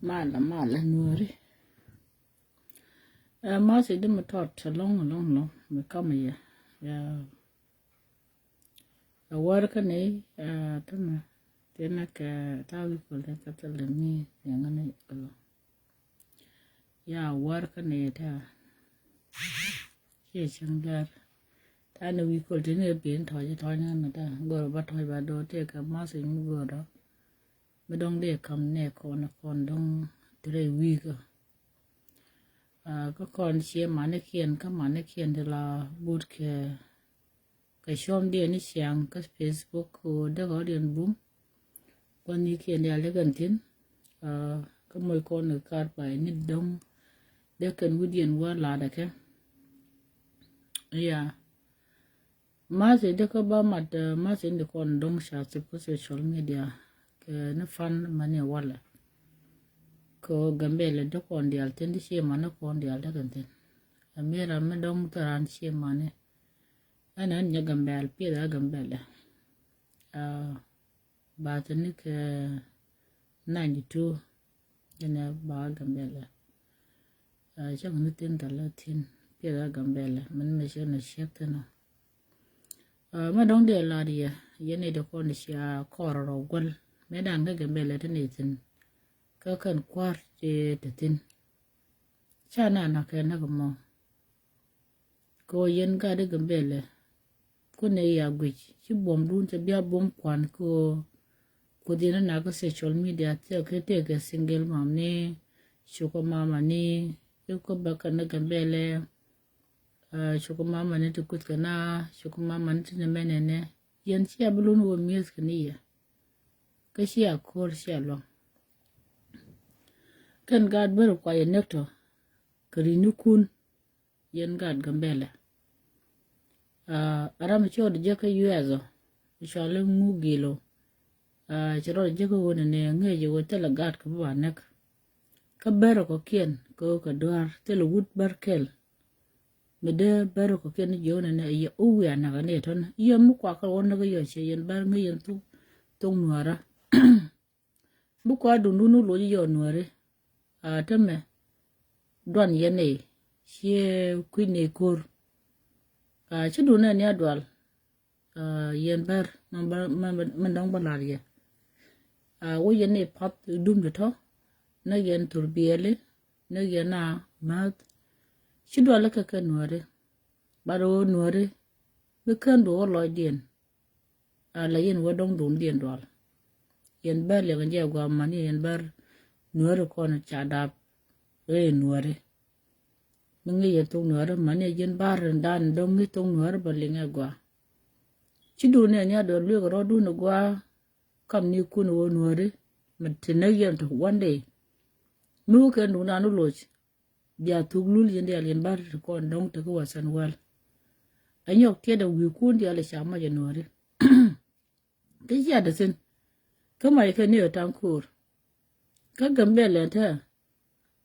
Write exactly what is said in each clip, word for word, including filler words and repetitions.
Malɛ malɛ nuɔri. Ɛ math i̱ di mi tɔt ɛlɔ̱ŋ ɛlɔ̱ŋ ɛlɔ̱ŋ mi kamɛ yɛ. Ɛ wär kä ni ɛ tämɛ tinɛ kɛ ta̱a̱ wi̱i̱ kol tɛ kä thilɛ mi yɛ ŋä ni ɛlɔ̱ŋ. Ya wär kä ni tɛ ciɛ cäŋ dɛr. Ta̱a̱ ni wi̱i̱ kol tini ɛ ben tɔ̱c tɔ̱c ŋä ni tɛ gör ba tɔ̱c ba do̱r tëë kɛ math i̱ mi gör dɔ. Mi dɔ̱ŋ dee ka̱m nɛ kɔn kɔn dɔ̱ŋ ti rɛy wi̱i̱kä. Kä kɔn ciɛ manikiɛn kä manikiɛn ti la but kɛ kɛ cuɔ̱m diɛn ni ciaŋ kä Facebook kɛ ɣöö dee kɔn diɛn bum. Kɔn nikiɛn dial dee kɛn thi̱n kä moc kɔn kɛ kar pay ni dɔ̱ŋ dee kɛn wi̱diɛn wä ladɛ kɛ. Ya math i̱ dee kä ba mat math i̱ ni kɔn dɔ̱ŋ ca thip kä social media kɛ ni fan mani walɛ. Kɛ ɣöö Gambɛlɛ dee kɔn dial thi̱n di ciɛ mani kɔn dial dee kɛn thi̱n. Amira mi dɔ̱ŋ thil raan ciɛ mani. Ɛn ɛn nyɛ Gambɛl piɛth ɛ Gambɛlɛ. Ba thi̱n ni kɛ ninety two. Jɛn ɛ ba Gambɛlɛ. Cäŋ ni thi̱n thɛlɛ thi̱n piɛth ɛ Gambɛlɛ mɛn mɛ cɛ nɔ ciek thi̱n ɔ. Mɛ dɔ̱ŋ diɛ lat yɛ yɛn ni di kɔn cia kɔr rɔ guäl mɛ dan kä Gambɛlɛ ti ni thi̱n. Kä kɛn kua̱r ti ti thi̱n. Ca na na kɛ näk mɔ. Kɛ ɣöö yɛn gat di Gambɛlɛ. Kun nɛ ya guic ci buɔ̱mdun cɛ bia buɔ̱m kuan kɛ ɣöö kuoth yɛn na kä social media thiɛ kɛ tëë kɛ single mom ni. Cukɛ mama ni ikä bä kɛ ni Gambɛlɛ. Cukɛ mama ni ti kuth kɛ na cukɛ mama ni ti ni mɛnɛ nɛ. Yɛn cia bi lun ɣöö mi̱eth kɛ ni yɛ. Kä cia ko̱r cia luaŋ. Kɛn gat bär kua yɛ näk tɔ kɛ ri̱nikun. Yɛn gat Gambɛlɛ. Ɛ ram cɔɔd jɛ kä U S ɔ cɔal iŋu gil ɔ. Ci rɔɔd jɛ kä ɣöö nɛ nɛ ŋi̱eec ɛ ɣöö thilɛ gat kɛ bi ba näk. Kä bär ɛ kɔkiɛn kɛ ɣöö kɛ dua̱a̱r thilɛ wut bär kɛl. Mi dee bär ɛ kɔkiɛn ni jiɔk nɛ nɛ yɛ ɣöö wiaa näk ɛ ni tɔ̱n yɛ mi kuakä ɣöö näk ɛ yɔ ciɛ yɛn bär ŋi̱eec yɛn thok thok nuäärä. Bi kua dundun ni loc yɔ nuäri. A tämɛ duan yɛn ni ciɛ kui̱ ni ko̱r. A ci dun nɛ ni a dual. A yɛn bär mɛ dɔ̱ŋ bä lar yɛ. A wä yɛn ni path dum ti tɔ ni yɛn thur biɛli ni yɛn a ma̱th. Ci dual kɛ kɛ nuäri. Bat wä nuäri bi kän du wä lɔcdiɛn. A la yɛn wä dɔ̱ŋ duŋdiɛn dual. Yɛn bär liɛŋ jɛ gua mani yɛn bär nuäri kɔn ca dap. Rɛy nuäri mi ŋi̱c yɛn thok nuäri mani yɛn bär rindan dɔ̱ŋ ŋi̱c thok nuäri bä liŋ ɛ gua. Ci duun nɛ ni a dɔl luek rɔɔdun ɛ gua. Kam ni kun wä nuäri mi ti näk yɛn tɔ one day. Mi wä kɛn duun dan wä loc. Bia thuk lul yɛn dial yɛn bär ti kɔn dɔ̱ŋ te kä wasan wäl. Ɛ nyɔk tiɛt ɛ wi̱i̱ kun dial ɛ ca mac ɛ nuɔri. Kä ciat ɛ thi̱n kä mac kɛ ni ɛ taŋ ko̱o̱r. Kä Gambɛlɛ tɛ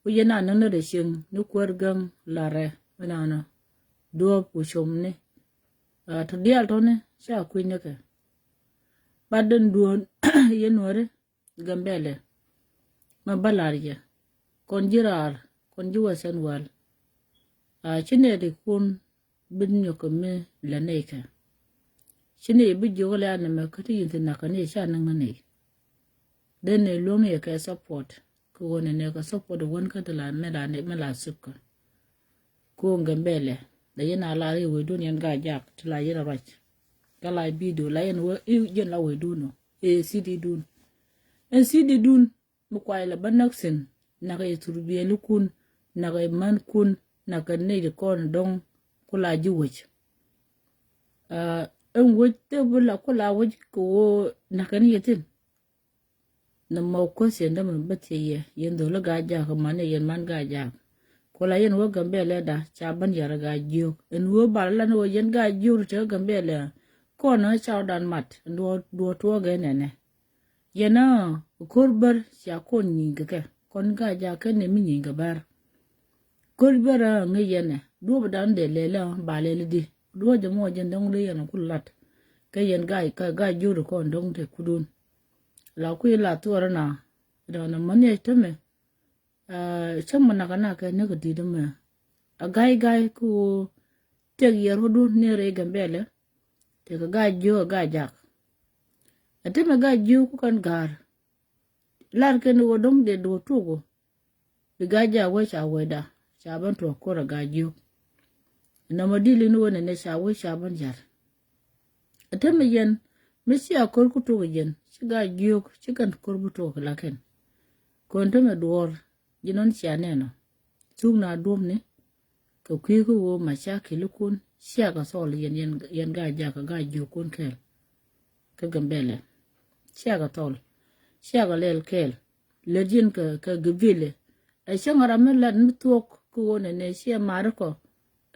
ku yɛn a näk ni rɛ cieŋ ni kuäär gäŋ larɛ mi nanɔ duɔ̱ɔ̱p ku com ni. Tɔ dial tɔni ca kui̱ny ni kɛ bat den duɔ̱ɔ̱n yɛn nuɔri. Gambɛlɛ mɛ bä lar yɛ kɔn ji̱ raar kɔn ji̱ western world. A ci nɛ ri kun bi nyɔk kɛ mi lɛ nɛy kɛ. Ci nɛ bi jiök lɛ a nɛmɛ kä ti yin thi nak kɛ ni ca näŋ ni nɛy. Den ni luäŋ ni yɛ kɛ support kɛ ɣöö nɛ nɛ kɛ support wän kä ti la mɛ la nɛ mɛ la sip kä. Ko̱o̱ŋ Gambɛlɛ la yɛn a lar yɛ wecdun yɛn Gaa-jaak ti la yɛn a ruac. Kä la bidio la yɛn wä i̱ jɛn la wecdun ɔ. Ëë city dun ɛn city dun mi kuay la bä näk thi̱n. Nakɛ thurbiɛlikun, nakɛ mänkun, nakɛ nɛy ti kɔn dɔ̱ŋ ku la ji̱ wec. Ɛn wec thil bi la ku la wec kɛ ɣöö nakɛ ni yɛ thi̱n. Nɛ mɔ kuäth yɛn dämɛ bä thiec yɛ yɛn dho̱l i̱ Gaa-jaak kɛ man yɛ yɛn man Gaa-jaak. Ku la yɛn wä Gambɛlɛ da ca bän yar i̱ Gaa-jiök ɛn wä bal lan wä yɛn Gaa-jiök ti te Gambɛlɛ. Kɔn ɛ ca wä dan mat ɛn duɔ̱ɔ̱r tuɔɔk ɛ nɛnɛ. Yɛn ɛ ko̱r bär cia kɔn nyi̱i̱ŋ kɛ kɛ kɔn Gaa-jaak kɛn ni mi nyi̱i̱ŋ kɛ bär. Ko̱r bär ɛ ŋäc yɛn ɛ duɔ̱ɔ̱p dan dee lɛl ɛ ba lɛl di duɔ̱ɔ̱p jɛ mɔ jɛn dɔ̱ŋ dee yɛn ku lat. Kɛ yɛn Gaa-jiök kɔn dɔ̱ŋ te kudun. La kui̱ la thuɔɔr ɛ na dɔ̱ŋ nɛ män yɛ tämɛ. Cäŋ mi nak a nak kɛ näk a di̱t mɛ. A ga̱y ga̱y ku tëk yɛ rɔ̱dun ni rɛy Gambɛlɛ. Tëk a ga̱y jiök a ga̱y jak. A tëmɛ ga̱y jiök ku kɛn ga̱a̱r. Lar kɛn wä do̱ŋ dee duɔ̱ɔ̱r tuɔk wä. Bi ga̱y jak wä ca wecda ca bän tuɔk ko̱r a ga̱y jiök. Nɔmɔ dil in wä nɛnɛ ca wä ca bän jar. A tëmɛ yɛn mi cia ko̱r ku tuɔk yɛn ci ga̱y jiök ci kɛn ko̱r bi tuɔk la kɛn. Kɔn tëmɛ duɔ̱ɔ̱r ji̱ nɔn cia nɛnɔ. Thuk na duɔ̱pni kɛ kui̱ kä ɣöö macakil ikun ciakɛ thɔɔl yɛn, yɛn, yɛn ga̱y jak kɛ ga̱y jiökun kɛɛl. Kä Gambɛlɛ ciakɛ thɔɔl, ciakɛ lɛl kɛɛl. Lät yɛn kɛ, kɛ gabila. Ɛ cäŋ ram mi lat mi thuɔ̱k kä ɣöö nɛnɛ ciɛ mat ikɔ.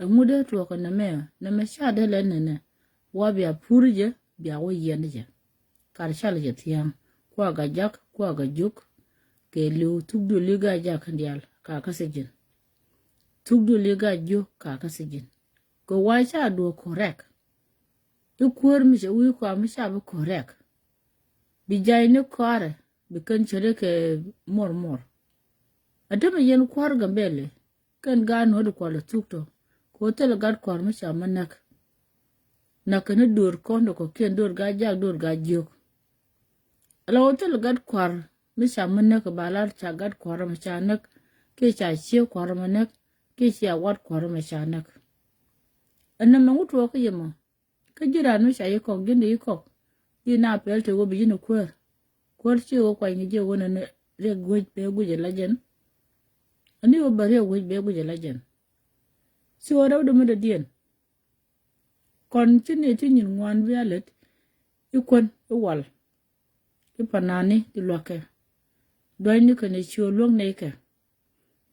Ɛŋu dee tuɔɔk kɛ nɛmɛ, nɛmɛ ca dee lɛl nɛnɛ. Wa bia pur jɛ, bia wä yiɛn jɛ. Kar cal jɛ thia̱a̱ŋ, kua ga̱ jak, kua ga̱ jiök. Kɛ li̱w thuk duël i̱ ga̱ jak kɛn diaal ka kä thi̱ji̱n. Thuk duël i̱ ga̱ jiök ka kä thi̱ji̱n. Kɛ wa ca duɔ̱ɔ̱k correct. I̱ kuäär mi cɛ wi̱i̱ kua mi ca bi correct. Bi jay ni kɔaarɛ bi kɛn cɛ ri kɛ muɔr muɔr. A dämɛ yɛn kua̱r Gambɛlɛ. Kɛn gaat nuɔ̱t kual a thuk tɔ. Kɛ ɣöö thilɛ gat kua̱r mi ca mi näk. Näk kɛn i̱ döör kɔn ti kɔ̱kiɛn, döör gat jak, döör gat jiök. Ala ɣöö thilɛ gat kua̱r mi ca mi näk, ba lar ca gat kua̱r mi ca näk. Kiɛ ca ciek kua̱r mi näk. Kiɛ cia wat kua̱r mi ca näk. Ɛn nɛmɛ ŋut tuɔɔk kä yɛ mɔ. Kä ji̱n raan mi ca yi kɔk, ji̱n di yi kɔk. Di na pɛl ti wä bi ji̱n kuäär. Kuäär ci wä kuany kɛ ji̱ wä nɛn riɛk guec bɛ guic ala jɛn. Ani wä bɛ riɛk guec bɛ guic ala jɛn. Ci wä rɛw di mi dee diɛn. Kɔn ci ni ti nyin ŋuan bi a lät. I̱ kuän, i̱ wal. I̱ panani, i̱ luakä. Duɔ̱cni kɛn i̱ ci wä luäk nɛy kɛ.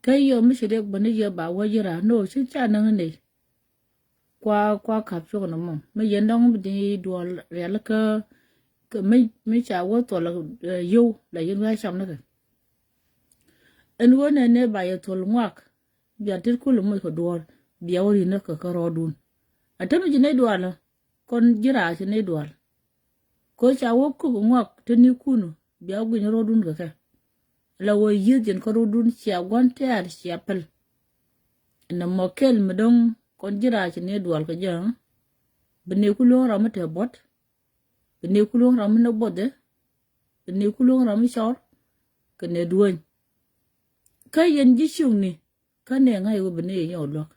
Kä yɛ mi ci riɛk bäni yɛ ba wä ji̱ raar ni ɣöö ci ca näŋ ni. Kua, kua ka̱p cuk ni mɔ mi yɛn dɔ̱ŋ bi di duɔl riɛl kä, kä mi, mi ca wä thuɔl, eh, yio̱w la yɛn wä cam ni kɛ. Ɛn wä nɛ ni ba yɛ thuɔl ŋuak bia tet kul moc kɛ duɔl bia wä ri ni kɛ kä rɔɔdun. A te mi ci ni dual kɔn ji̱ raar ci ni dual. Ko ca wä kuk ŋuak te ni kunu bia wä gui̱ny rɔɔdun kɛ kɛ. La wä yieth jɛn kä rɔɔdun cia gua̱n tɛ̈r cia päl. Nɛ mɔ kɛl mi dɔ̱ŋ kɔn ji̱ raar ci ni dual kɛ jɛ. Bi ni ku luɔ̱ŋ ram mi te buɔ̱t. Bi ni ku luɔ̱ŋ ram mi ni buɔ̱th. Bi ni ku luɔ̱ŋ ram mi cɔr. Kɛ ni duɔ̱ny. Kä yɛn ji̱ cuŋni. Kä nɛ ŋa̱c ɣöö bi nɛ yɛ nyɔk luäk.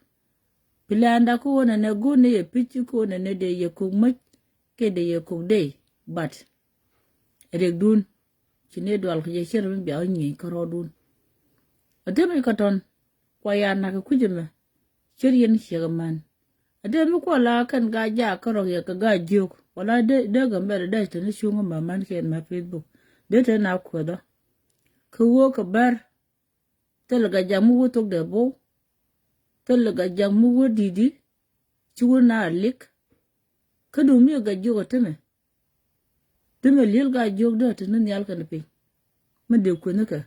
Plan da kä ɣöö nɛ nɛ go̱o̱r nɛ yɛ pi̱c kä ɣöö nɛ nɛ dee yɛ kok mäc kɛ dee yɛ kok dey. But riɛkdun ci nɛ dual kɛ jɛ cier mi bia wä nyieny kä rɔɔdun. A te mi kä tɔn kua ya nak kɛ kui̱c ɛmɛ. Cier yɛn ciek ɛmän. A te mi kua la kɛn ga jaak kä rɔk yɛ kɛ ga jiök wala dee, dee Gambɛl dee te ni cuŋ ɛmɛ män kɛ ɛn mɛ Facebook. Dee te na kuäthä. Kɛ ɣöö kɛ bär. Thilɛ gat jak mi wä thok dee bo̱w. Thilɛ gat jak mi wä di̱t i̱ ci wä na lik. Kä duŋ mi gat jiök ɔ temɛ. Temɛ li̱el gat jiök dee te ni nhial kɛn piny. Mi dee kueth ni kɛ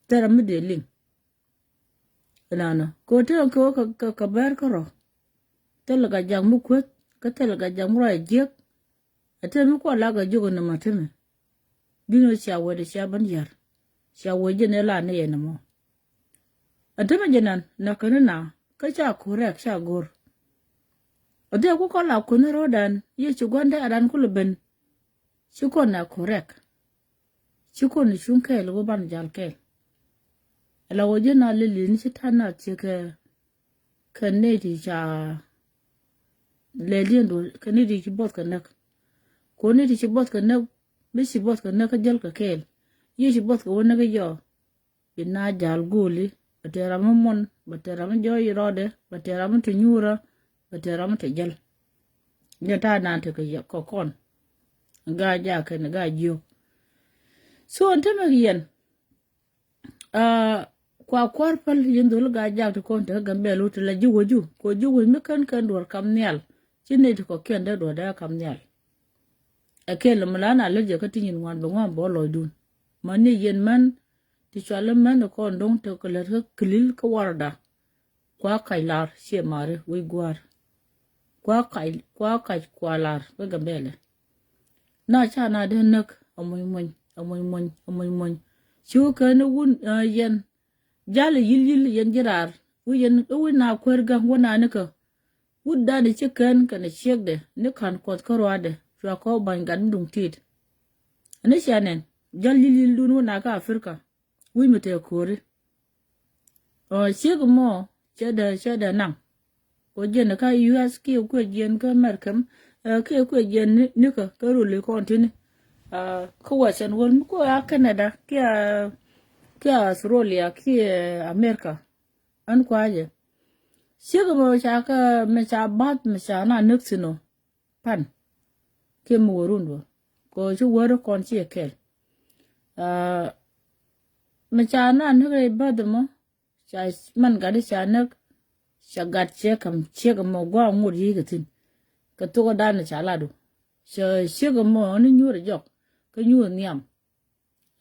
thɛrɛ mi dee liŋ. Ɛnɔnɔ kɛ ɣöö te kɛ ɣöö kɛ, kɛ, kɛ bɛr kärɔ̱. Thilɛ gat jak mi kueth kä thilɛ gat jak mi ruac jiäk. Ɛ te mi kuɔ lak ɛ jiök ɛ nɔmɔ temɛ. Duŋni cia wee dee cia ben yär. Cia wee ji̱n ɛ la ni yɛ nɔmɔ. Ɛ temɛ ji̱ nan nɛ käni na kä ca correct ca go̱r. Ɛ te ku kɔ la kueni ro̱o̱dan yɛ ci gua̱n dee adan kulɛ ben. Ci kɔn ɛ correct. Ci kɔn cuŋ kɛɛl wä ban jal kɛɛl. Ɛ la wee ji̱n na lili ni ci ta̱a̱ na thiekɛ. Kɛ nɛy ti ca lɛl yɛn duɔl kɛ nɛy ti ci buɔth kɛ näk. Kɛ nɛy ti ci buɔth kɛ näk, mi ci buɔth kɛ näk kä jäl kɛ kɛɛl. Yɛ ci buɔth kɛ wä näk kä jɔɔ. Bi na jal go̱o̱li bɛ tɛr ram mi muɔn, bɛ tɛr ram mi jɔɔc rɔɔdɛ, bɛ tɛr ram mi ti nyuurä, bɛ tɛr ram mi ti jäl. Jɛ ta̱a̱ naan tekɛ kɛ kɔn. Gaa jaak kɛn gaa jiök. So ɛn tämɛ yɛn. Aa, kua kua̱r päl yɛn dholi gaa jak ti kɔn te kä Gambɛl wä ti la ji̱ wäcu kɛ ji̱ wäc mi kän kɛn duɔ̱ɔ̱r kam nhial. Ci nɛy ti kɔ̱kiɛn dee duɔ̱ɔ̱r dee kam nhial. Ɛ kɛl mi la na lät jɛ kä ti nyin ŋuan bɛ ŋuan bä lɔcdun. Mäni yɛn män ti cual män kɔn do̱ŋ te kɛ lät kä kilil kä warada. Kua kac lar ciɛ mari wi̱c gua̱a̱r. Kua kac, kua kac kua lar kä Gambɛlɛ. Na ca na dee näk a muny muny a muny muny a muny muny. Ci wä kɛn wun, aa, yɛn Jal yil yil yɛn ji̱ raar wi̱c yɛn i̱ wi̱c na kuer gäŋ wä na nikä. Wut dan i̱ ci kɛn kɛn i̱ ciekdɛ ni ka̱n kuɔth kä ruaadɛ cua kɔ ba̱ny gat mi duŋ ti̱i̱t. Ani cia nɛn jal yil yil dun wä na kä Africa. Wi̱c mi tɛɛ ko̱ri. Ɔ ciek mɔ cɛ dɛ cɛ dɛ naŋ. Kɔ jiɛn kä U S kiɛ kuɛ jiɛn kä America, ɛ kiɛ kuɛ jiɛn ni- nikä kä ruli kɔn tini. Ɛ kä Western world mi kuɛ a Canada kiɛ kiɛ Australia kiɛ America. Ɛn kuacɛ ciek mɔ ca kä mi ca bath mi ca na nek thin ɔ. Pan kiɛ mi wä run wä kɔ ci wä ri kɔn ci kɛl. Ɛ mi ca na nek rɛy bath mɔ. Ca man gat i̱ ca näk. Ca gat ciek kam ciek mɔ gua̱a̱ ŋot yi̱i̱ kɛ thi̱n. Kɛ thok dan ca lat du ca ciek mɔ ni nyuur jɔk kä nyuur nhiam.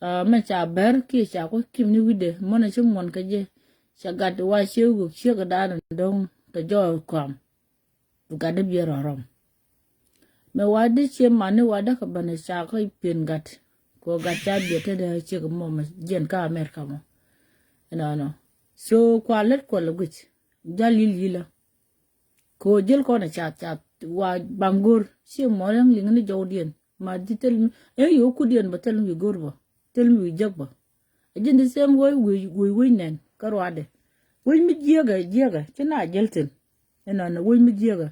Ɛ mɛn ca bɛr kiɛ ca kua̱ kim ni wi̱cdɛ mɔn ci muɔn kɛ jɛ. Ca gat wa ciek wek ciek dan dɔ̱ŋ kɛ jɔɔk kɔam. Gat dee biɛ rɔ̱rɔ̱m. Mɛ wa dee cie mani wa dee kɛ bäni ca kä pi̱en gat. Kɛ gat ca biɛ te dee ciek mɔ mɛ jiɛn kä America mɔ. Ɛnɔnɔ so kua lät kuɔl guic. Jal yil yilä. Kɛ jil kɔn a cath cath wa baŋ go̱r cie mɔ riaŋ liŋ ni jɔwdiɛn. Ma di thil mi ɛ yo̱o̱ kudiɛn bä thil mi wi̱i̱ go̱r bä. Thil mi wi̱i̱ jek bä. A ji̱n di same way wi̱i̱ wi̱i̱ wi̱i̱ nɛn kä ruaadɛ. Wi̱i̱ mi jiäkɛ jiäkɛ ci na jil thin. Inɔnɔ wec mi jiäkä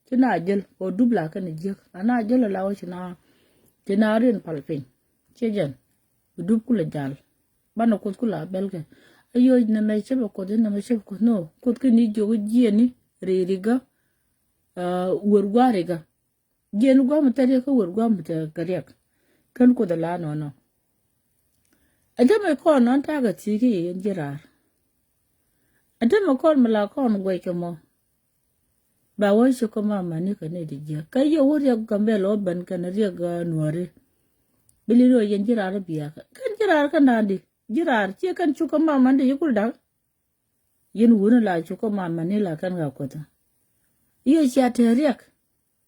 ci na jäl kɛ dup la kɛn jiäk la na jäl la wä ci na ci na rin pal piny. Ci jɛn bi dup kulɛ jal banɛ kuth kula bɛl kɛ. A yoc nɛmɛ cɛ bɛ kuth nɛmɛ cɛ bɛ kuth no kuth kɛ ni jiök jiɛni ri rikä. Wër gua̱ rikä jiɛni gua̱ mi tɛ riɛk kä wër gua̱ mi tɛ kɛ riɛk. Kɛn kuth la nɔnɔ. Ɛ jɛ mɛ kɔn nɔn takɛ thi̱i̱ kä yɛ yɛn ji̱ raar. Ɛ jɛ mɛ kɔn mi la kɔn guɛc kɛ mɔ. Ba wä cuk kä mama ni kɛ ni di jiäk kä yɛ wä riɛk Gambɛl wä ben kɛn riɛk nuɔri. Bi li ni wä yɛn ji̱ raar biakä kɛn ji̱ raar kɛn da̱a̱n di ji̱ raar ciɛ kɛn cuk kä mama ni di yi kul da̱k. Yɛn wuni la cuk kä mama ni la kɛn ka kuäth. Yɛ cia te riɛk.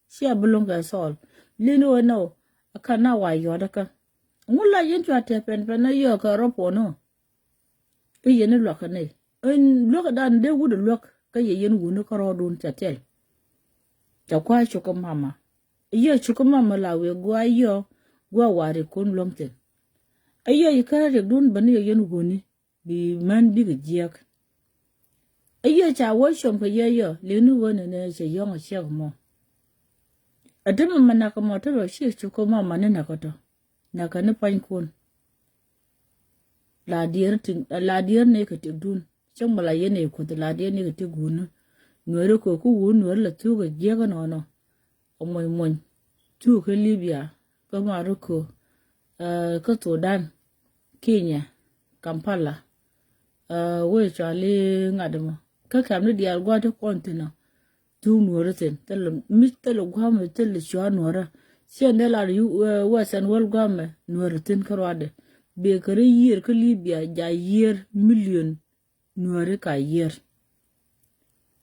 Cia bi lo̱ŋ kɛ thɔɔl. Lin wä nɔ a kan na wa yɔt kä ŋun la yɛn cua tɛ pɛn pɛn na yɔ kɛ rɔ puɔn wä. Kä yɛn luak kä nɛy in luak dan dee wut luak kä yɛ yɛn wuni kä rɔɔdun ca tɛl. Ca kua cuk kä mama. Yɛ cuk kä mama la wee gua yɔ gua wa rik kun luɔm thin. A yɛ yi kä rik dun bäni yɛ yɛn wuni. Bi män bikɛ jiɛk. Ɛ yɛ ca wä com kɛ yɛ yɔ leni ɣöö nɛnɛ cɛ yɔ̱ŋ ɛ ciɛk mɔ. Ɛ te mɛ mɛ nak kɛ mɔ te rɔ ciɛ cuk kɛ mɔ mani nak kɛ tɔ nak kɛ ni puanykun. La diɛɛr ti la diɛɛr ni kɛ ti dun cɛ mɔ la yɛn ɛ kuoth la diɛɛr ni kɛ ti guuni. Nuɛri kɛ ku wun nuɛri la thuk kɛ jiɛk ɛnɔnɔ. Ɛ muɔny muɔny thuk kä Libya kä Maroko. Kä Thudan, Kenya, Kampala. Wee cɔal i̱ ŋa̱t ɛmɔ kä kɛm ni diaal gua̱a̱th ti kɔn thi̱n ɔ. Thuk nuɔ̱ɔ̱ri thi̱n thilɛ mi thilɛ gua̱a̱mɛ thilɛ cua nuɔ̱ɔ̱rä. Ciɛ ni lar yu wɛsɛn wäl gua̱a̱mɛ nuɔ̱ɔ̱ri thi̱n kä ruadɛ. Bikɛ ri yiër kä Libya ja yiër milion. Nuääri ka yiër.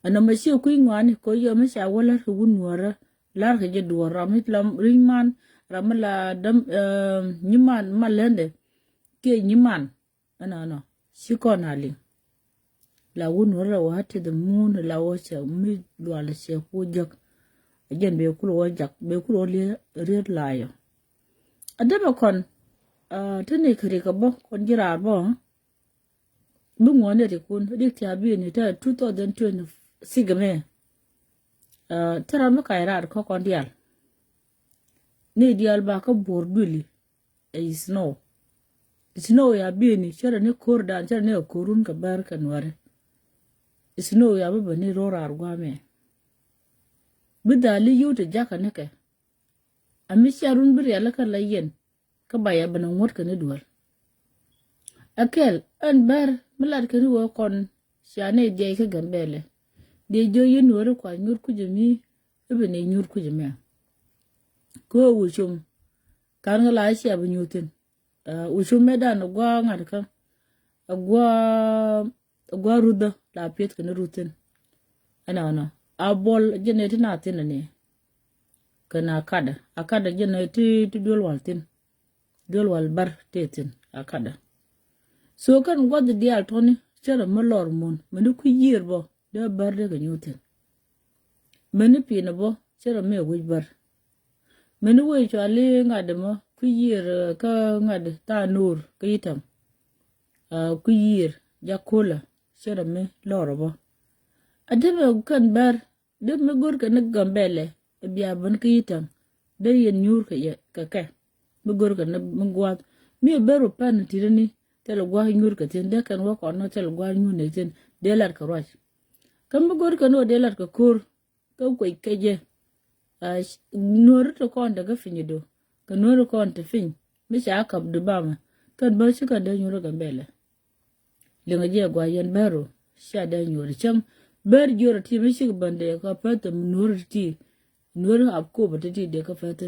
Ɛn nɔmɔ ciɛ kui̱ ŋuani kɔ yɔ mi ca wä lär kɛ wun nuäärä. Lär kɛ jɛ duɔ̱ɔ̱r ram mi la ri̱ny man ram mi la däm nyiman ma ländɛ. Kiɛ nyiman ɛn nɔnɔ ci kɔn a liŋ. La wun nuäärä la wä a tith mun la wä cɛ mi lual cɛ ku jek. A jɛn bɛ kul wä jak bɛ kul wä liɛ riet la yɔ. A dämɛ kɔn. Te ni kɛ ri kɛ bä kɔn ji̱ raar bä. Bi ŋuɔ̱n ni ri kun rik ti a bi ni te two thousand twenty six mɛ. Te ram mi kac raar kä kɔn diaal. Ni diaal ba kä buɔr duili. Ɛ snow. Snow ya bi ni cɛ rɛ ni ko̱r dan cɛ rɛ ni a ko̱run kɛ bär kɛ nuäri. Snow ya bi bä ni ro̱r raar gua̱a̱mɛ. Bi dhali yio̱w ti jakä ni kɛ. A mi cia run bi rialikä la yɛn. Kä ba ya ben a ŋuɔ̱t kɛ ni duel. A kɛl ɛn bär mi lat kɛ ni wä kɔn cia ni diɛc kä Gambɛlɛ. Diɛ jiö yɛn nuɔri kua nyuur kucä mi i̱ bi ni nyuur kucä mɛ. Kɛ wä wucum kan kä la cia bi nyuur thin. Wucum mɛ dan a gua ŋa̱t kä a gua a gua rudhä la pieth kɛ ni ruthin. Ɛnɔnɔ a buɔl jɛn ɛ ti na thin ni. Kɛn a kadä a kadä jɛn ɛ ti ti duel wal thin. Duel wal bar ti thin a kadä. So kɛn guath diaal tɔni cärɛ mi lɔr mun, mɛni kui̱ yiër bä dee bär dee kɛ nyuur thi̱n. Mɛni pi̱n bä cärɛ mi wi̱c bär. Mɛni wee cɔali ŋa̱t mɔ kui̱ yiër, eh, kä ŋa̱t tha̱a̱ŋ nuur kä yi̱täŋ. Ah, kui̱ yiër ja̱ ko̱lä cärɛ mi lɔr bä. A dee mɛ kɛn bär dee mi go̱rkɛ ni Gambɛlɛ, ɛ bia ben kä yi̱täŋ dee yɛn nyuur kɛ yɛ kɛ kɛ. Mi go̱rkɛ ni mi gua̱a̱th mi ɛ ber wä pɛn ti̱tini thilɛ gua̱a̱th nyuur kɛ thi̱n dee kɛn wä kɔn ni thilɛ gua̱a̱th nyuur ni thi̱n dee lat kɛ ruac. Kä mi go̱rkɛ ni wä dee lat kɛ ko̱r kä kuec kɛ jɛ. Ah, nuɔ̱ri ti kɔn te kä piny i̱do kɛ nuɔ̱ri kɔn te piny mi ca kap Dubama kɛn bär ci kɛn dee nyuur Gambɛlɛ. Liŋɛ jɛ gua yɛn bɛr ru cia dee nyuɔri cäŋ. Bɛr jiɔr ti mi cik bändɛ kɛ päth mi nuɔri ti ti nuɔri ap kop ti ti dee kɛ päth.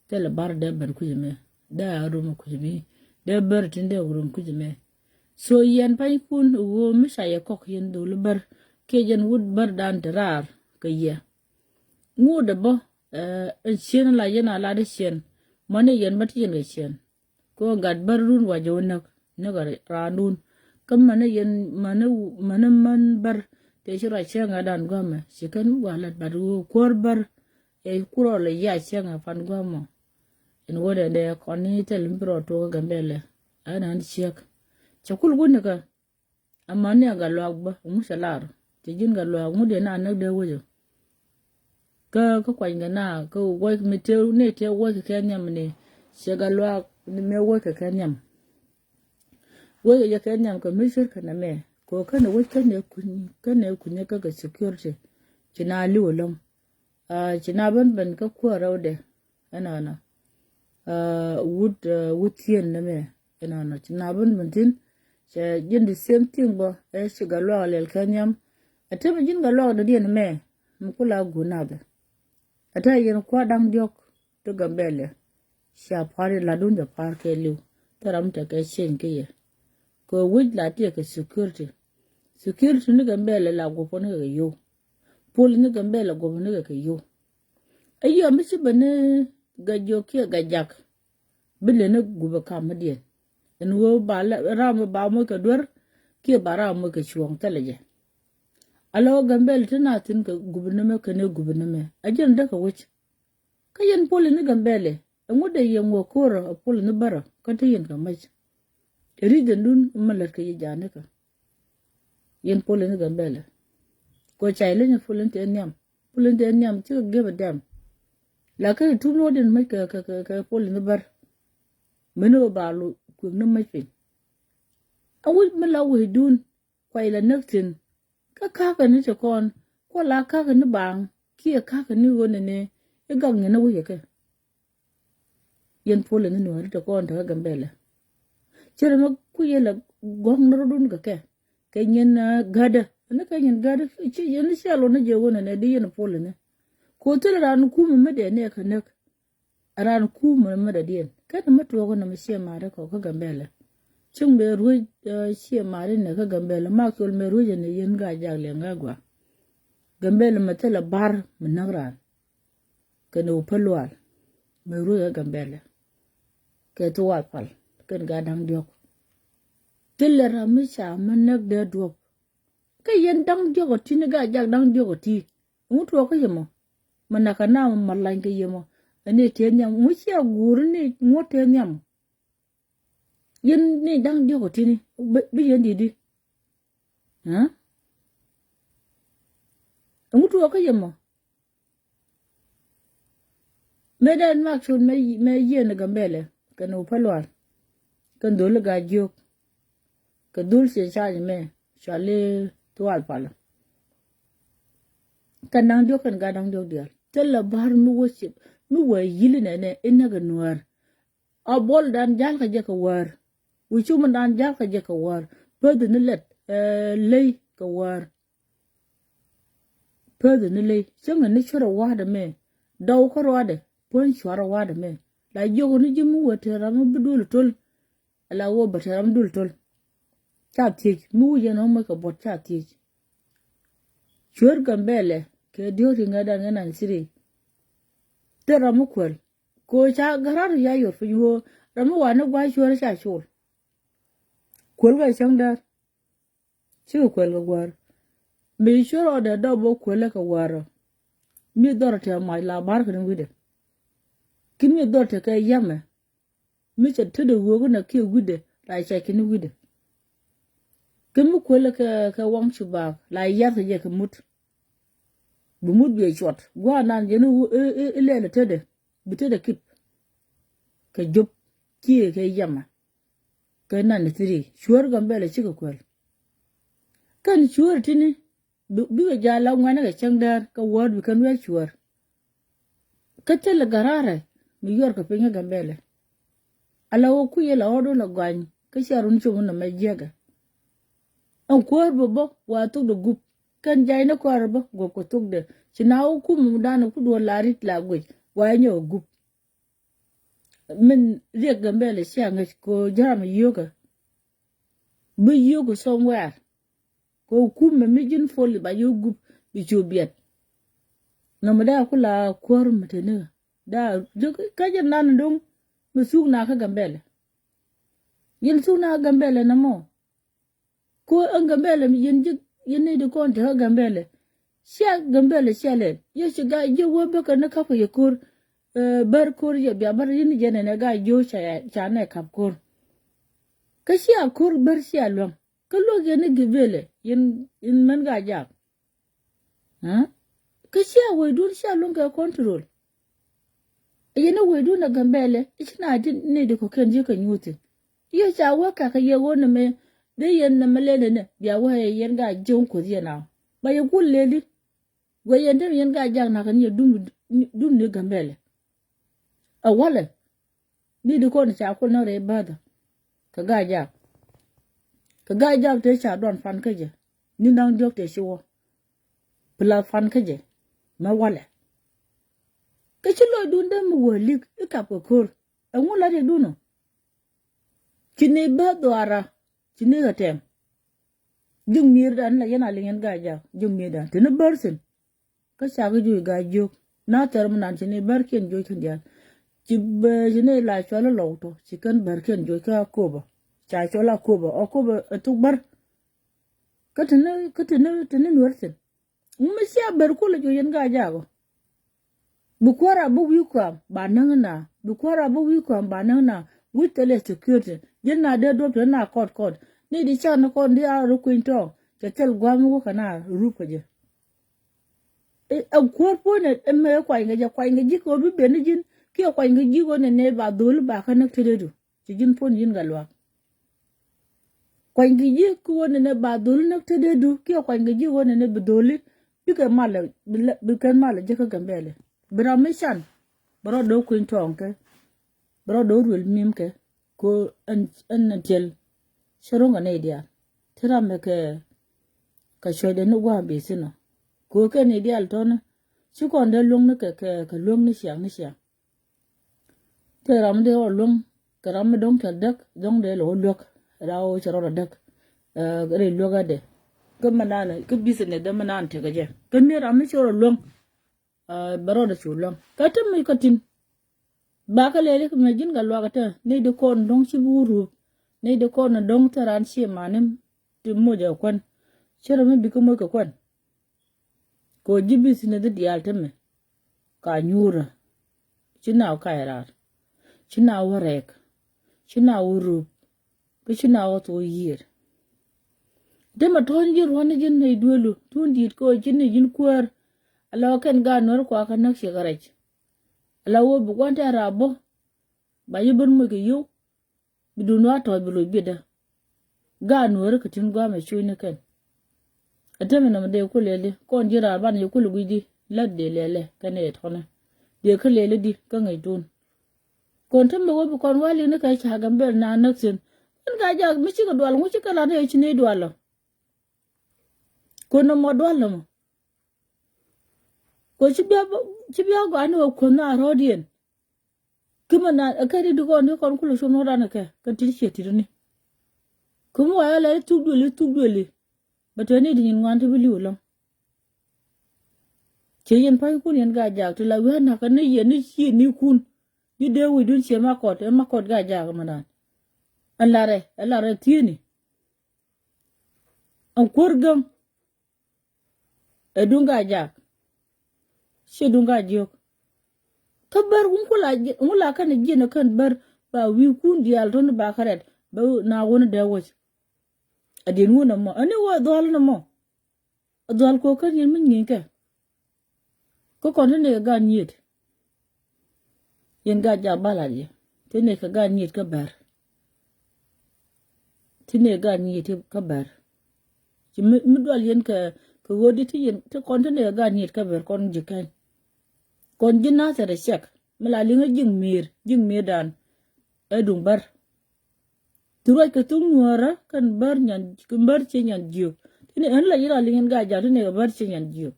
Thilɛ bar dee bɛn kuc mɛ dee a rum kuc mi dee bɛr tin dee rum kuc mɛ. So yɛn panykun ɣöö mi ca yɛ kɔk yɛn dholi bɛr kiɛ yɛn wut bɛr dan te raar kɛ yɛ. Ŋut dee bä, eh, ɛn cien la yɛn a lat i̱ cien mani yɛn bä ti yɛn kɛ cien. Kɛ ɣöö gat bär run wa jɛ wä näk näk a raandun. Kä mäni yɛn mäni mäni män bär tëë ci ruac cäŋ a dan gua̱mɛ ci kɛn wä lat bat ɣöö kuäär bär ɛ kurɔ lɛ ya cäŋ a pan gua̱mɔ. Ɛn wä dɛ dɛ kɔn ni thil mi bi rɔ tuɔk kä Gambɛlɛ a nan ciek. Cɛ kul wuni kä a mäni a gat luaak bä ŋu cɛ lar. Cɛ ji̱n gat luaak ŋu dee na näk dee wecä. Kä kä kuany kɛ na kä wec mi tëë ni tëë wec kɛ kɛ nhiam ni cɛ gat luaak ni mëë wec kɛ kɛ nhiam. Wec kɛ jɛ kɛ nhiam kɛ mi cuer kɛ nɛ mɛ kɛ kɛn wec kɛn ɛ kuny kɛn ɛ kunyä kä kɛ security. Ci na li̱w ɛlɔ̱ŋ. Ah, ci na ben ben kä kuäär rɛwdɛ. Ɛnɔnɔ. Ah, wut, ah, wut thieen nɛ mɛ. Ɛnɔnɔ ci na ben ben thi̱n. Cɛ ji̱n the same thing bä ɛ ci gat luaak lɛl kɛ nhiam. Ɛ te mi ji̱n gat luaak dɔ̱diɛn mɛ mi kula guun nathɛ. Ɛ te yɛn kua̱r da̱ŋ diɔ̱k ti Gambɛlɛ. Cia pa̱r i̱ latdun jɛ pa̱r kɛ li̱w. Thil ram tekɛ cieŋ kä yɛ. Kɛ wec la tiɛɛkɛ security. Security ni Gambɛlɛ la guɔ̱pä ni kɛ yo̱w. Pol ni Gambɛlɛ guɔ̱pä ni kɛ kɛ yo̱w. Ɛ yɔ mi ci bä ni Gajok kiɛ Gajak. Bi leni gupɛ kamä diɛn. Ɛn ɣöö ba ram mi ba moc kɛ duer kiɛ ba ram moc kɛ cuɔ̱ɔ̱ŋ thilɛ jɛ. Ala ɣöö Gambɛlɛ ti na thi̱n kɛ gupɛ ni mɛ kɛn ɛ gupɛ ni mɛ a jiɛn däk kɛ wec. Kä yɛn pol ni Gambɛlɛ ɛŋu dee yɛ ŋuɔ ko̱rä ɛ pol ni bärä kä te yɛn kɛ mac. Ɛ ri̱c dɛn dun mi lät kɛ yɛ ja̱a̱nikä. Yɛn pol ni Gambɛlɛ kɛ cay leny ɛ pol ni tëë nhiam. Pol ni tëë nhiam cikɛ gep ɛ dɛm. Lakin ɛ tup ni wä diɛn mac kɛ kɛ kɛ pol ni bär. Meni wä ba lu kuek ni mac piny. Ɛ wi̱c mi la wi̱c dun. Kuay la näk thi̱n. Kä ka̱kä ni ti kɔn kuɔ la ka̱kä ni baaŋ kiɛ ka̱kä ni ɣöö nɛnɛ i̱ gak nyɛ ni wec kɛ. Yɛn pol ni nuɔ̱ɔ̱ri ti kɔn ti kä Gambɛlɛ. Cɛ rɛ mɛ ku yɛ la gɔ̱ŋ ni rɔ̱dun kɛ kɛ kɛ nyɛn, ah, gädä ni kɛ nyɛn gädä. Ci yɛn ni ciɛ lɔ ni jɛ ɣöö nɛnɛ di yɛn pol ni. Ko thil raan kumɛ mi dee nɛ kɛ näk. Raan kumɛ mi dɔ̱diɛn kɛn mi tuɔɔk nɔmɔ ciɛ ma̱a̱ri kɔ kä Gambɛlɛ. Cieŋ bɛ ruec, eh, ciɛ ma̱a̱ri nɛ kä Gambɛlɛ ma kiol mɛ ruec ɛn yɛn Gaa-jaak Liɛŋ Gaa-gua̱a̱. Gambɛlɛ mɛ thilɛ ba̱r mi näk raan. Kɛn ɛ wä pä lual mɛ ruec kä Gambɛlɛ. Kɛ thuaal pal kɛn gaa da̱ŋ diɔ̱k. Thilɛ ram mi ca mi näk dee duɔ̱p. Kä yɛn da̱ŋ diɔ̱k ɔ ti ni Gaa-jaak da̱ŋ diɔ̱k ɔ ti. Ŋu tuɔɔkä yɛ mɔ mɛ nakä na mɛ lany kɛ yɛ mɔ. Ɛn ni tëë nhiam ŋu cia guur ni ŋuɔ̱t tëë nhiam. Yɛn ni da̱ŋ diɔ̱k ɔ tini bi yɛn di̱t di. Ŋu tuɔɔkä yɛ mɔ. Mëë dee mak col mëë yieen Gambɛlɛ kɛn wä pä lual. Kɛn dholi Gaa-jiök kɛ dhol ciɛ ca̱a̱c mɛ cuali thual palä. Kɛn da̱ŋ diɔ̱k kɛn gaa da̱ŋ diɔ̱k diaal thilɛ ba̱r mi wä ciɛ mi wä yili nɛnɛ inɛ kɛ nuäär. A buɔl dan jal kɛ jɛ kɛ wäär. Wi̱i̱ cumɛ dan jal kɛ jɛ kɛ wäär. Päthi ni lɛt, eh, ley kɛ wäär. Päthi ni ley cäŋɛ ni cuɛrɛ wa̱a̱dɛ mɛ. Dɔw kä ruaadɛ puɔ̱ny cuarɛ wa̱a̱dɛ mɛ. La jiök ni ji̱ mi wä te ram mi bi duël tol. Ala wä bä te ram duël tol. Ca thiec mi wi̱c ɛn ɣä moc kɛ buɔt ca thiec. Cuer Gambɛlɛ kɛ diɔ̱k ti ŋädan ŋä nan ciri. Thil ram mi kuäl. Ko ca gärar ya yor piny ɣöö ram mi wani gua̱c cuer ca col. Kuäl kɛ cäŋ däär. Cikɛ kuɛl kɛ gua̱a̱r. Mi cuɛ rɔɔdɛ dɔp bä kuɛlɛ kɛ gua̱a̱r rɔ. Mi dhɔr tɛ mac la ba̱r kɛ ni wi̱dɛ. Ki mi dhɔr tɛ kɛ yamɛ. Mi cɛ tetdɛ wöökä nɛ kiɛ wi̱dɛ la cɛ kɛ ni wi̱dɛ. Ki mi kuɛlɛ kɛ, kɛ waŋ ci baak la yath kɛ jɛ kɛ mut. Bi mut biɛ cuɔt gua̱a̱r nan jɛn i̱ lɛl tetdɛ. Bi tetdɛ kip. Kɛ jop kiɛ kɛ yamɛ. Kɛ ninety three cuäär Gambɛlɛ cikɛ kuɛl. Kɛn cuäär tini bikɛ jal la ŋuɛ̈nɛ kɛ cäŋ däär kɛ wäär bi kɛn wi̱i̱ cuäär. Kä thilɛ gärarɛ mi yuɔrkɛ piny kä Gambɛlɛ. Ala wä kui̱ la ɣɔ̱t wä la gɔany kä cia run com nɔmɛ jiäkɛ. Ɛn kuäär bä bä wa thukdɛ gup kɛn jayni kɔaarɛ bä guɔp kɛ thukdɛ ci na wä kum mumdan ku duɔl la rit la guic wa nyɛ wä gup. Min riɛk Gambɛlɛ cia ŋäc ko jaram yiokä. Bi yiokä somewhere. Ko kumɛ mi ji̱n poli ba yio̱w gup bi cu biɛt. Nɔmɔ daa kula kuäär mi te ni daa kä jɛ nan doŋ mi thuk na kä Gambɛlɛ. Yɛn thuk na kä Gambɛlɛ na mɔ. Ko ɛn Gambɛlɛ mi yɛn ji̱ yɛn ni di kɔn te kä Gambɛlɛ. Cia Gambɛlɛ cia lɛl yɛ ci ga ji̱ wä bäkɛ ni kap kɛ yɛ ko̱r. Bär ko̱r yɛ bia bär yɛn jɛ nɛnɛ ga ji̱ ca nɛ kap ko̱r. Kä cia ko̱r bär cia luäŋ. Kä luäk yɛn ni Gambɛlɛ yɛn mɛn ga jak. Kä cia wecdun cia luäŋ kɛ control. Yɛn ni wecdun ɛ Gambɛlɛ i̱ ci na di ni di kɔ̱kiɛn ji̱ kɛ nyuuthi. Yɛ ca wä kɛ kɛ yɛ ɣöö nɛmɛ dee yɛn nɛmɛ lɛl nɛnɛ bia wä yɛ yɛn ga ji̱ wä kuoth yɛn a ba yɛ gul lɛli. Guɛ yɛn tem yɛn ga jak nakä ni yɛ dum ni Gambɛlɛ. Ɛ walɛ. Ni di kɔn ca kul ni rɛy bäthä. Kɛ ga̱a̱c jak. Kɛ ga̱a̱c jak te ca duan pan kä jɛ. Ni naŋ diɔ̱k te ci wä. Pila pan kä jɛ. Mɛ walɛ. Kä ci lɔcdun dee mi wä lik i̱ kap kɛ ko̱r. Ɛŋu la riɛkdun ɔ. Ci ni bä dhuaara. Ci ni kɛ tɛm. Ji̱ mi̱i̱rdan la yɛn a liŋ yɛn ga̱a̱c jak ji̱ mi̱i̱rdan te ni bär thi̱n. Kä cakɛ juc ga̱a̱c jiök na thɛr mi nan ci ni bärkiɛn juc kɛn diaal. Ci bɛ ci ni la cual ilɔw tɔ ci kɛn bärkiɛn juc kä Akoba. Ca cual Akoba, Akoba ɛ thuk bär. Kä tini kä tini tini nuɛr thin. Ŋu mi cia bär kulɛ juc yɛn ga̱a̱c jakɔ. Bi kuäär a bi wi̱i̱ kuam ba näŋ na bi kuäär a bi wi̱i̱ kuam ba näŋ na. Wi̱c thilɛ security ji̱n na dee duɔ̱p te na kɔt kɔt ni di can ni kɔn di a ri kuiny tɔɔŋ. Cɛ thil gua̱a̱m wä kɛ na rup kɛ jɛ. Ɛ kuäär puɔ̱nɛ ɛ mɛ kuany kɛ jɛ kuany kɛ ji̱ kɛ ɣöö bi ben ni ji̱n kiɛ kuany kɛ ji̱ ɣöö nɛnɛ ba dholi ba kä näk tetdedu. Ci ji̱n puɔ̱n ji̱n kɛ luaak. Kuany kɛ ji̱ ki ɣöö nɛnɛ ba dholi näk tetdedu kiɛ kuany kɛ ji̱ ɣöö nɛnɛ bi dholi bikɛ malɛ bi kɛn malɛ jek kä Gambɛlɛ. Bi ram mi can bɛ rɔ do̱ kueny tɔɔŋ kɛ bɛ rɔ do̱ ruël mi̱em kɛ ko ɛn ɛn tiɛl. Cɛ ro̱ŋ kɛ nɛy diaal ti ram mɛ kɛ kɛ cuɔ̱cdɛ ni gua̱a̱ bi thi̱n ɔ. Ko kɛ nɛy diaal tɔ̱nä ci kɔn dee luäŋ ni kɛ kɛ luäŋ ni ciaŋ ni ciaŋ. Tëë ram mi dee rɔ luäŋ kɛ ram mi dɔ̱ŋ cɛ däk dɔ̱ŋ dee lɛ wä luäk. Ra wä cɛ rɔ däk rɛy luäk adɛ. Kä mi naan kä business dee mi naan tekɛ jɛ kä mi ram mi ci rɔ luäŋ. Bɛ rɔɔdɛ cu luäŋ kä ti mi kä tin. Bakä lɛli kɛ mɛ ji̱n kɛ luakä tɛ ni di kɔn dɔ̱ŋ ci bi wä rup. Ni di kɔn dɔ̱ŋ tɛ ran ci mani ti moc ɛ kuän. Ci rɔ mi bikɛ moc kɛ kuän. Kɛ ɣöö ji̱ business diaal tämɛ ka nyuurä. Ci na wä kac raar ci na wä rɛɛk ci na wä rup. Kä ci na wä thok yiër. Dee mɛ tɔ̱ɔ̱ny ji̱ ruɔ̱n ni ji̱n nɛy duelu tun di̱i̱t kɛ ɣöö ji̱n ni ji̱n kuäär. Ala wä kɛn gaat nuäär kuakä näk ciɛ kɛ rɛc. Ala wä bi gua̱n tɛ̈r a bä ba ji̱ ben moc kɛ yio̱w. Bi dun wa tɔ̱ɔ̱c bi loc biɛtdä. Gaat nuääri kɛ tin gua̱a̱mɛ cuc ni kɛn. Ɛ temɛ nɔmɔ dee ku lɛli kɔn ji̱ raar banɛ yɛ kulɛ gui̱cdi lät dee lɛlɛ kɛn ɛ tɔ̱nɛ. Dee kä lɛli di kä ŋäc duun. Kɔn temɛ wä bi kɔn wa li̱k ni kɛ ca Gambɛl na näk thi̱n. Kɛn ka jak mi cikɛ dual ŋu cikɛ lat ni ɛ ci ni dual ɔ. Kɔn nɔmɔ dual nɔmɔ. Kɔn ci bia gɔaa ni wä kuɔth na rɔ̱diɛn. Kä mi naan ɛ kɛ ri di kɔn di kɔn kulɛ cuɔm ni ran ɛ kɛ kɛ ti ciɛ ti ri ni. Kä mi wa yɛ lɛ thuk duëli thuk duëli. Bɛ tɛ ni di nyin ŋuan ti bi li̱w ɛlɔ̱ŋ. Ciɛ yɛn pa̱nykun yɛn gaa jaak ti la wi̱i̱ anakä ni yɛn ni cië nikun. Di dee wi̱i̱dun ciɛ makɔt ɛ makɔt gaa jaak mi naan. Ɛ larɛ ɛ larɛ thieni. Ɛn kuäär gäŋ. Ɛ duŋ Gaa-jaak. Ciɛ duŋ Gaa-jiök. Kä Bär wun kula, wun la kɛn ji̱n ɛ kɛn Bär ba wi̱i̱ kun diaal tɔ̱ni ba kɛ rɛt bɛ na wun dee wec. Ɛ diɛn wun ɛmɔ ɛn ni wä dhual ni mɔ. Ɛ dhual kɔ kɛn yɛn mi nyinkɛ. Kä kɔn ti nɛy kɛ gaat nyiet. Yɛn Gaa-jaak ba lat yɛ ti nɛy kɛ gaat nyiet kä Bär. Ti nɛy kɛ gaat nyiet kä Bär. Ci mi, mi dual yɛn kɛ, kɛ ɣöö di ti yɛn ti kɔn ti nɛy kɛ gaat nyiet kä Bär kɔn ji̱ kɛn. Kɔn ji̱ Nathɛr ɛ cɛk mi la liŋä ji̱ mi̱i̱r, ji̱ mi̱i̱rdan. Ɛ duŋ Bär. Ti ruac kɛ thuk nyuɔ̱ɔ̱rä kɛn Bär nyan, kɛn Bär ciɛ nyan jiök. Ti ni ɣän la yira liŋ in Gaa-jaak ti ni kɛ Bär ciɛ nyan jiök.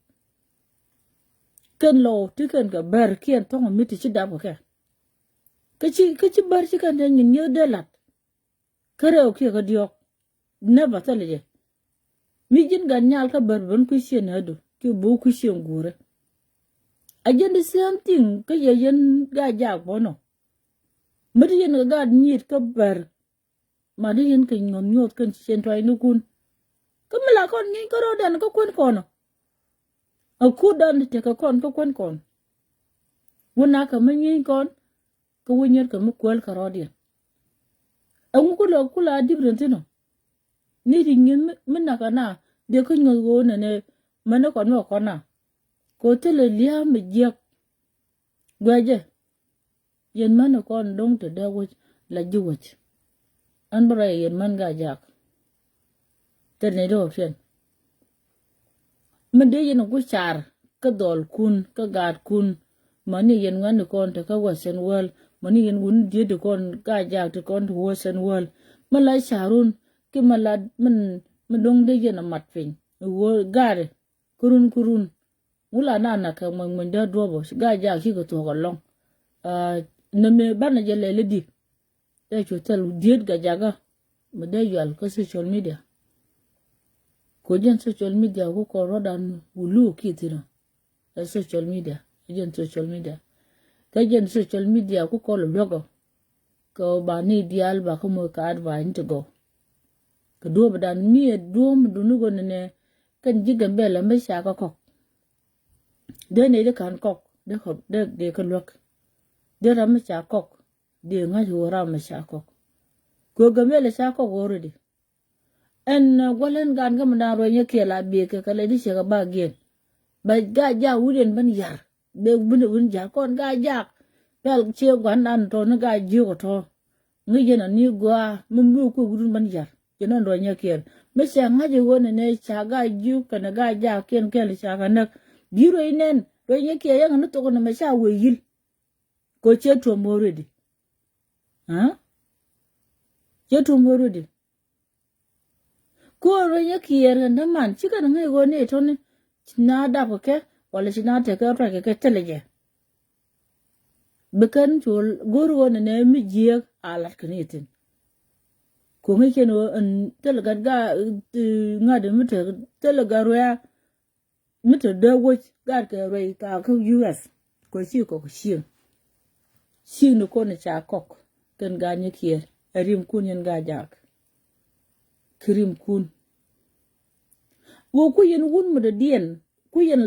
Kɛn lɔw ti kɛn kɛ Bär kiɛn thɔŋ mi ti ci dap kɛ kɛ. Kä ci, kä ci Bär ci kɛn te nyin nyieth dee lat. Kä rɛw kiɛ kä diɔ̱ɔ̱k. Never thilɛ jɛ. Mi ji̱n gat nyal kä Bär ben kui̱ ciɛn nädu kiɛ bo̱o̱ kui̱ ciɛn guurä. A jɛn the same thing kä yɛ yɛn Gaa-jaak bɔnɔ. Mi ti yɛn kɛ gaat nyiet kä Bär. Ma di yɛn kɛ nyuɔth nyuɔth kɛn ci cɛn tuacnikun. Kä mi la kɔn nyieeny kä rɔɔdan kä kuän kɔn ɔ. A kutdan ti tekɛ kɔn kä kuän kɔn. Wun a kɛ mi nyieeny kɔn kä wun nyɛr kɛ mi kuäl kɛ rɔɔdiɛn. Ɛŋu kulɛ kula dip rin thin ɔ. Ni ti nyin mi, mi nak kɛ na dee kä nyuɔth ɣöö nɛnɛ mɛn ni kɔn mi kɛ kɔn na. Kɛ ɣöö thilɛ lia̱a̱ mi jiäk. Guɛcɛ. Yɛn män kɔn do̱ŋ te dee wec la ji̱ wec. Ɛn bä rɛy yɛn män Gaa-jaak. Thil ni dee wä piɛn. Mi dee yɛn ku car kä dhɔlkun kä gaatkun. Mäni yɛn ŋuɛ̈tni kɔn te kä Western world, mäni yɛn wutni diet ti kɔn Gaa-jaak ti kɔn te Western world. Mi la carun ki mi la min, mi do̱ŋ dee yɛn a mat piny. Ɣöö gaari. Kärun kärun. Wula na nak kɛ muɔ̱ny muɔ̱ny dee duɔ̱ɔ̱p ɔ Gaa-jaak cikɛ thuɔ̱k ɛlɔ̱ŋ. Aa, nɛmɛ banɛ jɛ lɛl i̱di. Dee cu thil diet Gaa-jakä. Mi dee yual kä social media. Ku jɛn social media ku kɔn rɔ̱dan wulu kiɛ thi̱n ɔ. Ɛ social media. Ɛ jɛn social media. Kä jɛn social media ku kɔn luäk ɔ. Kɛ ɣöö ba ni diaal ba kä moc kɛ advice ni ti gɔw. Kɛ duɔ̱ɔ̱pdan mi ɛ duɔ̱ɔ̱p mi duni ɣöö nɛnɛ kɛn ji̱ Gambɛla mi ca kä kɔk. Dee nɛy di ka̱n kɔk dee kɛ, dee, dee kä luäk. Dee ram mi ca kɔk dee ŋa̱c ɣöö ram mi ca kɔk. Kɛ ɣöö Gambɛla ca kɔk already. Ɛn, ɛ, gua̱l ɛn gan kä mi da̱a̱n ruɛnyɛ kiɛ la biɛ kɛ kɛ lɛ di cɛ kɛ ba giɛn. Bɛ Gaa-jaak wut ɛn ben yar. Bɛ wut ɛn ben yar kɔn Gaa-jaak. Pɛl ciɛ gua̱ndan tɔ ni Gaa-jiök ɔ tɔ. Ŋäc yɛn ani gɔaa mi mi kuɛ wut ɛn ben yar. Yɛn ɛn ruɛnyɛ kiɛn. Mi cɛ ŋa̱c i̱ ɣöö nɛnɛ ca Gaa-jiök kɛnɛ Gaa-jaak kiɛn kɛl ca kɛ näk. Bi̱i̱ ruɛy nɛn ruɛnyɛ kiɛ yɛn ani thok ɛn ɛmɛ ca wee yi̱l. Kɛ ɣöö cɛ tuɔ̱m already. Aa? Cɛ tuɔ̱m already. Ko̱r rɛy nyɛ kiɛɛr kɛn däman ci kɛn ŋäc ɣöö ni tɔni ci na dap kɛ kɛ walɛ ci na tekɛ ruac kɛ kɛ thilɛ jɛ. Bi kɛn col go̱r ɣöö nɛnɛ mi jiääk a lat kɛn i̱ thi̱n. Ko̱ ŋäc kɛn ɣöö ɛn thilɛ gat gaa ŋa̱t mi te thilɛ gat ruɛ̈ɛ̈. Mi te dee wec gat kɛ ruɛy ka kä U S kɔ ci kɔk cieŋ. Cieŋ ni kɔn ca kɔk kɛn gat nyɛ kiɛɛr ɛ rimkun yɛn Gaa-jaak. Kɛ rimkun. Wä ku yɛn wun mi dɔ̱diɛn ku yɛn,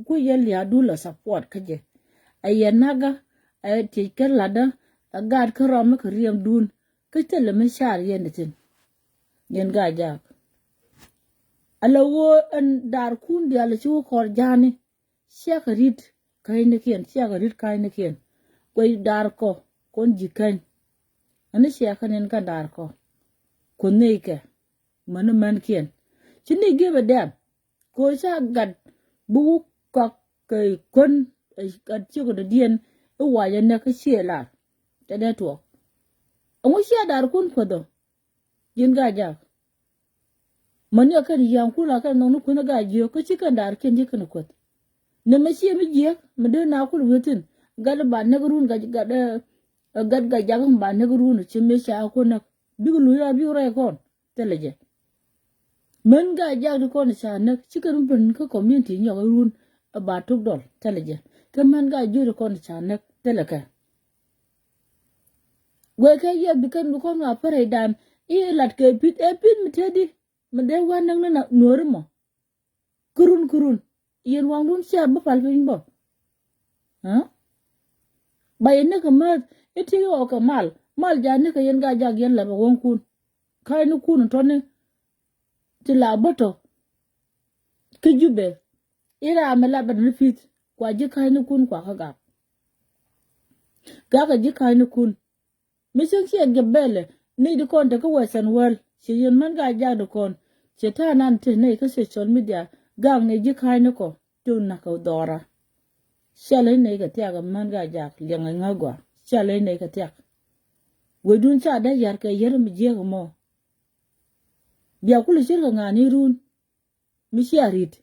ku yɛn lia̱a̱du la support kä jɛ. Ɛ yɛn nakä ɛ tiec kä latdä ɛ gat kä rɔm mi kɛ riɛmdun. Kä thilɛ mi car yɛn ithin. Yɛn Gaa-jaak. Ala ɣöö ɛn da̱rkun diaal ci wä kɔr ja̱a̱ni. Ciakɛ ri̱t ka̱nynikiɛn, ciakɛ ri̱t ka̱nynikiɛn. Guɛc da̱rkɔ kɔn ji̱ käny. Ani ciakɛ niɛn kɛn da̱rkɔ. Kuoth nɛy kɛ mäni mänkiɛn. Ci ni give a damn. Kɛ ɣöö ca gat bi wä kɔk kɛ kuän ɛ gat cikɛ dɔ̱diɛn i̱ wac ɛ näk kä ciɛ lar. Cɛ dee tuɔɔk. Ɛŋu cia da̱rkun kuäth ɔ? Ji̱n Gaa-jaak. Mäni ɛ kɛn ya̱a̱ŋkun la kɛn nhɔkni kuänh ɛ Gaa-jiök kä ci kɛn da̱rkiɛn ci kɛn kuäth. Nɛmɛ ciɛ mi jiääk mi dee na kul wi̱i̱ thi̱n gat ba näk run gat gat ɛ gat Gaa-jaak ba näk run ci mi ca kuänh näk bikɛ luc ra bikɛ rɛy kɔn. Thilɛ jɛ. Män Gaa-jaak ti kɔn ca näk cikɛ run ben kä community nyɔk run ɛ ba tok dɔl thilɛ jɛ. Kä män Gaa-jiök ti kɔn ca näk thilɛ kɛ. Guɛckɛ yɛ bikɛn bi kɔn ŋa pärɛydan i̱ lat kɛ pi̱th ɛ pi̱th mi teti. Mi dee wä näk ni nuɔ̱ɔ̱ri mɔ. Kärun kärun. Yɛn waŋdun cia bi pal piny bä. Ba yɛ näk kɛ määth i̱ ti ɣɔɔ kɛ mal. Mal ja näk kɛ yɛn Gaa-jaak yɛn lapɛ wäŋkun. Ka̱cnikun tɔni ti la bä tɔ. Kä Jubɛ i̱ ram mi lapɛ ni pi̱th kua ji̱ ka̱cnikun kua kä gak. Gakɛ ji̱ ka̱cnikun. Mi cäŋ ciɛ Gambɛlɛ ni di kɔn te kä Western world ci yɛn män Gaa-jaakdi kɔn. Ci ta̱a̱ nan te nɛy kä social media gak ni ji̱ ka̱cnikɔ ti nak kɛ dhɔra. Ciɛ leny nɛy kɛ thiak män Gaa-jaak liɛŋ ŋä gɔaa. Ciɛ leny nɛy kɛ thiak. Wecdun ca dee yar kɛ yär mi jiäk mɔ. Bia kulɛ ce̱tkɛ ŋa̱a̱n i̱ run mi cia ri̱t.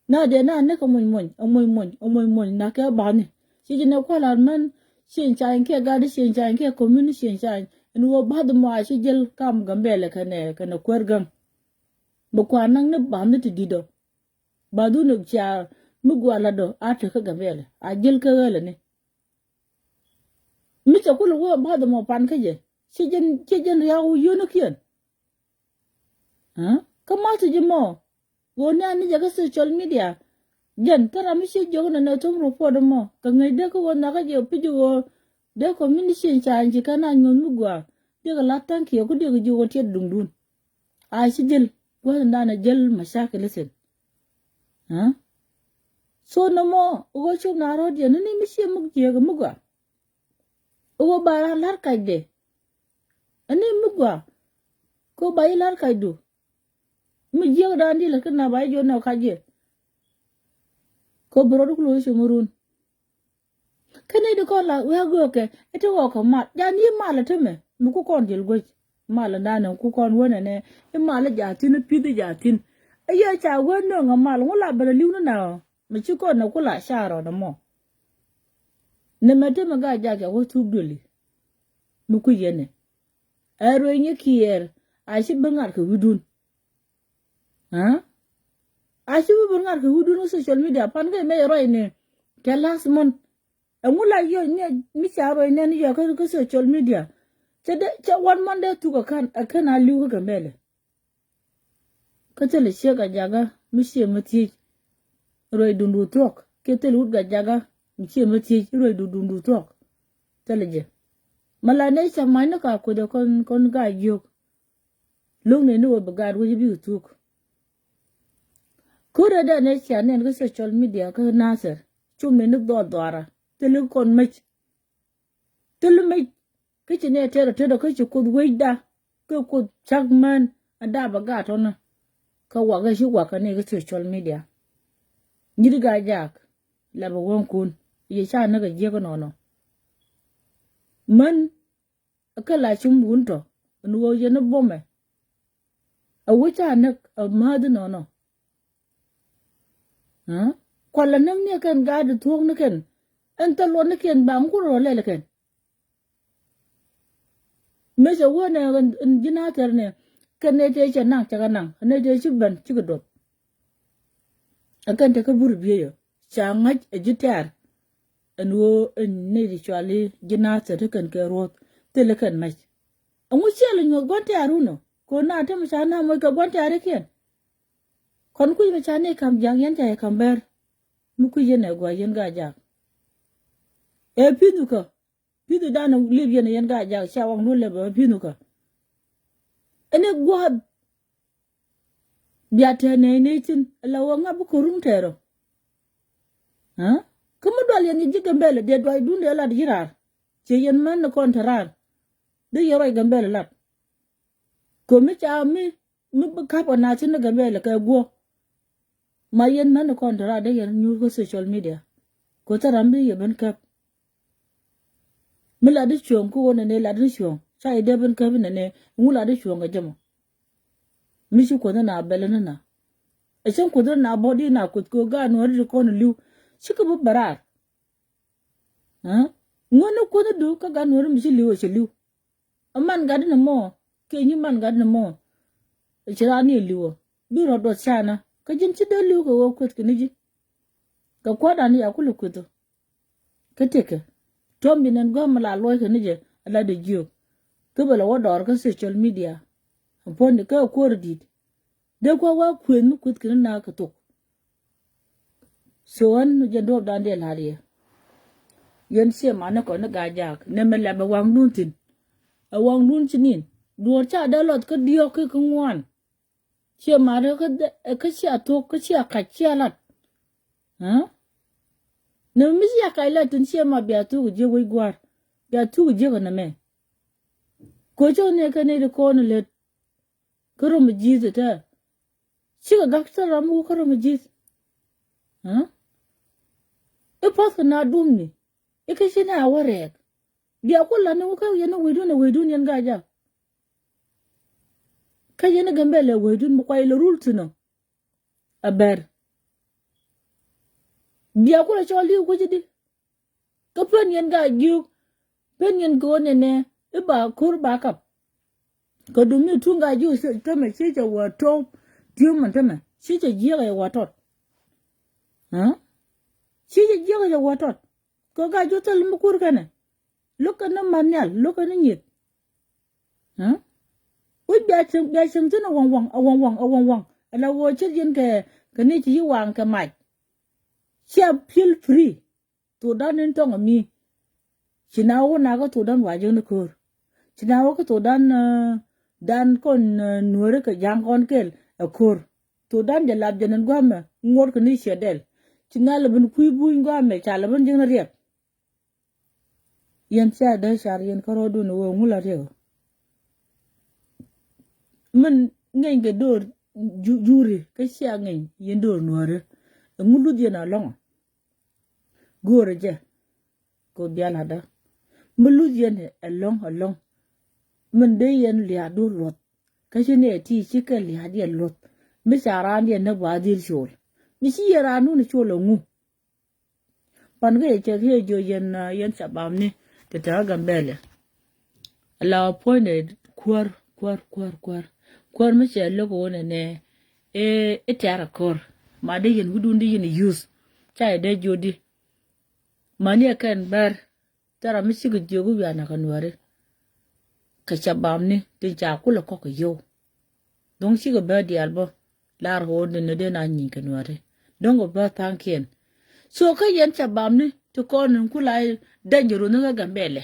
Na dee na näk ɛ muny muny ɛ muny muny ɛ muny muny na kɛ ba̱ni. Ci ji̱n ɛ kua̱l an män cieŋ cany kiɛ gat cieŋ cany kiɛ community cieŋ cany ɛn ɣöö ba̱th mɔ a ci jäl kam Gambɛlɛ kɛnɛ kɛnɛ kuäär gäŋ. Bi kua̱r naŋ ni ba̱ni ti di̱t ɔ. Ba̱dhun cia mi gua̱a̱r latdɔ a tekä Gambɛlɛ a jäl kä ɣäläni. Mi cɛ kulɛ wee ba̱th mɔ pan kä jɛ ci ji̱n ci ji̱n ria̱a̱k wä yio̱o̱nikiɛn. Kä ma̱th ji̱ mɔ ɣöö ni an ni jɛ kä social media. Jɛn kä ram mi ci jiök nɛ nɛ thom report mɔ kɛ ŋäc dee kä ɣöö nhɔkä jɛ pi̱c ɣöö dee community cieŋ cany ci kɛn a nyuɔ̱th mi gɔaa. Diɛkɛ la thank you kä diɛkɛ jiök ɣöö tiɛt duŋdun. A ci jäl gua̱thdan a jäl macakil ithin. So nɔmɔ ɣöö cop na rɔ̱t yɛn ni ni mi ciɛ mi jiääk mi gɔaa. Ɣöö ba lar kacdɛ. Ani mi gɔaa. Kɛ ɣöö ba yi lar kacdu. Mi jiääkdan di lät kä na ba yi jiɔn nɛ kac yɛ. Kɛ ɣöö bi rɔ̱t ku lo̱c ci mi run. Kä ni di kɔn la wi̱i̱ a göökɛ i̱ ti ɣɔɔkɛ mal. Jan yi mal ɛ tämɛ mi ku kɔn jil guec. Mal ɛ danɛ ku kɔn wänɛ nɛ i̱ mal ɛ jathin i̱ pi̱th ɛ jathin. Ɛ yɛ ca wee nööŋ ɛ mal ŋu la ben ɛ li̱w ni na ɔ. Mi ci kɔn nɛ ku la ca rɔɔdɛ mɔ. Nɛmɛ temɛ Gaa-jaak ca wä thuk duëli. Mi kui̱c yɛn ɛ ruëëny i̱ kiɛɛr a ci bi ŋa̱t kɛ wi̱dun. A ci bi bi ŋa̱t kɛ wi̱dun kä social media pan kɛ mɛ yɛ ruac ni kɛ last month. Ɛŋu la yɔc ni mi ca ruac nɛn yɔk kä social media. Cɛ dee cɛ one month dee thuk ɛ kän ɛ kän a li̱w kä Gambɛlɛ. Kä thilɛ ciek Gaa-jaak mi ciɛ mi thiec ruac duŋdu thuɔ̱k kiɛ thilɛ wut Gaa-jaak mi ciɛ mi thiec ruac duŋdu thuɔ̱k. Thilɛ jɛ mɛ la nɛ cɛ ma̱cni ka kueth ɛ kɔn kɔn Gaa-jiök. Lo̱ŋ nɛni wä bi gaat wec bikɛ thuk. Ko̱rɛ dee nɛ cia nɛn kä social media kä Nathir cum nɛni dhɔɔr dhɔara thilɛ kɔn mec. Thilɛ mec. Kä ci nɛ tɛr ɛ tetdɔ kä ci kuoth wecda kä kuoth cak män a dap a gat tɔnä. Kä wakä ci wakä ni kä social media. Nyit Gaa-jaak lapɛ wäŋkun yɛ ca näk a jiäk nɔnɔ. Män kä la ci wun tɔ ɛn ɣöö yɛn ɛ buɔmɛ. A wec ca näk a määth nɔnɔ. Kualɛ näk ni kɛn gaat thuɔ̱k ni kɛn ɛn thil luɔt ni kɛn ba ŋu rɔ lɛl kɛn. Mëë cɛ wee nɛ ɛn ji̱n a thɛr nɛ kɛn nɛ tëë cɛ naŋ cɛ kɛ naŋ nɛ tëë ci ben cikɛ duɔth. Ɛ kɛn te kä bur bieyä ca ŋa̱c ɛ ji̱ tɛ̈r. Ɛn ɣöö ɛn nɛy ti cuali ji̱ Nathir ti kɛn kɛ ruɔ̱th thilɛ kɛn mac. Ɛŋu ciɛl inyuɔth gua̱n tɛ̈r wunɔ kɛ ɣöö na te mi ca na moc kɛ gua̱n tɛ̈rikiɛn. Kɔn kui̱c mi ca ni ka̱m ja̱ŋ yɛn ca yɛ ka̱m bɛr. Mi kui̱c yɛn ɛ gɔaa yɛn Gaa-jaak. Ɛ pi̱thu kä pi̱thu danɛ lip yɛn ɛ yɛn Gaa-jaak ca waŋ duɔl lɛpɛ ɛ pi̱thu kä. Ɛn ɛ gua̱a̱th bia tɛɛ nɛy nɛy thi̱n ala wä ŋa̱p bi ko̱ruŋ tɛɛrɔ. Kä mi dual yɛn ji̱ Gambɛlɛ dee duac duundɛ lat ji̱ raar. Ciɛ yɛn män ni kɔn te raar dee yɛn ruac Gambɛlɛ lat. Ko̱ mi ca mi mi bi ka̱p ɛ na thi̱n ni Gambɛlɛ kɛ guɔ. Ma yɛn män ni kɔn te raar dee yɛn nyuur kä social media. Ko̱ thɛ ram bi yɛ ben käp. Mi lat di cuɔ̱ɔ̱ŋ kä ɣöö nɛnɛ lat di cuɔ̱ɔ̱ŋ ca yɛ dee ben käp nɛnɛ. Ŋu lat di cuɔ̱ɔ̱ŋ kɛ jɛ mɔ. Mi ci kuoth ni na bɛl ni na. Ɛ cäŋ kuoth ni na bɔ̱ di na kuoth kɛ ɣöö gaat nuɔ̱ɔ̱ri ti kɔn li̱w. Cikɛ bi bɛ raar. Ŋuäni kuoth ni du kä gaat nuɔ̱ɔ̱ri mi ci li̱w ɛ ci li̱w. Ɛ man gat ni mɔ kiɛ nyi man gat ni mɔ. Ɛ ci raan ni li̱w ɛ bi rɔ duɔth canä kä ji̱n ci dee li̱w kɛ ɣöö kueth kɛ ni ji̱. Kɛ kua̱dan ni ya kulɛ kueth ɔ. Kä tekɛ tɔm bi nɛn gua̱a̱m mi la luɔc kɛ ni jɛ ala dee jiök. Kä bɛ lɛ wä dɔɔr kä social media. Ɛ puɔ̱n ni kä ɛ kuäär di̱i̱t. Dee kua wa kuëth mi kuëth kini na kɛ thok. So ɣän jɛn duɔ̱ɔ̱pdan dee la̱r yɛ. Yɛn ciɛ man ni kɔn ni Gaa-jaak nɛmɛ lɛp ɛ waŋdun thi̱n. Ɛ waŋdun ci nin duɔ̱ɔ̱r ca dee lɔth kä diɔ̱ɔ̱k ki ŋuan. Ciɛ man kä kä cia thok kä cia kac cia lat. Nɛmɛ mi cia kac lat thi̱n ciɛ ma bia thuk jiäk wec gua̱a̱r. Bia thuk jiäk ɛ nɛmɛ. Ko̱ cä ni kɛ ni di kɔn lät. Kä rom ji̱th ɛ tɛ. Cikɛ gak thil ram wä kä rom ji̱th. I̱ path kɛ na dumni i̱ kä ci na wä rɛɛk. Bia ku lat ni wä kä yɛn i̱ wecdun ɛ wecdun yɛn Gaa-jaak. Kä yɛn i̱ Gambɛl ɛ wecdun mi kuay lɛ rul thinɔ. A bɛr. Bia ku lɛ cɔl di wä ci di. Kä pen yɛn Gaa-jiök pen yɛn kɛ ɣöö nɛnɛ i̱ ba ko̱r ba kap. Kɛ dum ni tuŋ Gaa-jiök tämɛ ci cɛ wä tɔ̱w ti̱em mɛn tämɛ ci cɛ jiäk ɛ wä tɔt. Ci cɛ jiäk ɛ wä tɔt. Kɛ Gaa-jiök thil mi kur kɛnɛ lo̱k kɛn ni man nhial lo̱k kɛn ni nyieth. Wi̱c bia cieŋ bia cieŋ thi̱n a waŋ waŋ a waŋ waŋ a waŋ waŋ. Ala wä ce̱t yɛn kɛ kɛ ni ci yi waŋ kɛ mac. Cia feel free. Thokdan in tɔŋ ami. Ci na wä na kä thokdan wa jiäk ni ko̱r. Ci na wä kä thokdan dan kɔn nuäri kɛ ja̱a̱ŋ kɔn kɛl ɛ ko̱r. Thokdan jɛ lap jɛ ni gua̱a̱mɛ ŋuɔ̱t kɛ ni ciɛ dɛl. Ci na lɛ ben kui̱ buny gua̱a̱mɛ ca lɛ ben jiäk ni riɛk. Yɛn cia dee car yɛn kä rɔɔdun ɛ wee ŋu la riɛk. Min ŋeny kɛ do̱r juri kä cia ŋeny yɛn do̱r nuäri. Ɛ ŋu luth yɛn alɔŋ. Go̱o̱rä jɛ kɛ bial ada. Mi luth yɛn ɛlɔ̱ŋ ɛlɔ̱ŋ. Min dee yɛn liaadu luɔth. Kä ci ni ɛ ti ci kɛ liaad yɛ luɔth. Mi ca raan yɛn ni ba dhil col. Mi ci yɛn raan nun col ɛŋu. Pan kä yɛ cɛ kä yɛ jiɔ yɛn yɛn ca bam ni ti te kä Gambɛlɛ. Ala puɔ̱nydɛ kuäär kuäär kuäär kuäär. Kuäär mi cɛ lo̱k wä nɛ nɛ i̱ tɛ̈r a ko̱r. Ma dee yɛn wi̱dun di yɛn yuth ca yɛ dee jiöt di. Mani ɛ kɛn bär thɛra mi cikɛ jiök i̱ wiaa nakä nuääri. Kɛ ca bam ni tin ca kulɛ kɔk kɛ yio̱w. Dho̱ŋ cikɛ bär diaal bä lar ɣöö ni ni dee na nyi̱i̱ŋ kɛ nuääri. Dho̱ŋ kɛ bär tha̱a̱ŋkiɛn. So kä yɛn ca bam ni ti kɔn in kula dɛny ruth ni kä Gambɛlɛ.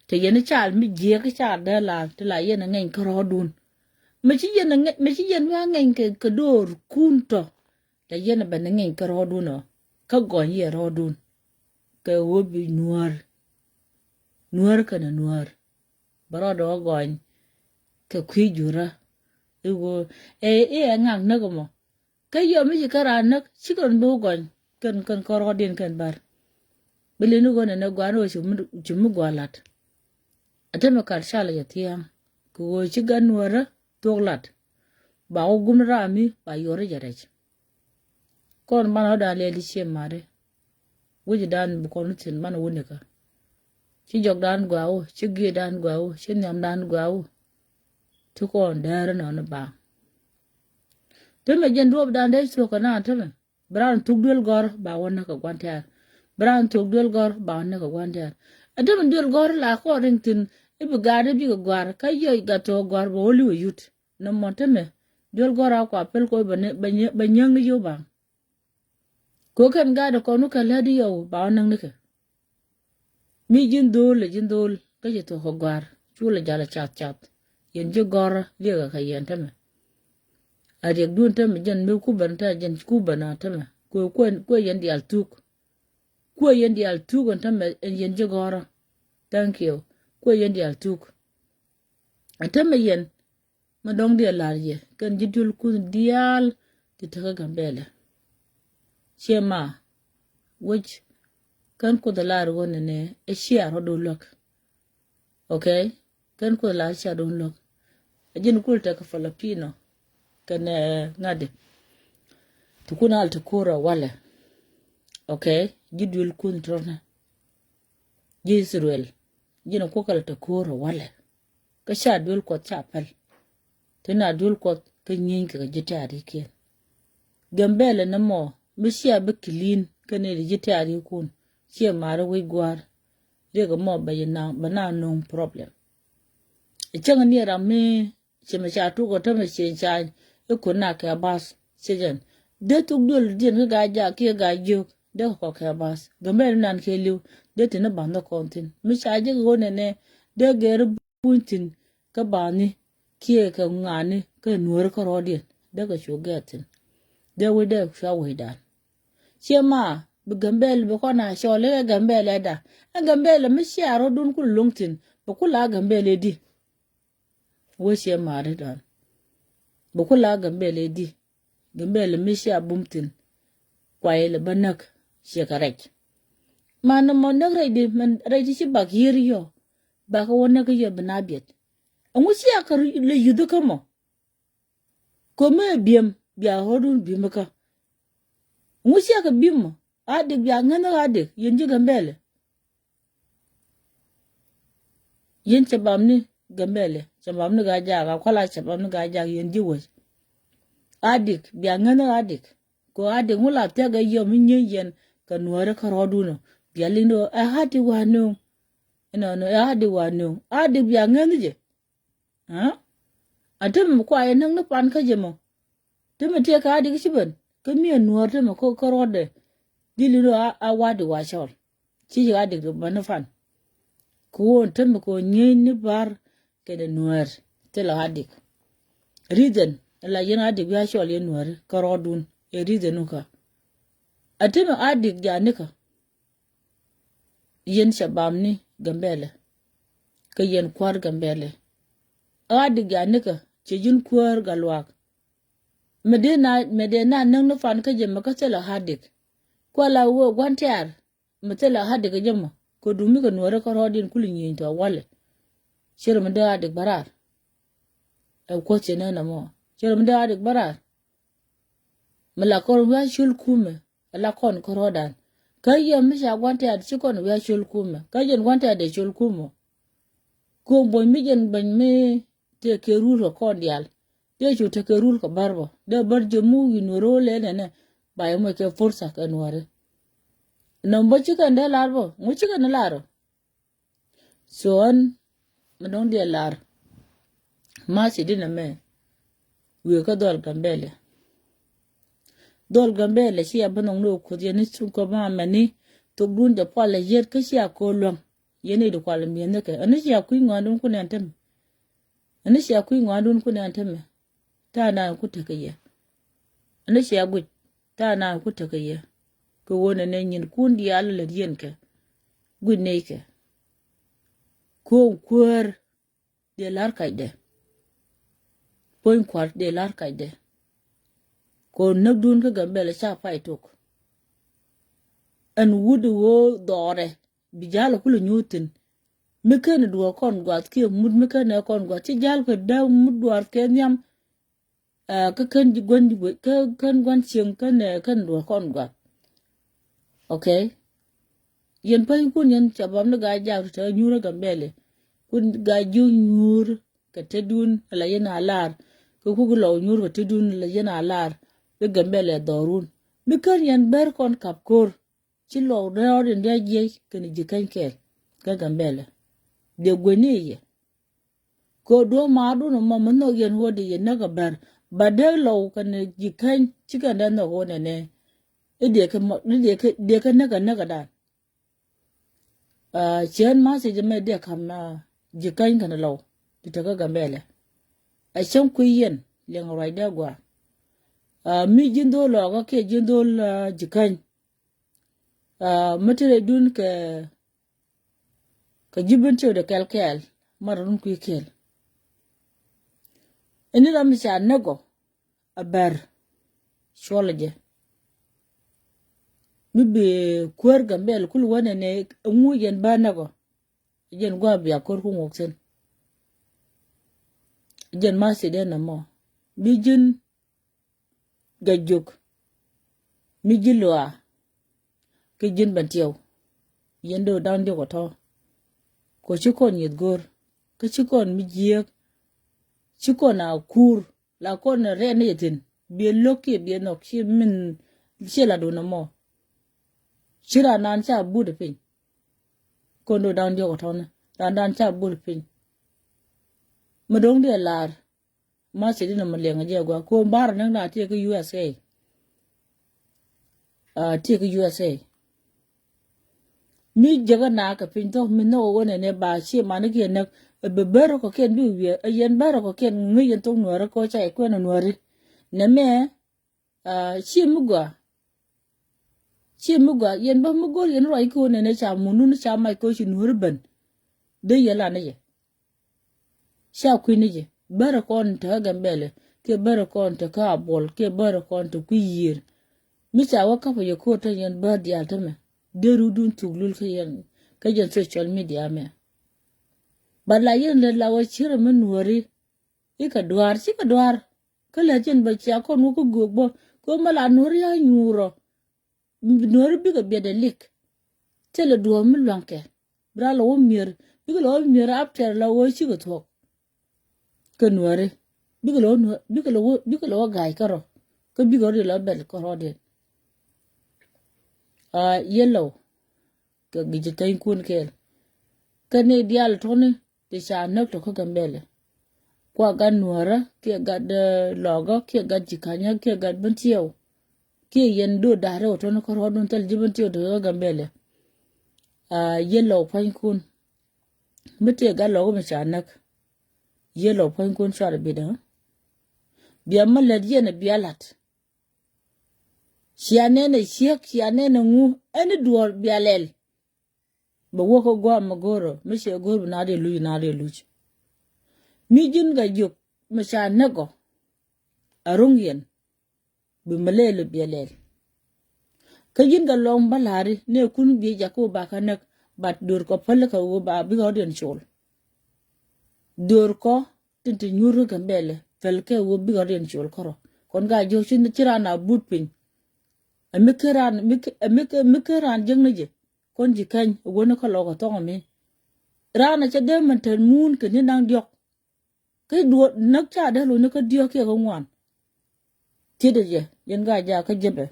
Te yɛn i̱ caal mi jiɛɛk i̱ caal dee la ti la yɛn iŋɛny kä rɔɔdun. Mi ci yɛn iŋɛny mi ci yɛn mi a ŋɛny kɛ kɛ do̱r kun tɔ. Te yɛn i̱ ben iŋɛny kä rɔɔdun ɔ kä gɔny yɛ rɔɔdun. Kɛ ɣöö bi nuäär nuäär kɛnɛ nuäär. Bɛ rɔɔdɛ wä gɔny kɛ kui̱ jurä. I̱ ɣöö ɛ i̱ ɛ ŋak näk ɛmɔ. Kä yɔ mi ci kä raan näk cikɛ run bi wä gɔny kɛn kɛn kɔr kɔdiɛn kɛn bär. Bi lin ni ɣöö nɛnɛ gua̱a̱r ni ɣöö ci mi gua̱a̱r la̱t. Ɛ te mi kat cal jɛ thia̱a̱ŋ kɛ ɣöö ci gan nuäärä thuɔ̱k la̱t. Ba wä gum ni raam mi ba yuɔr jɛ rɛc. Kɔn banɛ wä dan liɛl i̱ cie mari. Wi̱c dan bi kɔn wä thi̱n banɛ wä nikä. Ci jɔkdan gɔaa wä ci giëëdan gɔaa wä ci nhiamdan gɔaa wä. Ti kɔn däär inɔni baaŋ. Ti mɛ jɛn duɔɔpdan dee cuɔk kɛ naan ti mɛ. Bi raan thuk duel gɔ̱r ba wä näk kɛ gua̱n tɛ̈r. Bi raan thuk duel gɔ̱r ba wä näk kɛ gua̱n tɛ̈r. Ɛ dämɛ duel gɔ̱r la kɔn riŋ thi̱n i̱ bi gaat i̱ bikɛ gɔ̱a̱r kä yɔc gat thok gɔ̱a̱r bɛ wä li̱w ɛ yut. Nɔmɔ tämɛ duel gɔ̱r a kua pɛl kɔ bɛ nyäŋ ni yio̱w baŋ. Kɛ kɛn gaat ɛ kɔn wä kɛ lät i̱ yɔw ba wä näk nikɛ. Mi ji̱n dho̱o̱l ɛ ji̱n dho̱o̱l kä ci thok kɛ gɔ̱a̱r cu lɛ jal ɛ cath cath. Yɛn ji̱ gɔ̱rä liɛkɛ kɛ yɛn tämɛ. A riɛkdun tämɛ jɛn mi kubɛn tämɛ jɛn kubɛn a tämɛ kuɛ kuɛ yɛn diaal thuk. Kuɛ yɛn diaal thuk ɛn tämɛ ɛn yɛn ji̱ gɔ̱rä. Thank you. Kuɛ yɛn diaal thuk. Ɛ tämɛ yɛn mi dɔ̱ŋ diɛ la̱r yɛ kɛn ji̱ duel kuth diaal ti tekä Gambɛlɛ. Ciɛ ma wec kɛn kuoth ɛ la̱r ɣöö nɛnɛ ɛ ciaar rɔ̱ do̱l luäk. Okay. Kɛn kuoth ɛ la̱r ciaar do̱l luäk. Ɛ ji̱n kul tekɛ Filipino kɛn ŋa̱di. Ti kun al ti ko̱r ɛ walɛ. Okay. Ji̱ duel kuth tɔrnɛ ji̱ Israel. Ji̱n kuoth kɛl ti ko̱r ɛ walɛ. Kä ca duel kuɔth ca päl. Ti na duel kuɔth kä nyieeny kɛ kɛ ji̱ tɛ̈rikiɛn. Gambɛlɛ nɛ mɔ mi cia bi kilin kä ni di ji̱ tɛ̈rikun ciɛ mari wi̱c gua̱a̱r. Riɛk mɔ bɛ ji̱ na bɛ na no̱o̱ŋ problem. Ɛ cäŋ ni ram mi Ci mɛ ca tuk ɔ tämɛ cieŋ cany i̱ kun na kɛ bath. Ci jɛn dee thuk duël diɛn kä Gaa-jaak kiɛ Gaa-jiök dee kɛ kɔk kɛ bath. Gambɛl nan kɛ li̱w dee tin i̱ bath ni kɔn thi̱n. Mi ca jek ɣöö nɛnɛ dee gɛr buny thi̱n kä bathni kiɛ kɛ ŋa̱a̱ni kä Nuääri kärɔɔdiɛn dee kɛ cu gɛɛr thi̱n. Dee wec dee cua wecdan. Ciɛ ma bi Gambɛl bi kɔn a cɔl i̱ ɛ Gambɛl ɛda. Ɛ Gambɛl mi cia rɔɔdun kul lo̱ŋ thi̱n bi kul a Gambɛl ɛ di. Wee ciɛ maari dɔ̱a̱n. Bi ku la Gambɛl ɛ di. Gambɛl mi cia bum thi̱n. Kuay lɛ bä näk ciɛ kɛ rɛc. Man mɔ näk rɛc di mɛn rɛc di ci bak yiër yɔ. Bak wä näk yɔ bi na biɛt. Ɛŋu cia kɛ lɛ yuth kä mɔ. Ko̱mɛ biɛm bia ɣɔ̱dun bi̱m kä. Ɛŋu cia kɛ bi̱m mɔ. Adik bia ŋänh ɣä adik yɛn ji̱ Gambɛlɛ. Yɛn cɛ bam ni Gambɛlɛ cɛ bam ni Gaa-jaak a kuala cɛ bam ni Gaa-jaak yɛn ji̱ wec. Adik bia ŋänh ɣä adik. Kɛ adik ŋu la thiak ɛ yɔm i̱ nyieeny yɛn kɛ Nuääri kärɔɔdun ɔ. Bia liŋ ni ɣöö ɛ adik wa nööŋ. Inɔnɔ ɛ adik wa nööŋ adik bia ŋänh jɛ. Aa? A te mi kua yɛ näk ni pan kä jɛ mɔ. Te mi tëë kä adik ci ben kä mi ɛ Nuäär te mi kä rɔɔdɛ. Dhil i̱ rɔ a wa̱a̱di wa cɔl ci ci adik ben ni pan. Kɛ ɣöö te mi kɛ ɣöö nyieeny ni Bär kɛnɛ Nuäär thilɛ adik. Reason la yɛn adik wi̱i̱ a cɔl yɛn Nuääri kä rɔɔdun ɛ reason kä. A te mi adik ja̱ nikä. Yɛn cɛ bam ni Gambɛlɛ. Kä yɛn kuäär Gambɛlɛ. Ɣä adik ja̱ nikä cɛ ji̱n kuäär Gatluak. Mɛ dee na mɛ dee na näk ni fan kä jɛ mɛ kä thilɛ adik. Kuala wee gua̱n tɛ̈r mɛ thilɛ adik kä jɛ mɔ kɛ dumi kɛ Nuääri kä rɔɔdiɛn kuli nyieny tɔ walɛ. Cɛ rɔ mi dee adik bä raar. Ɛ kuäth cɛ nɛn ɛmɔ cɛ rɔ mi dee adik bä raar. Mi la kɔn wi̱i̱ a col kumɛ. Ala kɔn kärɔɔdan. Kä yɛ mi ca gua̱n tɛ̈t ci kɔn wi̱i̱ a col kumɛ kä jɛn gua̱n tɛ̈t dee col kumɔ. Kuɔm buɔ̱ny mi jɛn bɛny mi tëë kɛ rul kɛ kɔn diaal. Dee cu tekɛ rul kɛ bär bä dee bär jɛ mu wi̱i̱ nuɔ̱r ro̱o̱ lɛ nɛnɛ. Ba yɛ muɔc kɛ fursa kɛ nuɔ̱ri. Nɔm bä ci kɛn dee lar bä ŋu ci kɛn lar bä. So ɣän mi dɔ̱ŋ diɛ lar. Ma̱a̱ ci di nɛ mɛ. Wi̱i̱ kä dhɔl Gambɛlɛ. Dhɔl Gambɛlɛ ci a bi nhɔk ni wä kuoth yɛn ni thuk kä ma mɛni thok dun jɛ pual lɛ yet kä ci a ko̱o̱l luäŋ. Yɛn ni di kual mi̱eth ni kɛ ɛn ni ci a kui̱ ŋɔaandun kun ɛn temɛ. Ɛn ni ci a kui̱ ŋɔaandun kun ɛn temɛ. Ta̱a̱ naan ku tekɛ yɛ. Ɛn ni cia guic ta̱a̱ naan ku tekɛ yɛ. Kɛ ɣöö nɛnɛ nyinkun diaal lät yɛn kɛ guic nɛy kɛ. Ko̱o̱ŋ kuäär dee la̱r kacdɛ. Puɔ̱ny kua̱r dee la̱r kacdɛ. Kɛ ɣöö näkdun kä Gambɛlɛ ca pay tok. Ɛn wut ɣöö dhɔrɛ bi ja̱l kulɛ nyuuth thi̱n. Mi ken duɔ̱ɔ̱r kɔn guath kiɛ mut mi ken ɛ kɔn guath ci ja̱l kɛ dee mut duaar kɛ nhiam. Kä kän gua̱n kä kän gua̱n cieŋ kän ɛ kän duɔ̱ɔ̱r kɔn guath. Okay. Yɛn päny kun yɛn ca bam ni Gaa-jaak te nyuur ɛ Gambɛlɛ. Kun Gaa-jiök nyuur kɛ tetdun ala yɛn a lar. Kɛ kuk lɔw nyuur kɛ tetdun ala yɛn a lar. Bi Gambɛlɛ dhɔrun mi kän yɛn bär kɔn kap ko̱r. Ci luɔk rɛw rin diac jiɛc kɛnɛ ji̱ käny kɛɛl kä Gambɛlɛ. Dee gueni yɛ. Kɛ duɔ̱ɔ̱p maadun ɛmɔ mi nhɔk yɛn ɣöö dee yɛ näk ɛ bär ba dee lɔw kɛnɛ ji̱ käny ci kɛn dee nhɔk ɣöö nɛnɛ. I̱ dee kɛ mɔ i̱ dee kɛ dee kɛ näk ɛ näk ɛ dan. Ciɛn ma̱a̱ thiec ɛmɛ dee ka̱m ji̱ käny kɛnɛ lɔw ti te kä Gambɛlɛ. Ɛ cäŋ kui̱ yɛn liɛŋ ruacdɛ gɔaa. Mi ji̱n dho̱o̱l lɔɔkä kiɛ ji̱n dho̱o̱l ji̱ käny. Mi te rɛydun kɛ kɛ ji̱ ben tiɛwdɛ kɛl kɛɛl ma rɔ̱dun kui̱ kɛɛl. Ɛn ni ram mi ca näk ɔ a bär cuɔlɛ jɛ. Mi bi kuäär Gambɛl kul wänɛ nɛ ɛŋu jɛn bä näk ɔ. Jɛn gua̱a̱ bia ko̱r ku ŋuɔk thi̱n. Jɛn ma thiecdɛ nɔmɔ bi ji̱n Gaa-jiök mi ji̱ luaak. Kä ji̱n ben tiɛw yɛn do̱ da̱ŋ diɔ̱k ɔ tɔ̱. Kɔ ci kɔn nyieth go̱r kä ci kɔn mi jiääk. Ci kɔn a kuur la kɔn rɛn ni jɛ thi̱n biɛ lo̱k kiɛ biɛ nhɔk ci min ci la duun ɛmɔ. Ci raan naan ca but piny. Kɔn do̱ da̱ŋ diɔ̱k ɔ tɔ̱ni raan naan ca but piny. Mi do̱ŋ diɛ lar. Ma cɛ di nɔmɔ liɛŋ a jɛ gua ko bar näk na tiɛ kä U S A. Ah, tiɛ kä U S A. Mi jɛ kä na kɛ piny thok mi nhɔk wä nɛ nɛ ba ci mani kiɛ näk. Bɛ bär kɔ kiɛn bi wiɛ a yɛn bär kɔ kiɛn ŋäc yɛn thok nuäri ko ca yɛ kuɛn nuäri. Nɛ mɛ Ah, ci mi gua. Ci mi gua yɛn bä mi go̱r yɛn ruac ki wä nɛnɛ ca munun ca mac ko ci nuɔri ben. Dee yɛ lan ni jɛ. Ca kui̱ ni jɛ bärɛ kɔn te kä Gambɛlɛ kiɛ bärɛ kɔn te kä Abuɔl kiɛ bärɛ kɔn te kui̱ yiër. Mi ca wä kapä yɛ ko̱r te yɛn bär diaal te mɛ dee rudun thuk lul kä yɛn kä jɛn social media mɛ. Ba la yɛn lɛ la wä cirɛ mi nuɔri. I̱ kɛ duaar cikɛ duaar. Kä lät yɛn bɛ cia kɔn wä kä göök bä kɛ ɣöö mɛ la nuɔ̱ri a nyuurɔ. Nuɔ̱ri bikɛ biɛt ɛ lik. Thilɛ duɔ̱ɔ̱r mi lua̱ŋkɛ bi raa lɛ wä mier bikɛ lɛ wä mier a pɛr la wä cikɛ thuɔ̱k. Kɛ nuɔ̱ri bikɛ lɛ wä nuɔ̱ri bikɛ lɛ wä bikɛ lɛ wä ga̱a̱c kärɔ. Kä bikɛ rɔ di lɛ wä bɛl kärɔ diɛn. A yellow. Kɛ gi̱c thäny kun kɛɛl kɛ ni diaal tɔni. Ti ca näk tɔ kä Gambɛlɛ. Kua gat nuäärä kiɛ gat lɔɔkä kiɛ gat ji̱ ka̱nyä kiɛ gat Bentiu. Kiɛ yɛn do̱r da̱rɛ wä tɔn kä rɔɔdun thil ji̱ Bentiu tɔ kä Gambɛlɛ. A yellow pua̱nykun. Mi tëë gat lɔɔkä mi ca näk. Yellow pua̱nykun cuarɛ bitdä. Bia mi lät yɛn ɛ bia la̱t. Cia nɛn ɛ ciek cia nɛn ɛ ŋu ɛn i̱ duɔ̱ɔ̱r bia lɛl. Bɛ wä kä gua̱a̱m mi go̱o̱rä mi ciɛ go̱o̱r bi na dee luc na dee luc. Mi ji̱n kɛ jiök mi ca näk ɔ. A ro̱ŋ yɛn bi mi lɛl bi lɛl. Kä ji̱n kɛ lɔŋ bä la̱ri nɛ kun biɛ jakä wä ba kä näk. Bat do̱r kɔ päl kä wä ba bikɛ ɣɔ̱diɛn col. Do̱r kɔ tin ti nyuur kä Gambɛlɛ päl kɛ wä bikɛ ɣɔ̱diɛn col kärɔ. Kɔn ka jiök ci raan a but piny. Ɛ mi kä raan mi kä raan jiäk ni jɛ. Kɔn ji̱ käny ɛ wä ni kä lɔk ɛ thɔŋ ɛ mi. Raan ɛ cɛ dee mɛn tɛn muun kɛ ni naŋ diɔ̱k. Kä duɔ̱ɔ̱r näk ca dee lo̱c ni kä diɔ̱k kiɛ kä ŋuan. Tiet ɛ jɛ yɛn gaa jaak kä jepɛ.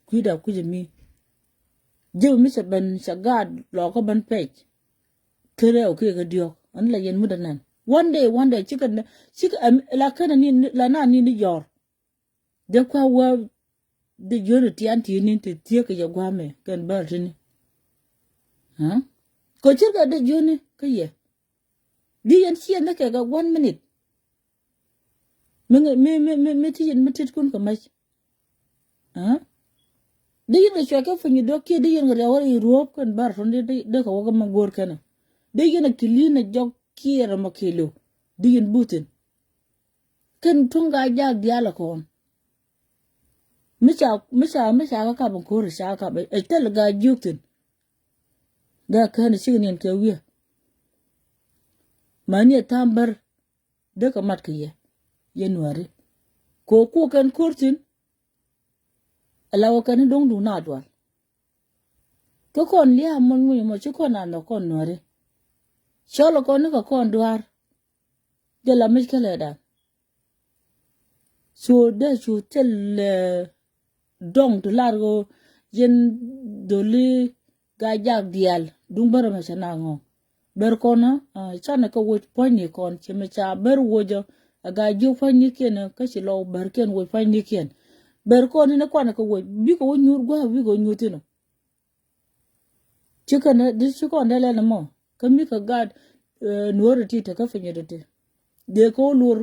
Kui̱da kui̱cä mi jepɛ mi cɛ ben cɛ gaat lɔɔkä ben pɛc. Kä rɛw kiɛ kä diɔ̱k ɛn la yɛn mi dee nɛn. One day one day cikɛ cikɛ la kɛn la na ni la na ni ni jɔr. Dee kua wä dee jiöni tian ti ni ti thiek kɛ jɛ guamɛ kɛn bär ti ni. Kɔ cirkɛ dee jiöni kä yɛ. Di yɛn ciɛ ni kɛ kɛ one minute. Mi mi mi mi ti yɛn mi tit kun kɛ mac. Di yɛn kɛ cuɛ kɛ piny dɔk kiɛ di yɛn kɛ riawä i ruɔp kɛn bär tɔn di di kɛ wä kɛ ma go̱o̱r kɛn. Di yɛn kɛ kili ni jɔk kiɛ rɛ ma kilo. Di yɛn buthin. Kɛn tuŋ gaa jaak diaal ɛ kɔn. Mi ca mi ca mi ca kä kap in ko̱r ca kap ɛ thil gaa jiök thin. Gaa kään ɛ cik niɛn kɛ wi̱i̱. Mani ɛ tha̱a̱ŋ bär. Dee kɛ mat kɛ yɛ yɛ nuääri. Kɛ ɣöö kuɔk kɛn ko̱r thi̱n. Ala wä kɛn i̱ do̱ŋdu na dual. Kä kɔn lia̱a̱ muɔ̱ny muɔ̱ny mɔ ci kɔn a nhɔk kɔn nuääri. Cɔl kɔn ni kɛ kɔn duaar. Jɛ la mic kɛ lɛɛdan. Cu dee cu thil dɔŋ ti lar ɣöö yɛn dholi gaa jak diaal duŋ bärä mɛ cɛ na ŋɔ̱. Bär kɔn canɛ kɛ woc pua̱nyni kɔn cɛ mɛ ca bär wocä. A gaa jiök pua̱nynikiɛn kä ci lɔw bärkiɛn woc pua̱nynikiɛn. Bär kɔn ni kuanɛ kɛ woc bikɛ wä nyuur gua̱a̱k bikɛ wä nyuur thi̱n ɔ. Cikɛ ni di ci kɔn dee lɛn ɛmɔ kä mi kɛ gaat nuɔ̱ɔ̱ri ti tekä piny ɛ dee ti. Dee kɛ wä luɔr.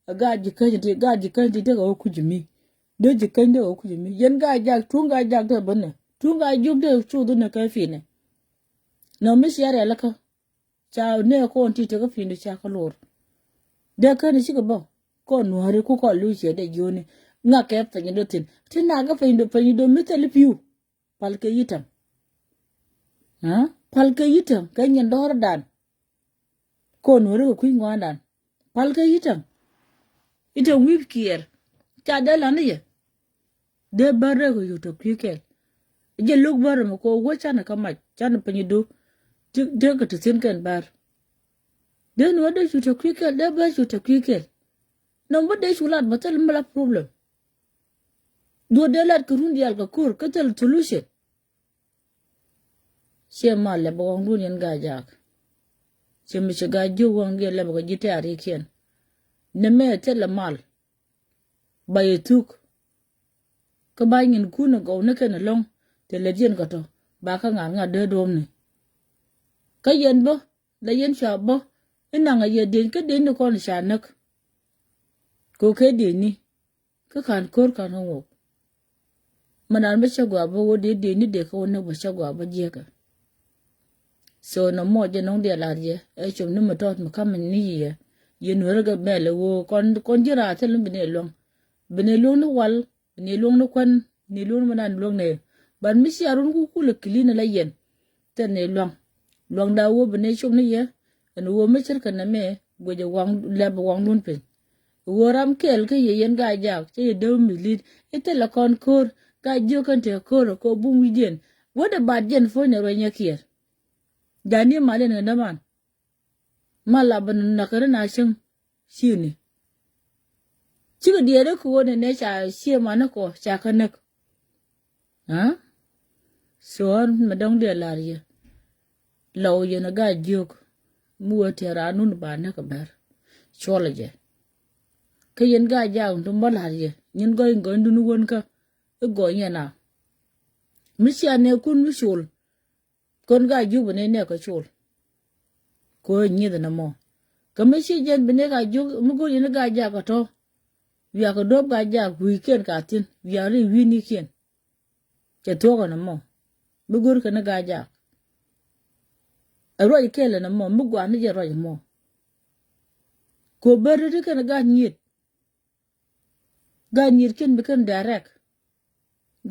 A gaat ji̱ käny ti gaat ji̱ käny ti tekɛ wä kuc mi. Dee ji̱ käny tekɛ wä kuc mi yɛn gaat jak tuŋ gaat jak tekɛ bänɛ tuŋ gaat jiök tekɛ cuth ni kɛ pinɛ. Nɔ mi cia rialikä ca nɛ kɔn ti tekä piny di ca kä lor. Dee käny cikɛ bä kɔn nuääri ku kɔn luc ciɛ dee jiöni. Ŋakɛ piny do thi̱n ti nakɛ piny do piny do mi thil pi̱w. Pal kɛ yi̱täŋ. Pal kɛ yi̱täŋ kɛ nyin dɔ̱rdan. Kɔn wä rikɛ kui̱ ŋuandan. Pal kɛ yi̱täŋ. I̱täŋ wi̱i̱ kiɛɛr ca dee lan i̱ yɛ. Dee bär rɛk kɛ yut tɔ kui̱ kɛl. Jɛ lo̱k bär ɛmɛ kɛ wä canɛ kä mac canɛ piny i̱ do̱. Dee kɛ ti thi̱n kɛn bär. Dee ni wä dee cu tɔ kui̱ kɛl dee bär cu tɔ kui̱ kɛl. Nɔm bä dee cu lat bä thil mi la problem. Duɔ̱t dee lat kɛ run diaal kɛ ko̱r kä thil solution. Ciɛ mal lɛ bä waŋdun yɛn gaa jaak. Ciɛ mi ci gaa jiök waŋdiɛn lɛ bä kɛ ji̱ tɛ̈rikiɛn. Nɛmɛ thilɛ mal. Ba yɛ thuk. Kä ba nyinkun ɛ gɔw ni kɛn ɛlɔ̱ŋ. Thilɛ diɛn kɛ tɔ ba kä ŋa̱r ŋa̱r dee duɔ̱ɔ̱mni. Kä yɛn bä la yɛn ca bä inaŋ a yɛ dieny kä dieny ni kɔn ca näk. Kɛ kɛ dieny ni. Kä ka̱n ko̱r ka̱n kä ŋuɔk. Mɛ naan bä cä gɔaa bä wä dee dee ni dee kä wä näk bä cä gɔaa bä jiäkä. So nɔmɔ jɛ nɔŋ diɛ lar yɛ ɛ com ni mɛ tɔt mɛ kam ni yɛ. Yɛ nuɛrɛ gɛ mɛl ɛ wä kɔn kɔn ji̱ raar thil ni bi ni luäŋ. Bi ni luäŋ ni wal, bi ni luäŋ ni kuän, bi ni luäŋ ni mɛ naan luäŋ ni. Ban mi cia run ku kulɛ kili ni la yɛn. Thil ni luäŋ. Luäŋ da wä bi ni com ni yɛ. Ɛn ɣöö mi cir kɛ nɛmɛ guic ɛ waŋ lɛp ɛ waŋdun piny. Ɣöö ram kɛɛl kä yɛ yɛn Gaa-jaak cä yɛ dee wä mi li̱t i̱ thilɛ kɔn ko̱r. Gaa-jiök kɛn tëë ko̱r ɛ kɛ bum wi̱cdiɛn. Wä dee bat jɛn puɔ̱ny ɛ ruɛnyɛ kiɛɛr. Jani mal in kɛ däman. Mal la bä näk kɛ ri na cäŋ. Ci̱ni. Cikɛ diɛɛri kɛ ɣöö nɛnɛ ca ciɛ mani kɔ ca kä näk. Aa? So ɣän mɛ dɔ̱ŋ diɛ lar yɛ. Lɔw yɛn a Gaa-jiök. Mi wee tiɛɛr a nun ba näk a bɛr. Cuɔlɛ jɛ. Kä yɛn Gaa-jaak dun bä lar yɛ nyin gɔy gɔnydun wän kä. I̱ gɔny yɛn a mi cia nɛɛkun mi col. Kɔn Gaa-jiök bi nɛy nɛɛk kä col. Kɛ ɣöö nyieth nɔmɔ. Kä mi ci jɛn bi nɛy Gaa-jiök mi go̱r yɛn i̱ Gaa-jaak kɛ tɔ̱. Wiakɛ duɔ̱ɔ̱p Gaa-jaak wi̱i̱kiɛn ka thi̱n wiak ri wi̱i̱nikiɛn. Cɛ thuɔ̱k ɛn ɛmɔ mi go̱rkɛ ni Gaa-jaak. Ɛ ruac kɛl ɛn ɛmɔ mi gua̱a̱r ni jɛ ruac ɛmɔ. Kɛ ɣöö ben ri ti kɛn Gaa-nyieth. Gaa-nyieth kɛn bi kɛn direct.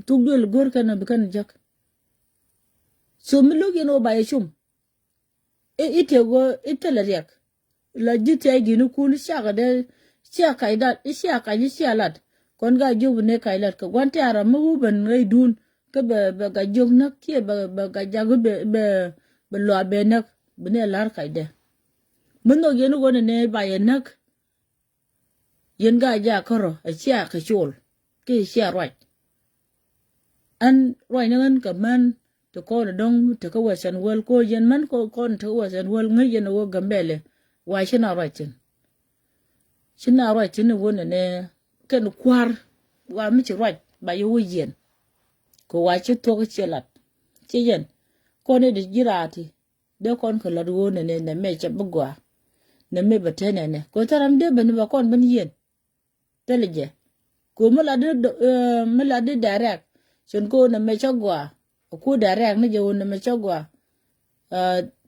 Thuk duël go̱rkɛn bi kɛn jäk. So mi lo̱k yɛn ɣöö ba yɛ cum. I̱, i̱ tiɛk ɣöö i̱ thilɛ riɛk. La ji̱ thia̱y di̱t ni kun i̱ ciakɛ dee cia kac lat i̱ cia kac i̱ cia lat. Kɔn Gaa-jiök bi nɛy kac lat kɛ gua̱n tiaarä mi wä ben ɣɛy duun kä bɛ, bɛ Gaa-jiök näk kiɛ bɛ, bɛ Gaa-jaak bɛ, bɛ, bɛ luaak bɛ näk bi nɛy la̱r kacdɛ. Mi nhɔk yɛn i̱ ɣöö nɛnɛ ba yɛ näk. Yɛn Gaa-jaak kärɔ̱ a cia kɛ col kiɛ cia ruac. Ɛn ruac ni ɣän kɛ män ti kɔn dɔ̱ŋ ti kä Western world kɔ yɛn män kɔ kɔn ti kä Western world ŋäc yɛn a wä Gambɛlɛ. Wa ci na ruac thi̱n. Ci na ruac thi̱n wä nɛnɛ kɛn kua̱r wa mi ci ruac ba yɛ wä yɛn. Kɛ wa ci thuɔ̱k ci lat ci yɛn kɔn i̱ di ji̱ raati. Dee kɔn kɛ lat ɣöö nɛnɛ nɛmɛ cɛ bi gɔaa. Nɛmɛ bɛ te nɛnɛ kɛ thil ram dee ben bɛ kɔn ben yieen. Thilɛ jɛ kɛ ɣöö mi lat di, mi lat di direct. Cɛn kɛ ɣöö nɛmɛ cɛ gɔaa. Ɛ ku direct ni jɛ ɣöö nɛmɛ cɛ gɔaa.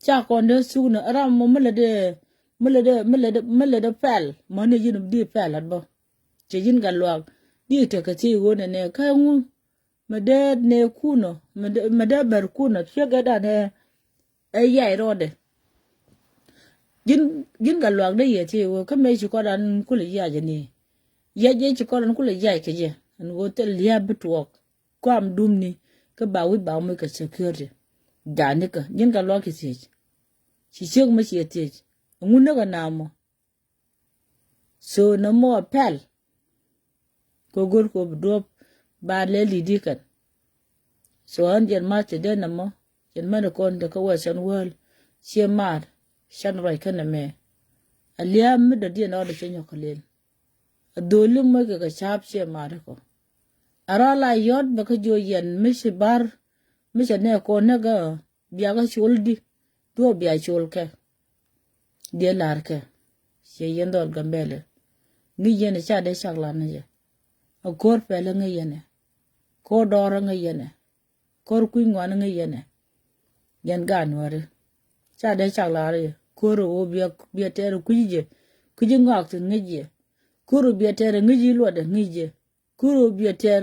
Ca kɔn dee thuk ni ram mɔ mi lat di, mi lat di, mi lat di, mi lat di pɛl mɔ ni ji̱n di pɛl lat bä. Cɛ ji̱n Gatluak di tekɛ thiec ɣöö nɛnɛ kä ŋu. Mi dee nɛɛkun ɔ mi dee bɛrkun ɔ thiekɛ danɛ. Ɛ yay rɔɔdɛ. Ji̱n, ji̱n Gatluak dee yɛ thiec ɣöö kä mëë ci kɔn ran kulɛ yac ni. Yac jɛ ci kɔn ran kulɛ yac kɛ jɛ ɛn ɣöö thil lia̱a̱ bi tuɔɔk. Kuam dumni kä ba wi̱c ba moc kɛ security. Ja̱a̱nikä ji̱n Gatluak ci thiec. Ci ciek mi ciɛ thiec. Ɛŋu näk ɛ naamɔ. So nɔmɔ a pɛl. Kɛ go̱r kɛ bi duɔ̱p ba lɛ li̱t i̱ kɛn. So ɣän jɛn ma̱th ti dee nɔmɔ jɛn mɛn kɔn te kä Western world. Ciɛ ma̱a̱t can ruac kä nɛmɛ. A lia̱a̱ mi dɔ̱diɛn ɔɔdɛ cɛ nyɔk kɛ lel. A dholi moc kɛ kɛ ca̱a̱p ciɛ ma̱a̱t ikɔ. A rɔal a yɔ̱t bɛ kä jiɔ yɛn mi ci bar mi cɛ nɛ kɔn nɛ gä. Biakä col di duɔ̱ɔ̱p bia col kɛ. Diɛ la̱r kɛ ciɛ yɛn dhɔl Gambɛlɛ. Ŋi̱c yɛn ɛ ca dee cak lan ni jɛ. A ko̱r pɛlɛ ŋi̱c yɛn ɛ. Ko̱r dɔɔrä ŋi̱c yɛn ɛ. Ko̱r kui̱ ŋuan ŋi̱c yɛn ɛ. Yɛn gaat nuäri ca dee cak lan ni jɛ ko̱r ɛ ɣöö biɛ, biɛ tɛɛr ɛ kui̱c jɛ. Kui̱c ŋɔak thi̱n ŋi̱c jɛ. Ko̱r ɛ biɛ tɛɛr ɛ ŋi̱c i̱ luɔtdɛ ŋi̱c jɛ. Kur ɔ biɛ tɛr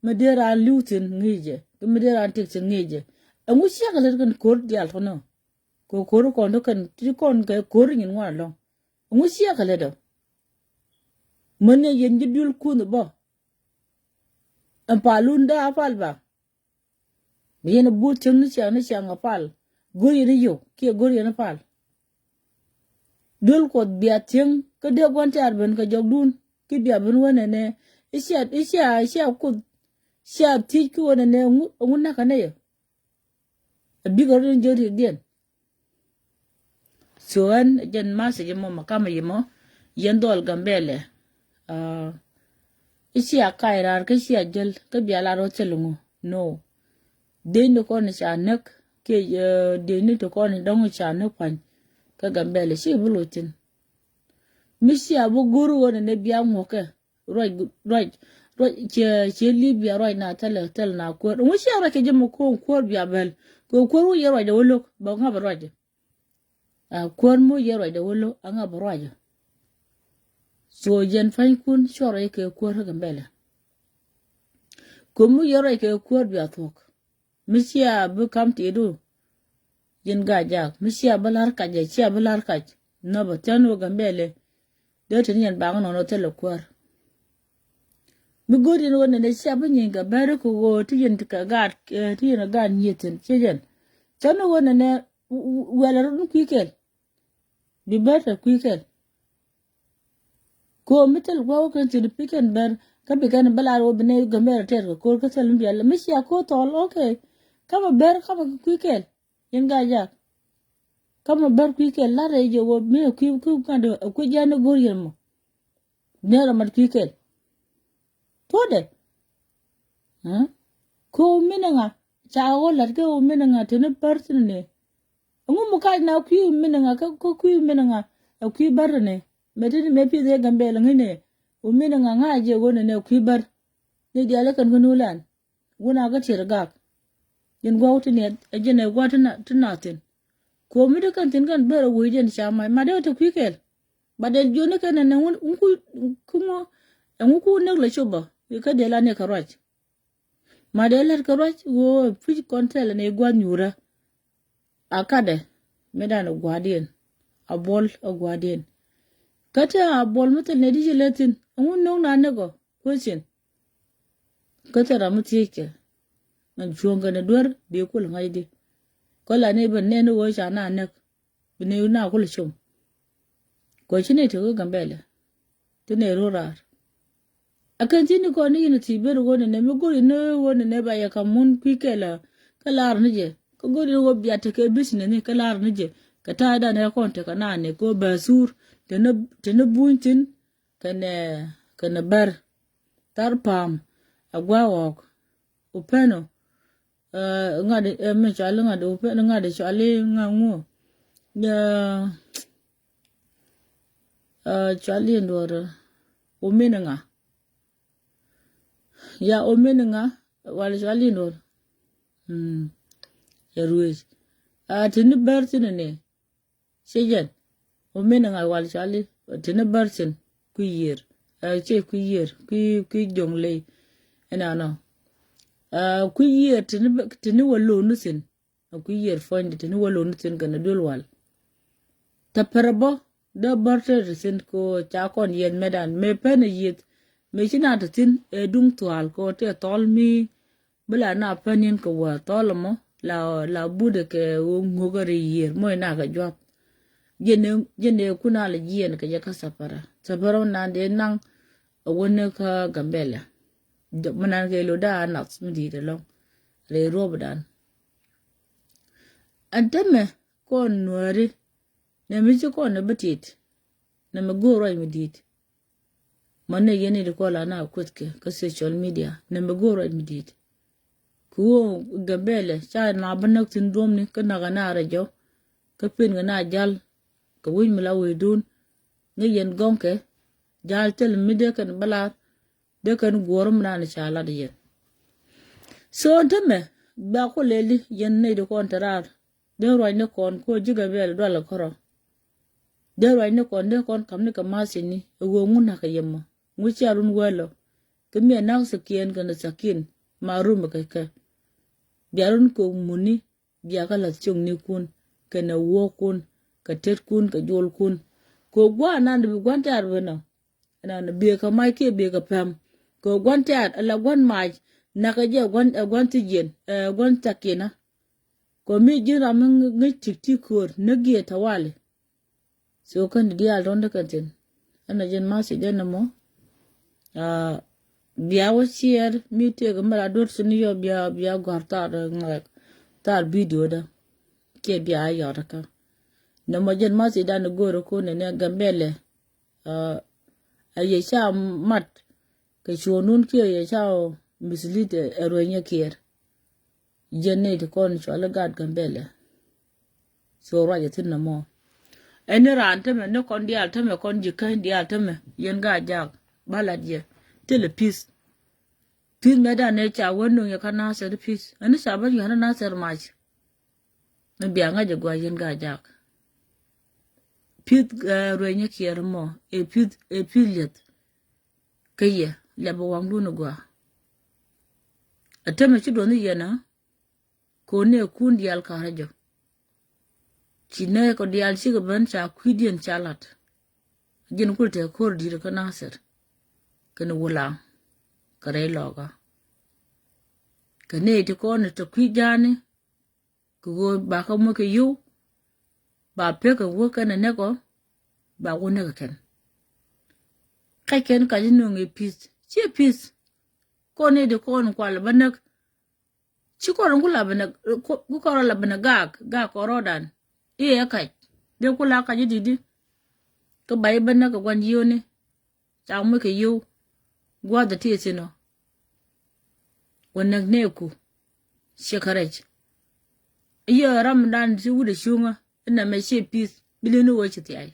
mi dee raan li̱w thi̱n ŋi̱i̱cɛ mi dee raan tëk thi̱n ŋi̱i̱cɛ. Ɛŋu ciɛ kɛ lät kɛn ko̱r diaal tɔ̱nɔ? Kɛ ko̱r kɔn tɔ̱ kɛn ti kɔn kɛ ko̱r nyin ŋuan ɛlɔ̱ŋ. Ɛŋu ciɛ kɛ lät ɔ? Män ni yɛn ji̱ duël kunh bä. Ɛn palun dee a pal ba. Bi yɛn a buth cieŋ ni ciaŋ ni ciaŋ a pal. Go̱r yɛn a yio̱w kiɛ go̱r yɛn a pal. Duel Kuɔth bia thiäŋ kä dee gua̱n tiaar ben kɛ jɔkdun ki bia ben wä nɛnɛ. I̱ cia, i̱ cia, i̱ cia Kuoth cia thiec ki wä nɛnɛ. Ŋu, ŋu näk kɛ nɛy ɛ? Ɛ bikɛ rɔ ni jek riɛkdiɛn. So ɣän jɛn message mɔ mɛ kamɛ yɛ mɔ. yɛn dhɔl Gambɛlɛ. I̱ cia kac raar kä cia jäl kä bia lar wä thil ŋu. No. Dec ni kɔn ca näk kiɛ dec ni ti kɔn dɔ̱ŋ ca näk pa̱ny kä Gambɛlɛ ci bi loc thi̱n. Mi cia bi go̱r ɣöö nɛnɛ bia ŋuɔ̱kɛ ruac ruac ruac. Ciɛ ciɛ Libia ruac na thilɛ thil na kuäär ŋu cia ruac kɛ jɛ mɛ ko̱o̱ŋ kuäär bia bɛl. Kɛ kuäär wä yɛ ruacdɛ wä lo̱k bɛ ŋa̱p ruacdɛ. A kuäär mi wä yɛ ruacdɛ wä lo̱k a ŋa̱p ruacdɛ. So jɛn pa̱nykun cuɔr rɛy kɛ kuäär kä Gambɛlɛ. Ko̱mi yɛ ruac kɛ kuäär bia thuɔ̱k. Mi cia bi kam ti̱i̱du. Ji̱n Gajak mi cia bi la̱r kac jɛ cia bi la̱r kac. Nhɔpɛ thia̱n wä Gambɛlɛ. Dee te ni yɛn baŋ nɔnɔ thilɛ kuäär. Mi go̱o̱r yɛn ɣöö nɛnɛ cia bi nyieeny kɛ bɛr kɛ ɣöö ti yɛn kɛ gaat ti yɛn kɛ gaat nyieth thi̱n ci jɛn. Cä ni ɣöö nɛnɛ wɛlɛ rot ni kui̱ kɛl. Bi bɛr te kui̱ kɛl. Ko̱o̱m mi thil gua̱a̱k kɛn thi̱n pi kɛn bɛr kä bi kɛn bä lar wä bi nɛy Gambɛlɛ tɛɛr kɛ ko̱r kä thil mi biɛl mi cia ko̱o̱r thɔɔl, okay. Kamɛ bɛr kamɛ kɛ kui̱ kɛl. Yɛn Gajak. Kamɛ bär kui̱ kɛl la̱rɛ jɛ wä mi ɛ kui̱ kui̱ ŋa̱t ɛ kui̱ jian ni go̱r yɛn mɔ. Nɛrɛ mat kui̱ kɛl. Tuɔdɛ. Ko minɛ ŋa ca wä lat kɛ wä minɛ ŋa teni bär tini ni. Ɛŋu mi kac na kui̱ minɛ ŋa kä kui̱ minɛ ŋa ɛ kui̱ bär tini. Mɛ tini mɛ pi̱th yɛ Gambɛlɛ ŋi̱n ni. Wä minɛ ŋa ŋa jɛ wä ni ni ɛ kui̱ bär. Ni diaal ɛ kɛn kä nulan. Wun a kä tiɛt gak. Jɛn gua̱a̱k ti niɛt ɛ jɛn ɛ gua̱a̱k ti nath thi̱n. Kuɔ̱m mi ti kɛn thi̱n kɛn ber ɛ wec jɛn ca mac mat dee te kui̱ kɛl. Bat dee jiöni kɛn ɛn ɛŋu ku ŋu ɛŋu ku näk lɛ cop bä. Kä dee la ni kɛ ruac. Mat dee lät kɛ ruac ɣöö puc kɔn tɛl ɛn ɛ gua̱a̱th nyuurä. A katdɛ mi dan ɛ gua̱a̱diɛn. A buɔl ɛ gua̱a̱diɛn. Kä ti a buɔl mi thil ni di ci lät thi̱n ɛŋu no̱o̱ŋ na näk ɔ. Question. Kä thil ram mi thiec kɛ. Ŋän cuɔ̱ŋ kɛn duer bi kul ŋa̱cdi. Kä la ni ben nɛn ni ɣöö ca na näk. Bi ni na kul com. Kɔ ci ni te ɣöö Gambɛlɛ. Ti ni rot raar. A kɛn thi̱n ni kɔn ni yin a thiec ben ɣöö ni nɛ mi go̱r in ni ɣöö ni nɛ ba yɛ kam mun kui̱ kɛl a kä lar ni jɛ. Kä go̱r in ɣöö bia tekɛ business ni kä lar ni jɛ. Kɛ ta̱a̱ dan ɛ kɔn tekɛ na ni kɛ ɣöö bɛ thur. Te ni te ni buny thi̱n. Kɛnɛ kɛnɛ bär thar pa̱a̱m. A gua̱a̱k ɣɔɔk upɛnɔ. Ŋa̱t ɛ mi cɔali ŋa̱t upɛnɔ ŋa̱t cɔali ŋa̱ ŋuɔ. Cɔali in duɔrɛ umin ŋa̱. Ya umin ŋa̱ wal cɔali in duɔrɛ. Ya ruec a tini bär tini ni. Ci jɛn ɔ min ŋa̱c wal cɔali tini bär thi̱n kui̱ yiër. Ɛ ci kui̱ yiër kui̱ kui̱ jo̱ŋ ley. Ɛnanɔ kui̱ yiër tini wä lo̱o̱n ni thi̱n. Kui̱ yiër puɔ̱nydɛ tini wä lo̱o̱n ni thi̱n kɛnɛ duël wal. Tɛ pɛrɛ bä dee bär te ti thi̱n ko ca kɔn yieth mɛtdan mëë pɛn ɛ yieth. Mëë ci na te thi̱n ɛ duŋ thua̱a̱l ko tɛ thɔl mi. Bi la na pän in kɛ wä thɔl mɔ la la budɛ kɛ ŋukä ri yiër mɔ ina kɛ juap. Jɛn ɛ kun a la jiɛn kɛ jɛ kä thapara thapara nan dee naŋ. A wä ni kä Gambɛlɛ. Mɛ nan kɛ lo daa nath mi di̱i̱t ɛlɔŋ rɛy ruɔpdan. Ɛn tämɛ kɔn nuääri nɛ mi ci kɔn ni bi tit. Nɛ mi go̱o̱r ruac mi di̱i̱t. Mɔ ni yɛn ni di kɔl ana kueth kɛ kä social media nɛ mi go̱o̱r ruac mi di̱i̱t. Kɛ ɣöö Gambɛlɛ ca na bä näk thi̱n duɔ̱mni kä nakä na rɛ jɔ̱. Kä pen kɛ na jal kɛ wi̱c mi la wi̱i̱dun. Ŋäc yɛn gɔ̱ŋkɛ jal thil mi dee kɛn bä lar. Dee kɛn guɔ̱ɔ̱r mi naan ca lat yɛn. So tämɛ ba ku lɛli yɛn nɛy di kɔn te raar. Dee ruacni kɔn ko ji̱ Gambɛlɛ dualɛ kärɔ. Dee ruacni kɔn dee kɔn kamni kɛ ma̱th cini ɛ ɣöö ŋun na̱k kɛ yɛmɔ ŋu cia run wälɔ. Kɛ miɛ na̱k thikiɛn kɛnɛ thakin ma rumɛ kɛ kɛ. Bia run kɛ muni bia kä la̱th cio̱ŋnikun kɛnɛ wuɔ̱ɔ̱kkun kɛ tetkun kɛ jolkun. Kɛ gua̱a̱r nan bi gua̱n tɛ̈r ben ɔ. Ɛnɔnɔ biëëkä mac kiɛ biëëkä päm kɛ gua̱n tɛ̈r ala gua̱n mac. Nakä jɛ gua̱n ɛ gua̱n thijiɛn ɛ gua̱n thakinä. Kɔ mi ji̱n ram mi ŋäc tik tik köör näk giɛ tawali. So kɛn diaal tɔn dee kɛn thi̱n. Ɛn a jɛn ma̱th ci jɛn ɛmɔ. Bia wä ciɛɛr mi tëëk mi la duɔ̱t thi̱n yɔ bia bia gɔ̱a̱r thar ŋɛk thar bidiodä. Kiɛ bia yɔt kä nɛmɔ jɛn ma̱th ci dan go̱o̱r kä nɛnɛ Gambɛlɛ. Ɛ yɛ ca mat kɛ cuɔ̱ɔ̱ŋdun kiɛ yɛ ca mislead ɛ Rueny Nyakiɛɛr. Jiɛn nɛy ti kɔn cɔal i̱ gaat Gambɛlɛ. So ruacɛ thi̱n nɔmɔ. Ɛn ni raan tämɛ ni kɔn diaal tämɛ kɔn ji̱ käny diaal tämɛ yɛn Gaa-jaak ba lat yɛ. Thilɛ peace. Peace mɛ dan ni ca wä nuŋ yɛ kä Nasir peace. Ɛn ni ca bä yɔ̱a̱n Nasir mac. Ni bia ŋa̱c ɛ gɔaa yɛn Gaa-jaak. Peace ɛ Rueny Nyakiɛɛr mɔ ɛ peace ɛ peace liɛth. Kä yɛ lɛpɛ waŋdun ɛ gɔaa. Ɛ tämɛ ci duɔth ni yɛn ɛ Kɔn nɛɛkun diaal ka̱rä jɔ. Ci nɛɛkɔ diaal cikɛ ben ca kui̱diɛn ca lat. Ji̱n kul tɛ ko̱r di̱t kä Nasir kɛnɛ Wulaŋ kɛ rɛy Lɔkä. Kɛ nɛy ti kɔn tɛ kui̱ ja̱a̱ni kɛ ɣöö ba kä moc kɛ yio̱w. Ba pek kɛ wä kɛnɛ nɛkɔ ba wä nɛkɛ kɛn. Kac kɛn kac inöŋ i̱ peace ciɛ peace. Kɔn nɛy ti kɔn kual bä näk. Ci kɔn ku la bɛ nɛ ku kɔn la bɛ nɛ gaak gaak kɔn rɔɔdan. I̱ ɛ kac dee ku la kac i̱ di̱t i̱ kä ba i̱ bä näk kɛ gua̱n yio̱o̱ni. Ca moc kɛ yio̱w gua̱a̱th ɛ ti thi̱n ɔ. Wä näk nɛɛku ciɛ kä rɛc. I̱ yɛ ram dan ci wut ɛ cuŋä i̱ nɛmɛ ciɛ peace bi leni wä ci thiay.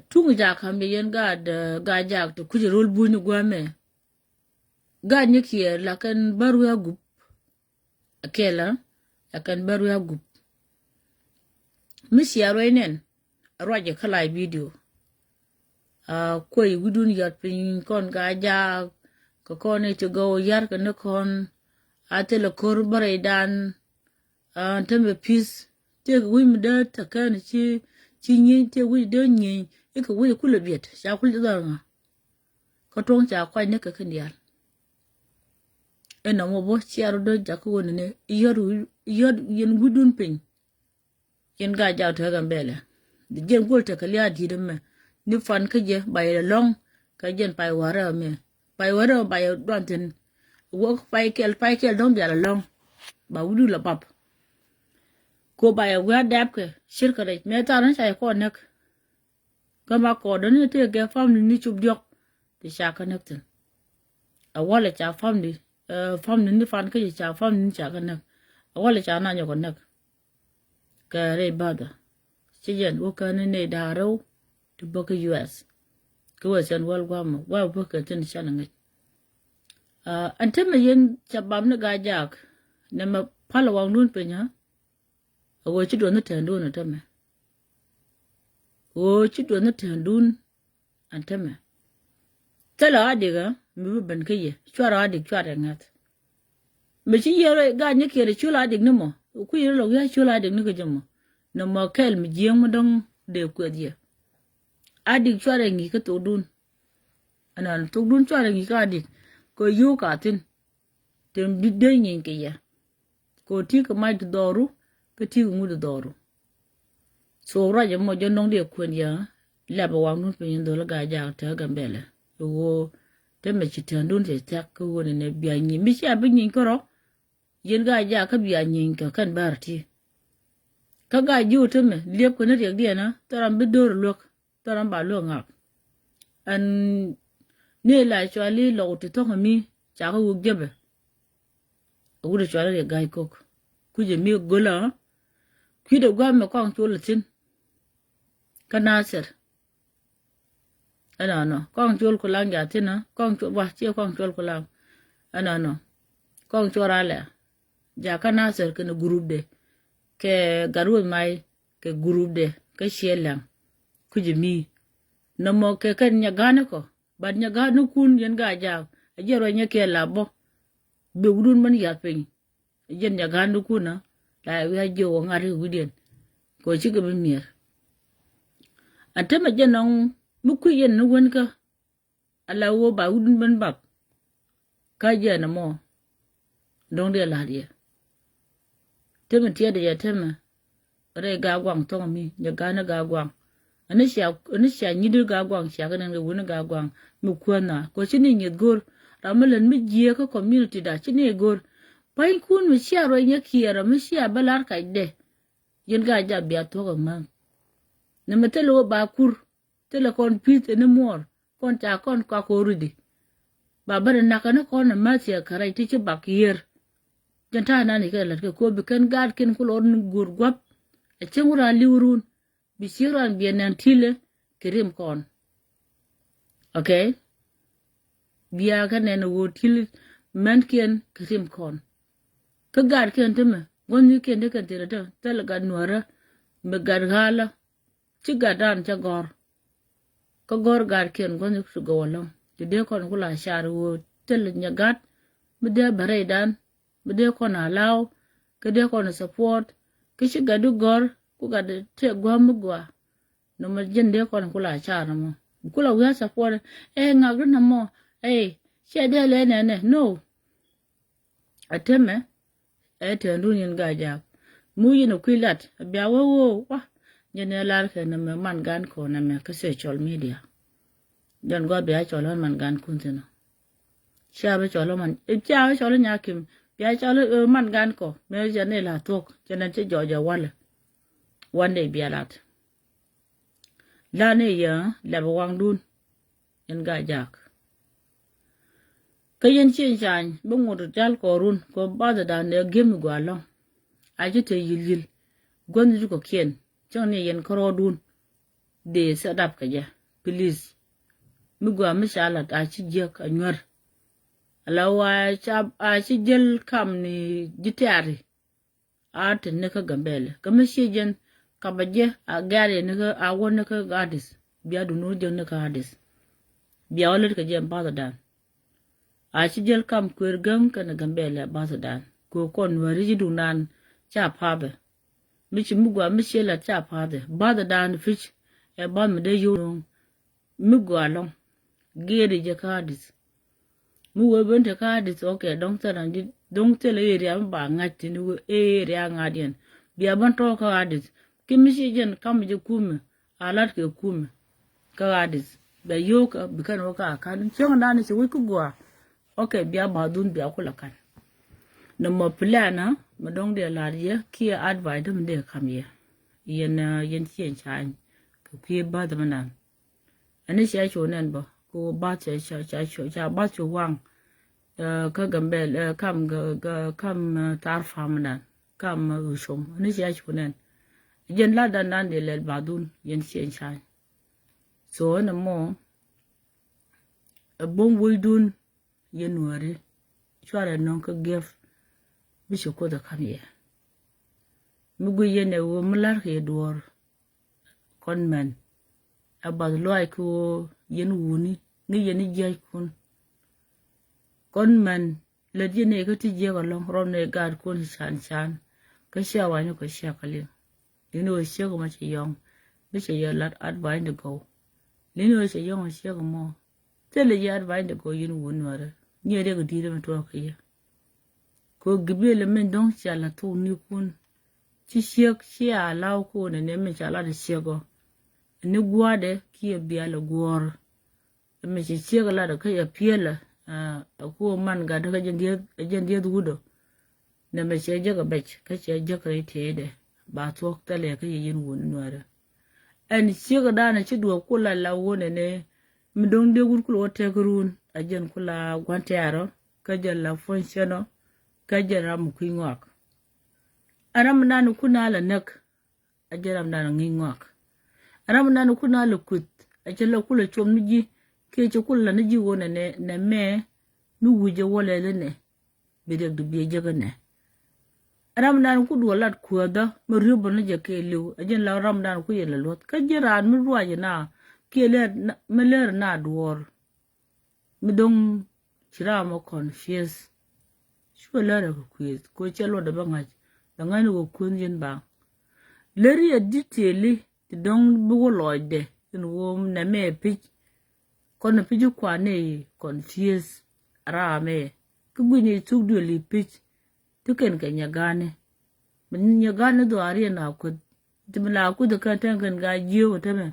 Tuŋ jaak ka̱m yɛ yɛn gaat Gaa-jaak ti kuc ro̱l buny gua̱a̱mɛ. Gaat Nyakiɛɛr la kɛn bär wi̱i̱ a gup. A kɛl a la kɛn bär wi̱i̱ a gup. Mi cia ruac nɛn a ruac ɛ kä live video. Kuɔy wi̱dun yɔt piny kɔn Gaa-jaak kɛ kɔn i̱ ti gɔw yar kɛ ni kɔn. A thilɛ ko̱r bärɛydan. An tämɛ peace tëëk wi̱c mi dee tekɛn ci ci nyieny tëëk wi̱c dee nyieny ikɛ wi̱c kulɛ biɛt ca kul ci dhɔr ŋa. Kä tuɔ̱ŋ ca kuac ni kɛ kɛn diaal. Ɛn nɔmɔ bä cia rɔ dee jakä ɣöö nɛnɛ yɔt yɔt yɛn wi̱dun piny. Yɛn Gaa-jaak te Gambɛlɛ di jiɛn guɔl tekɛ lia̱a̱ di̱i̱t ɛmɛ ni fan kä jɛ ba yɛ lɔ̱ŋ. Kä jɛn pay wärɛ ɛmɛ pay wärɛ ɛmɛ ba yɛ duan thi̱n. Wä pay kɛl pay kɛl dɔ̱ŋ diaal ɛlɔ̱ŋ ba wi̱du la bap. Ko ba yɛ wi̱i̱ a dɛpkɛ cirkɛ rɛc mɛ thaar ni ca yɛ kɔn näk. Kä ma kɔɔdä ni tëëkɛ family ni cop diɔ̱k ti ca kä näk thi̱n. A walɛ ca family family ni fan kä jɛ ca family ni ca kä näk. A walɛ ca na nyɔk kä näk. Kɛ rɛy bädhä ci jɛn wä kän ni nɛy da̱a̱ rɛw ti bä kä U S. Kä wä cɛn wäl gua̱a̱mɔ gua̱a̱mɔ bä kɛ thi̱n can ŋäc. Ɛn tämɛ yɛn ca bam ni Gaa-jaak nɛmɛ pal waŋdun piny ɣä. A ɣöö ci duɔth ni tɛ̈ndun ɛ tämɛ. Ɣöö ci duɔth ni tɛ̈ndun ɛn tämɛ. Thilɛ Adik ɛ mi bi ben kä yɛ cuarɛ Adik cuarɛ ŋäth. Mi ci yiëë rɔ Gaa-jaak ni kiɛɛr ciöl Adik ni mɔ ku yiëë rɔ lɔ wi̱i̱ a ciöl Adik ni kä jɛ mɔ. Nɔmɔ kɛl mi jiääŋ mi dɔ̱ŋ dee kuɛth yɛ. Adik cuarɛ ŋi̱i̱c kä thokdun. Ɛnɔn thokdun cuarɛ ŋi̱i̱c kä Adik kɛ yio̱w ka thi̱n. Tem bi dee nyieny kɛ yɛ. Kɛ ɣöö ti̱i̱ kɛ mac ti dhɔru kä ti̱i̱ kɛ ŋut ti dhɔru. So ruac ɛmɔ jɔ̱ nɔŋ diɛ kuën yɛ. Lɛpɛ waŋdun piny in dhol Gaa-jaak te Gambɛlɛ. Kɛ ɣöö te mɛ ci tɛ̈ndun cɛ thiak kä ɣöö nɛnɛ bia nyieny mi cia bi nyieny kärɔ. Yɛn Gaa-jaak kä bia nyieny kɛ kɛn bär ti. Kä Gaa-jiök te mɛ liep kɛ ni riɛkdiɛn ɣä thil ram bi do̱r luäk. Thil ram ba luäk ŋak. Ɛn ni la cuali lɔk ti thok mi ca kä wuk jepɛ. A wut cuali ri ga̱a̱c kok kucɛ mi go̱lä. Kui̱dɛ gua̱a̱mɛ kɔaŋ col thi̱n. Kä Nasir. Ɛnɔnɔ kɔaŋ col kulaŋ ja thi̱n ɛ kɔaŋ col wa ciɛ kɔaŋ col kulaŋ. Ɛnɔnɔ kɔaŋ col ralɛ. Ja kä Nasir kɛnɛ gurupdɛ kɛ gat weth may. Kɛ gurupdɛ kä ciɛ laŋ. Kucɛ mi nɔmɔ kɛ kɛn nyɛ ga̱a̱n ni kɔ. Bat nyɛ ga̱a̱n ni kun yɛn Gaa-jaak a jiɛ ruac nyɛ kiɛ la bä. Bek wudun mɛn yath piny. A jiɛn nyɛ ga̱a̱n ni kun a la wi̱i̱ a jiɛ wä ŋa̱t ri wi̱diɛn. Kɛ ɣöö cikɛ bi miɛr. A temɛ jɛ nɔŋ mi kui̱ yɛn ni wänkä. Ala wä ba wut ben bap. Kä jɛ nɛ mɔ. Dɔ̱ŋ diɛ la̱t yɛ. Temɛ tiɛt yɛ temɛ. Rɛy Gaa Guaŋ thɔŋ mi nyɛ Gaa ni Gaa Guaŋ. Ani cia ani cia nyit ni Gaa Guaŋ cia kɛ nɛn kɛ wut ni Gaa Guaŋ. Mi kuäär na kɔ ci ni nyith go̱r. Ram mi lät mi jiee kä community da ci ni go̱r. Pa̱nykun mi cia ruɛc nyɛ kiɛɛr ram mi cia bä la̱r kac dɛ. Yɛn Gaa-jaak bia thuɔ̱k ɛmä. Nɛmɛ thil wä ba kur. Thilɛ kɔn peace anymore. Kɔn ca kɔn kɔak already. Ba bä ni nakä ni kɔn a Mathiak kärɛc ti ci bak yiër. Jɛn ta̱a̱ nan ikɛ lät kɛ ko̱ bi kɛn gaat kin ku lɔr ni guur gua̱p. A cieŋ wä raan li̱w run. Bi ciek raan biɛ nɛn tilɛ kɛ rim kɔn. Okay. Bia kä nɛn ɣöö tilɛ mɛn kiɛn kɛ rim kɔn. Kä gaat kiɛn ti mɛ guɔ̱n ni kiɛn ti kɛn ti rɛ tɛ thɛl gat nuärä. Mɛ gat ɣa̱lä. Ci gat dan cɛ gɔ̱r. Kä gɔ̱r gat kiɛn guɔ̱n ni ti gɔw alɔŋ ti dee kɔn ku la car ɣöö thɛl nyɛ gat. Mi dee bɛ rɛy dan. Mi dee kɔn a law kä dee kɔn a support. Kä ci gat di gɔr ku gat di tëë gua̱a̱m mi gua. Nɔmɔ jɛn dee kɔn ku la car nɔmɔ ku la wi̱i̱ a support. Ɛ ŋak di nɔmɔ ɛ ciɛ dee lɛ nɛnɛ no. A temɛ ɛ tɛn dun yɛn Gaa-jaak. Mu yɛn a kui̱ lat a bia wee woo wa. Jɛn ɛ lar kɛ nɛmɛ man gan kɔ nɛmɛ kä social media. Jɔn gɔaa bia cɔl ɣän man gan kun thi̱n ɔ. Cia bi cɔl ɣän man cia bi cɔl ɣän nyakim bia cɔl ɣän man gan kɔ mëë cɛ ni la thuɔk cɛ nɛn cɛ jɔɔc ɛ walɛ. Wan dee bia lat la ni yɛ lɛp waŋdun. Yɛn Gaa-jaak kä yɛn cieŋ cany bi ŋut cal kɔɔrun kɛ bath dan dee gi̱em mi gɔaa lɔ̱ŋ. A ci te yil yil guänh ti kɔ̱kiɛn cäŋ ni yɛn kärɔɔdun. Dee set up kɛ jɛ please. Mi gɔaa mi ca lat a ci jiäk a nyuär. Ala wa ca a ci jäl kam ni ji̱ tɛ̈ri. A te ni kä Gambɛlɛ kä mi ci jɛn kap a jɛ a gɛ̈r yɛ ni kä a wä ni kä Addis. Bia duni wä jɛ ni kä Addis. Bia wä lät kɛ jɛ bath dan. A ci jäl kam kuëër gäŋ kɛnɛ Gambɛlɛ bath dan kɛ kɔn nuääri ci duŋ dan ca pa̱a̱thɛ. Mi ci mi gua mi ciɛ lat ca pa̱a̱thɛ bath dan pi̱c. Ɛ bath mi dee yo̱o̱ŋ mi gua lɔŋ. Geri jɛ kä Addis. Mi wee ben te kä Addis ok dɔŋ thil an ji̱ dɔŋ thil area mi ba ŋa̱c thin wee area ŋa̱c yɛn. Bia ben tɔ̱ kä Addis ki mi ci jɛn kam jɛ kumɛ. A lat kɛ kumɛ kä Addis bɛ yo̱o̱k bi kɛn wä kä a kan cieŋ dan ci wec kä gua. Ok bia ba dhun bia kulɛ kan. Nɔmɔ plan a mi dɔŋ dee lar yɛ kiɛ advice dee mi dee kam yɛ. Yɛn yɛn cieŋ cany kɛ kui̱ bath mi nan. Ani cia cu nɛn bä ku bath cia cia cia cu ca bath cu waŋ. Kä Gambɛl kam kam thar pam dan kam ucom ani cia cu nɛn. Jɛn la dan dan di lɛl bath dun yɛn cieŋ cany. So ɛn ɛmɔ ɛ bom wecdun. Yɛn nuääri cuarɛ nɔŋ kä gift. Bi ci Kuoth ɛ kam yɛ mi guic yɛn ɛ ɣöö mi la̱rkɛ yɛ duɔ̱ɔ̱r. Kɔn mɛn ɛ bath luaac kɛ ɣöö yɛn wuni ŋi̱c yɛn i̱ jiackun. Kɔn mɛn lät yɛn ɛ kä ti jiäk ɛlɔ̱ŋ rɔm ni gaatkun can can. Kä cia wa̱nyni kɔ cia kɛ liŋ. Li̱n ɣöö ciek ɛmɔ cɛ yɔ̱ŋ mi cɛ yɛ lat advice ni gɔw. Li̱n ɣöö cɛ yɔ̱ŋ ɛ ciek ɛmɔ. Thilɛ yɛ advice ni gɔw yɛn wuni nuäärä nyiɛ riɛk di̱i̱t ɛmɛ tuɔɔk kɛ yɛ. Kɛ ɣöö gi̱biɛl ɛmɛ dɔ̱ŋ cia la thok nikun. Ci ciek cia law ko̱n ɛnɛ min ca lat ɛ ciek ɔ. Ɛni gua̱a̱dɛ kiɛ bial ɛ guɔ̱ɔ̱r. Ɛmɛ ci ciek ɛ lat ɛ kä yɛ piɛlɛ ɛ ku man gat kä jɛn dieth ɛ jɛn dieth wut ɔ. Nɛmɛ cɛ jäk ɛ bɛc kä cɛ jäk rɛy tëëdɛ ba thuɔ̱k thɛlɛ kä yɛ yɛn wun nuäärä. Ɛn ciek ɛ danɛ ci duɔ̱ɔ̱p kula la wun ɛnɛ mi do̱ŋ dee wut kula wä tɛk run ɛ jɛn kula gua̱n tɛ̈rɔ kä jɛn la puɔ̱ny cɛn ɔ kä jɛn ram mi kui̱ ŋɔak. Ɛ ram mi nan kun a la näk. A jɛ ram dan ŋi̱i̱c ŋɔak. Ram dan kun a lɛ kueth a cɛ lɛ kulɛ cuɔm ni ji̱ kiɛ cɛ kulɛ la ni ji̱ ɣöö nɛ nɛ mɛ mi wi̱c jɛ wä lɛl inɛ. Bi riɛk di biɛ jek inɛ. Ram dan ku duɔ lat kuäthä mi riöp bä ni jɛ kɛ li̱w a jɛ la ram dan ku yɛ lɛ luɔth kä ji̱ raan mi ruac ina kiɛ lɛr mi lɛr ina duɔɔr. Mi do̱ŋ ci ram ɔ confuse. Cuɛ lärɛ kɛ kuëth kɛ cɛ luɔtdɛ bä ŋa̱c bɛ ŋa̱cni kɛ kuëth yɛn baŋ. Läri a detail ti do̱ŋ bi wä lɔcdɛ in wä nɛmɛ pi̱c. Kɔn pi̱c kuanɛ confuse ram ɛ kä gui̱ni thuk duël i̱ pi̱c. Ti kɛn kɛ nyɛ ga̱a̱ni. Bi nyɛ ga̱a̱ni dhuaari ɛn a kueth. Ti mi la kueth kɛn tɛn kɛn gaa jiöök ɛ tämɛ.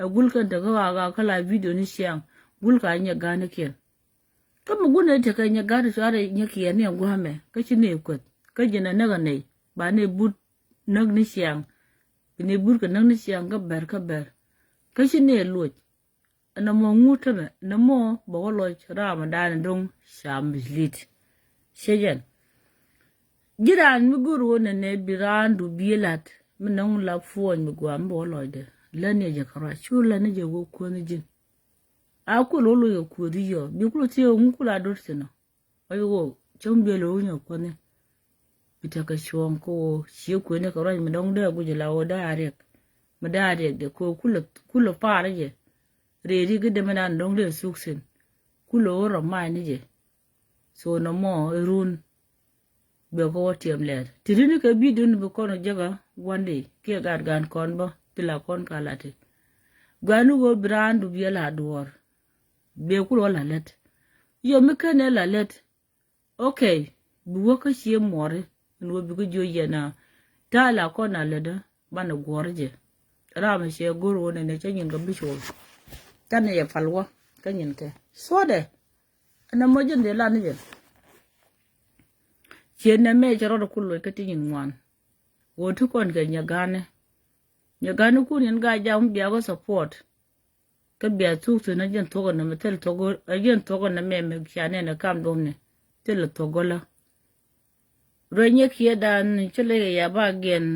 Ɛ gul kɛn te kä ɣaa ɣaa kä la video ni ciaŋ. Gul ka nyɛ ga̱a̱ni kiɛn. Kä mi gun ɛ te kɛ nyɛ ga̱a̱ni cuarɛ nyɛ kiɛn ni ɛn gua̱a̱mɛ kä ci ni kueth kä ji̱n ɛ näk ɛ nɛy ba ni but näk ni ciaŋ. Bi ni but kɛ näk ni ciaŋ kä bɛr kä bɛr. Kä ci nɛ luɔc. Ɛn ɛmɔ ŋut tämɛ ɛn ɛmɔ bɛ wä lɔc ram ɛ dan do̱ŋ ca mislead. Cɛ jɛn. Ji̱ raan mi go̱r wä nɛnɛ bi raan du bi la̱t mi nɔŋ la puɔ̱ny mi guam bɛ wä lɔcdɛ. Lät ni jɛ kɛ ruac cu lät ni jɛ wä kuänh ji̱n. A kul wä loc kɛ kuäth yɔ bi kul thiee ŋu kul a do̱r thi̱n ɔ. Ɣöö cäŋ biɛl ɣöö nyɔk kuäni. Bi tekɛ cuɔ̱ɔ̱ŋ kɛ ɣöö cie kuëni kɛ ruac mi dɔ̱ŋ dee aguic la ɣöö dee a riɛk. Mi dee a riɛk dee kɛ ɣöö kulɛ kulɛ pa̱a̱r jɛ. Rɛy rik i̱ dee mi dan dɔ̱ŋ dee thuk thi̱n. Kulɛ ɣöö rɔ ma̱a̱c ni jɛ. So nɔmɔ irun. Bɛ kɛ wä tiɛm lɛɛr ti rini kɛ bi̱i̱ duni bi kɔn jäkä. One day kiɛ gat gan kɔn bä ti la kɔn ka lati. Gani ɣöö bi raan du biɛ la duɔɔr. Bɛ kul wä la lät. Yɔ mi kɛn ɛ la lät. Okay. Bi wä kä cie muɔri. Ɛn wä bi kä jiö yɛn a ta̱a̱ la kɔn a lätdä. Banɛ guɔ̱r jɛ. Ram ɛ cɛ go̱r wä nɛnɛ cä nyin kɛ bi cuɔl. Canɛ yɛ pal wä kä nyin kɛ suɔdɛ. Ɛn ɛmɔ jɛn dee lan ni jɛ. Ciɛ nɛmɛ cɛ rɔɔdɛ kul loc kä ti nyin ŋuan. Wä ti kɔn kɛ nyɛ ganɛ. Nyɛ ganɛ kun yɛn gaa jam bia wä support. Kä bia thuk thi̱n a jiɛn thuɔ̱k ɛn nɛmɛ thil thuɔ̱k a jiɛn thuɔ̱k ɛn nɛmɛ mɛ cia nɛn ɛ kam duɔ̱mni. Thil thuɔ̱k gɔlä. Ruec nyɛ kiɛ dan ci lɛ yɛ ya ba giɛn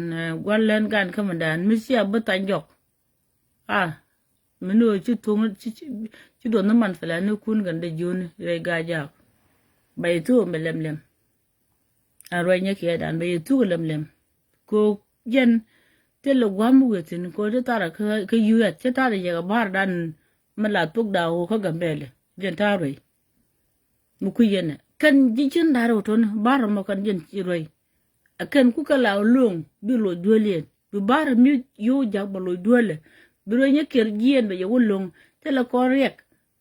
gua̱n lɛn gan kä mi dan mi cia bi thany jɔk. A mi ni ɣöö ci thuŋ ci duɔth ni man fɛlani kun kɛn dee jiöni rɛy gaa jaak. Ba yɛ thuk ɛmɛ lɛm lɛm. A ruec nyɛ kiɛ dan ba yɛ thuk lɛm lɛm. Kɛ ɣöö jɛn thilɛ gua̱m mi wëë thi̱n kɛ ɣöö ci tharɛ kä U S ci tharɛ yɛ kɛ ba̱a̱r dan mi la thok da̱a̱ ɣöö kä Gambɛlɛ jɛn ta̱a̱ ruec. Mi kui̱ yɛn ɛ kɛn ji̱ cin da̱a̱r ɣöö tɔ̱ni ba̱a̱r ɛmɔ kɛn jɛn ci ruec. Ɛ kɛn kukɛ la lo̱o̱ŋ bi loc duel yɛn bi ba̱a̱r mi yo̱o̱ ja̱k bɛ loc duelɛ. Bi ruec nyɛ kiɛr jiɛn bɛ yɛ wä lo̱o̱ŋ thilɛ kɔn riɛk.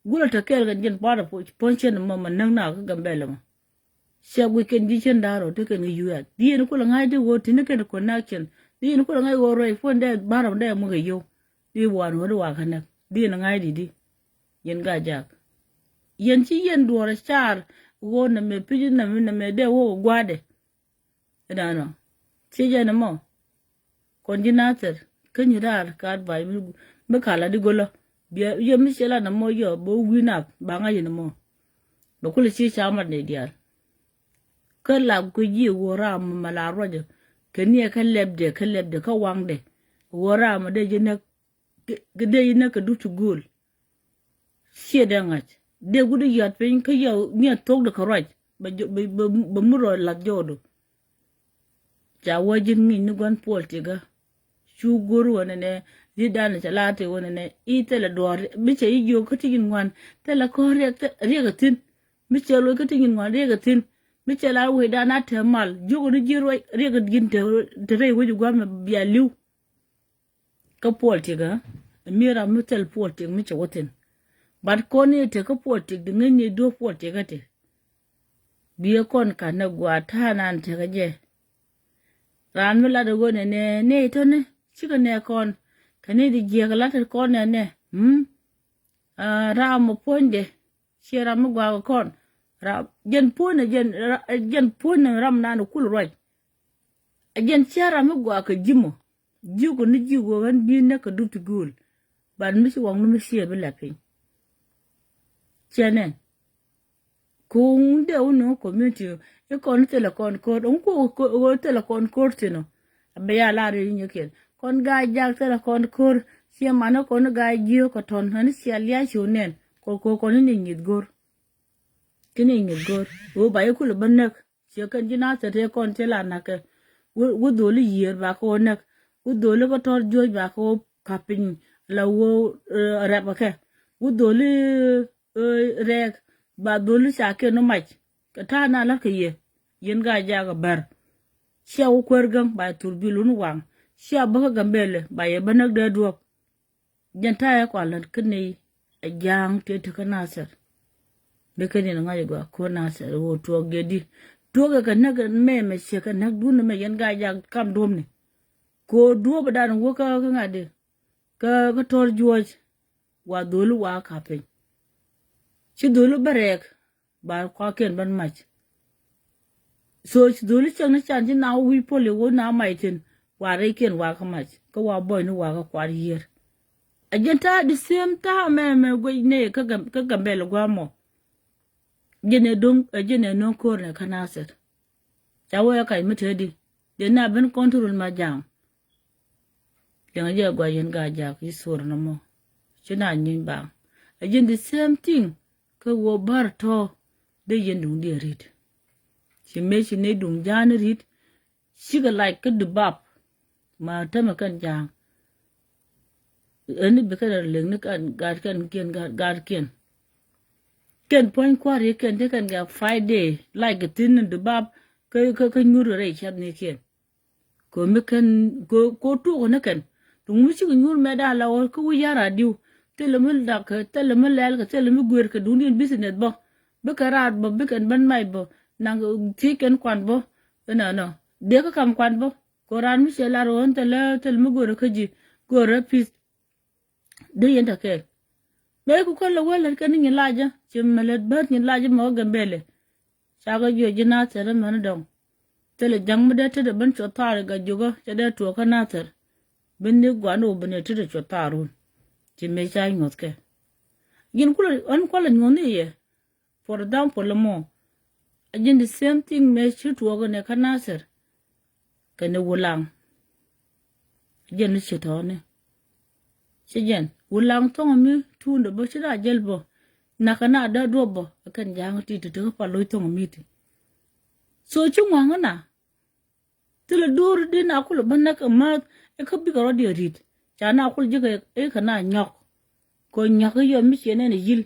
Gulɛ te kɛɛl kɛn jɛn part of puɔ̱ny cɛn ɛmɔ mɛ näk na kä Gambɛlɛ mɔ. Cɛ guic kɛn ji̱ cɛn da̱a̱r ɔ te kɛn kɛ U S di yɛn kulɛ ŋa̱c di ɣöö ti̱n kɛn connection di yɛn kulɛ ŋa̱c ɣöö ruɛc puɔ̱n dee ba̱r ɔ dee muk kɛ yio̱w. Di wan ɣöö di wakä näk di yɛn ŋa̱c di di. Yɛn gaa jaak yɛn ci yɛn duɔ̱ɔ̱r car ɣöö nɛmɛ pi̱c nɛmɛ nɛmɛ dee wä kɛ gua̱a̱dɛ. Inɔnɔ ci jɛn ɛmɔ. Kɔn ji̱ Nathir kä nyi raar ka advice mi mi kala di golä. Bia yɛ mi ciɛ la nɛ mɔ yɔ bä wi̱i̱ nath ba ŋa̱c in mɔ. Bɛ kulɛ ci ca mat ni diaal. Kä la kui̱ ji̱ wä ram ma la ruacä kɛ niɛ kä lɛpdɛ kä lɛpdɛ kä waŋdɛ. Wä ram ma dee ji̱ näk kɛ dee ji̱ näk kɛ dup ti gööl. Ciɛ dee ŋa̱c dee gudu yɔt piny kä yɛ miɛ thok di kɛ ruac. Bɛ murɔ lath jɔɔdu. Ca wä ji̱n ŋi̱ny ni gua̱n puɔl tikä. Cu go̱r wänɛ nɛ di dan cɛ la ti wänɛ nɛ i̱ thilɛ duɔ̱ɔ̱r mi cɛ i̱ jiök kä ti ji̱n ŋuan. Thilɛ kɔ̱r riɛk riɛk a thi̱n. Mi cɛ loc kä ti ji̱n ŋuan riɛk a thi̱n. Mi cɛ la wecdan a te mal jiök ni ji̱ ruac riɛk a ji̱n te rɛy wec gua̱n mɛ bia li̱w. Kä puɔl tikä mi ram mi thil puɔl tik mi cɛ wä thi̱n. But kɔn ni tek kä puɔl tik di ŋäcni duɔ̱ɔ̱p puɔl tik kä ti. Biɛ kɔn kanɛ gua̱a̱ ta̱a̱ nan tekä jɛ. Raan mi lat ɛ ɣöö nɛ nɛ nɛ itäni cikɛ nɛ kɔn kɛ ni di jiɛk lat kɔn nɛ nɛ. Ram mɔ puɔ̱nydɛ. Ciɛ ram mi gua̱a̱k kɔn ram jɛn puɔ̱ny ɛ jɛn puɔ̱ny ɛ ram nan kul ruac. Ɛ jɛn ciɛ ram mi gua̱a̱k kɛ ji̱ mɔ. Ji̱ kɔ ni ji̱ wä ɣän bi̱i̱n nɛ kɛ dup ti gööl. But mi ci waŋ ni mi ciɛ bi lɛ piny. Ciɛ nɛn. Ko̱ŋ dee wä ni community i̱ kɔn thilɛ kɔn ko̱r ŋu ko̱ ɣöö thilɛ kɔn ko̱r thi̱n ɔ. A bɛ ya lar i̱ nyikiɛn kɔn ga̱a̱c jak thilɛ kɔn ko̱r. Ciɛ man i̱ kɔn i̱ ga̱a̱c jiök kɛ tɔ̱n ɣän i̱ ciɛ lia̱a̱ ci wä nɛn kɔn ko̱r kɔn i̱ ni nyith go̱r. Kini nyith go̱r ɣöö ba i̱ kulɛ bä näk. Ciɛ kɛn ji̱ Nathir tëë kɔn cɛ la na̱kɛ. Wä dholi yiër ba kɛ wä näk. Wä dholi kä tɔr juɔ̱c ba kɛ wä ka̱p piny la wä rɛp kɛ. Wä dholi rɛɛk ba dholi ca kiɛn wä mac. Kɛ ta̱a̱ na la̱t kɛ yɛ yɛn gaa jaak ɛ bär. Cia wä kuäär gäŋ ba thur bil wun waŋ. Cia bä kä Gambɛlɛ ba yɛ bä näk dee duɔ̱ɔ̱p. Jɛn ta̱a̱ ɛ kua lät kä nɛy ɛ ja̱a̱ŋ tëë te kä Nathir. Bi kä nɛn ŋa̱c ɛ gɔaa ko̱r Nathir ɣöö tuɔɔk jɛ di tuɔɔk ɛ kɛ näk mɛ mɛ ciɛ kɛ näk duundɛ mɛ yɛn gaa jak kam duɔ̱pni. Ko̱r duɔ̱ɔ̱p ɛ dan wä kä kä ŋa̱t di kä kä tɔ̱r juɔ̱ɔ̱c. Wa dholi wa ka̱p piny. Ci dholi bä rɛɛk. Ba kuakiɛn bän mac. So ci dholi cäŋ ni can ci na wi̱i̱ poli wä na mac thi̱n. Wa rɛykiɛn wakä mac kä wa bɔyni wakä kuat yiër. Ɛ jɛn ta̱a̱ the same ta̱a̱ mɛ mɛ guic nɛ kä Gam-, kä Gambɛl gua̱a̱mɔ. Jɛn ɛ do̱ŋ, ɛ jɛn ɛ no̱o̱ŋ ko̱r nɛ kä Nasir. Ca wee ɛ kac mi te di. Dee na ben control ma ja̱a̱ŋ. Liɛŋ jɛ gua̱c yɛn Gaa-jaak i̱ thor nɔmɔ. Ci na nyin baŋ. Ɛ jɛn the same thing. Kä wä bär tɔ̱. Dee yɛn duŋ diɛ ri̱t. Ci mëë ci ni duŋ ja̱a̱n ri̱t. Cikɛ lac kä dubap. Ma tämɛ kɛn ja̱a̱ŋ. Ɛn ni bi kɛn rɛ lek ni kɛn gat kɛn kiɛn gat, gat kiɛn. Kɛn puɔ̱ny kua̱r yi kɛn ti kɛn gɛ Friday lac kɛ thi̱n ni dubap kä, kä, kä nyuur rɛy ciath ni kiɛn. Ko mi kɛn, ko, ko tuɔk ni kɛn. Tuŋ mi cikɛ nyuur mɛ da̱a̱ la wä kä wi̱c ya̱r a diw. Thilɛ mi dak kɛ, thilɛ mi lɛl kɛ, thilɛ mi guer kɛ duŋdiɛn business bä. Bikɛ raar bä, bikɛn ben mac bä. Naŋ thiec kɛn kuan bä. Ɛnɔnɔ. Dee kä kam kuan bä. Ko raan mi cɛ lar ɣän thilɛ, thilɛ mi go̱rɛ kä ji̱. Go̱rɛ pi̱th. Dee yɛn tɛ kɛɛl. Mëë ku kɔn lɛ wee lät kɛn ni nyin lacä. Ci mɛ lät bät nyin lacä mɛ wä Gambɛlɛ. Cakɛ jiɔ ji̱ Nathɛr mɛn dɔŋ. Thilɛ ja̱ŋ mi dee tetdɛ ben cuɔth thaar i̱ Gaa-jukä cɛ dee tuɔɔk kä Nathɛr. Ben ni gua̱n wä ben i̱ tetdɛ cuɔth thaar wun. Ci mëë ca nyuɔ̱thkɛ. Ji̱n kulɛ ɣän kualɛ nyuɔ̱th ni yɛ. For example mɔ. A ji̱n the same thing mëë ci tuɔɔk inɛ kä Nathɛr. Kɛnɛ Wulaŋ. A ji̱n ni ci tɔ̱ɔ̱ni. Ci jɛn Wulaŋ thɔŋ mi tuundɛ bä ci na jäl bä. Nakä na dee duɔp bä a kɛn ja̱a̱ŋ ti ti ti kä pal lo̱c thɔŋ mi ti. So ci ŋua̱ŋä na. Thilɛ do̱r di na kulɛ bä näk ɛ mäth ɛ kä bikɛ rɔ diɛ ri̱t. Ca na kul ji̱ kɛ ɛ kɛ na nyɔk. Kɛ nyɔk ɛ yɔ mi ciɛ nɛn ɛ yi̱l.